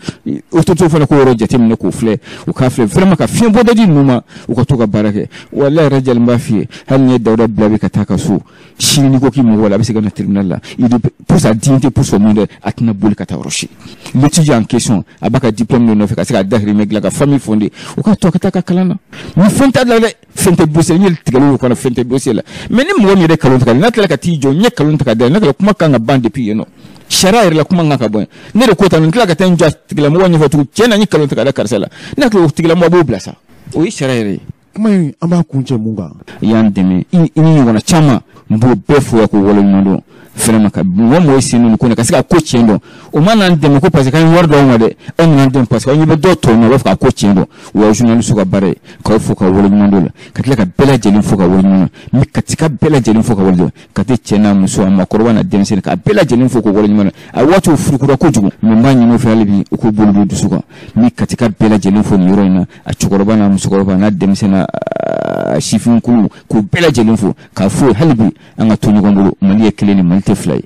Autorité fana k'o yɔrɔ jateminɛ k'o filɛ, u k'a filɛ vraiment ka fiɲɛ bɔda di ninnu ma, u ka to ka baara kɛ. Walahi yɛrɛ jalen b'a f'i ye, hali ni ye Dawuda bila bi ka taa ka so sini, n'i ko k'i mɔgɔ la, a bɛ se ka na tribunal la. Il, pour sa dignité, pour son honneur, a tɛna boli ka taa yɔrɔ si. L'étudiant en question, a b'a ka diplôme de nɔfɛ ka se ka dahirimɛ dilan, ka famille fonder. U ka to a ka taa ka kalan na. Ni fɛn t'a la dɛ, fɛn tɛ dossier, n ye tigɛli kɔnɔ, fɛn tɛ dossier la. Mais ni mɔgɔ min yɛrɛ kalon tigɛ, n'a tilala ka t'i jɔ n ye kalon tigɛ ka da, n'a kɛra kuma kan ka ban depuis yen nɔ. Sariya yɛrɛ la, kuma kan ka bɔ yen. Ne de ko tan, n tila ka taa n jɔ a tigilamɔgɔ ɲɛfɛ tugun, tiɲɛ na, n ye kalon tigɛ ka da karisa la. N'a tilala, o tigilamɔgɔ b'o bila sa, o ye sariya yɛrɛ ye. Kuma in, an b'a kuncɛ mun kan? I y'an dɛmɛ, i ni ɲɔgɔnna caman, n b'o bɛɛ fo yan k'o waleɲuman dɔn vraiment. Ka mɔgɔ mɔgɔ sen don nin ko in na ka se ka ko tiɲɛ dɔn, o ma n'an dɛmɛ ko parce que k'an ye wari d'aw ma dɛ. Aw nana dɛmɛ parce que aw ɲɛ bɛ dɔw tɔw ɲɛ, u b'a fɛ ka ko tiɲɛ dɔn. O y'aw journaliste ka baara ye. K'aw fo ka waleɲuman dɔn la, ka tila ka bɛɛ lajɛlen fo ka waleɲuman dɔn. N bɛ Katika bɛɛ lajɛlen fo ka waleɲuman dɔn, ka te cɛ n'a muso, a maakɔrɔba n'a denmisɛnnin, k'a bɛɛ lajɛlen fo ka waleɲuman dɔn. A waatiw furukura kojugu, mais n b'a ɲini u fɛ hali bi, u k'u bolo don dusu kan. N bɛ Katika bɛɛ lajɛlen fo nin yɔrɔ in na, a cɛkɔrɔba n'a musokɔrɔba n'a denmisɛnnin n'a sifinkulu, k'u bɛɛ lajɛlen fo k'a fo hali bi, an ka to ɲɔgɔn bolo. Mali ye kelen ni Mali tɛ fila ye.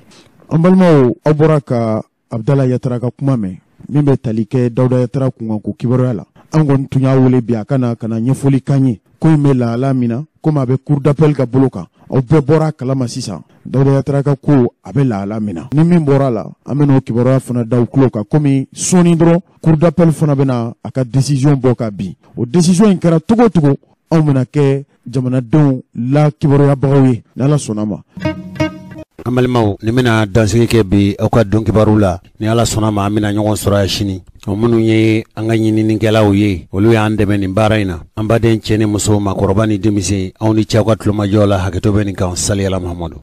An balimaw, aw bɔra ka Abudala Yatara ka kuma mɛn min bɛ tali kɛ Dawuda Yatara kunkanko kibaruya la. An kɔni tun y'a wele bi a ka na ka na ɲɛfɔli k'an ye ko in bɛ lahala min na, komi a bɛ cour d'appel ka bolo kan. Aw bɛɛ bɔra a kalama sisan, Dawuda Yatara ka ko a bɛ lahala min na. Ni min bɔra a la, an bɛ n'o kibaruya fana da u tulo kan, komi sɔɔni dɔrɔn cour d'appel fana bɛna a ka décision bɔ ka bin. O décision in kɛra cogo o cogo, anw bɛna kɛ jamanadenw la kibaruyabagaw ye, n'Ala sɔnna ma. An balimaw, nin bɛna dansigi kɛ bi aw ka don kibaru la. Ni Ala sɔnna ma, an bɛna ɲɔgɔn sɔrɔ yan sini. O minnu ye an ka ɲininikɛlaw ye, olu y'an dɛmɛ nin baara in na. An baden, cɛ ni muso, maakɔrɔba ni denmisɛn, aw ni ce aw ka tulomajɔ la. Hakɛto bɛ nin kan. Saliyala Mahamadu.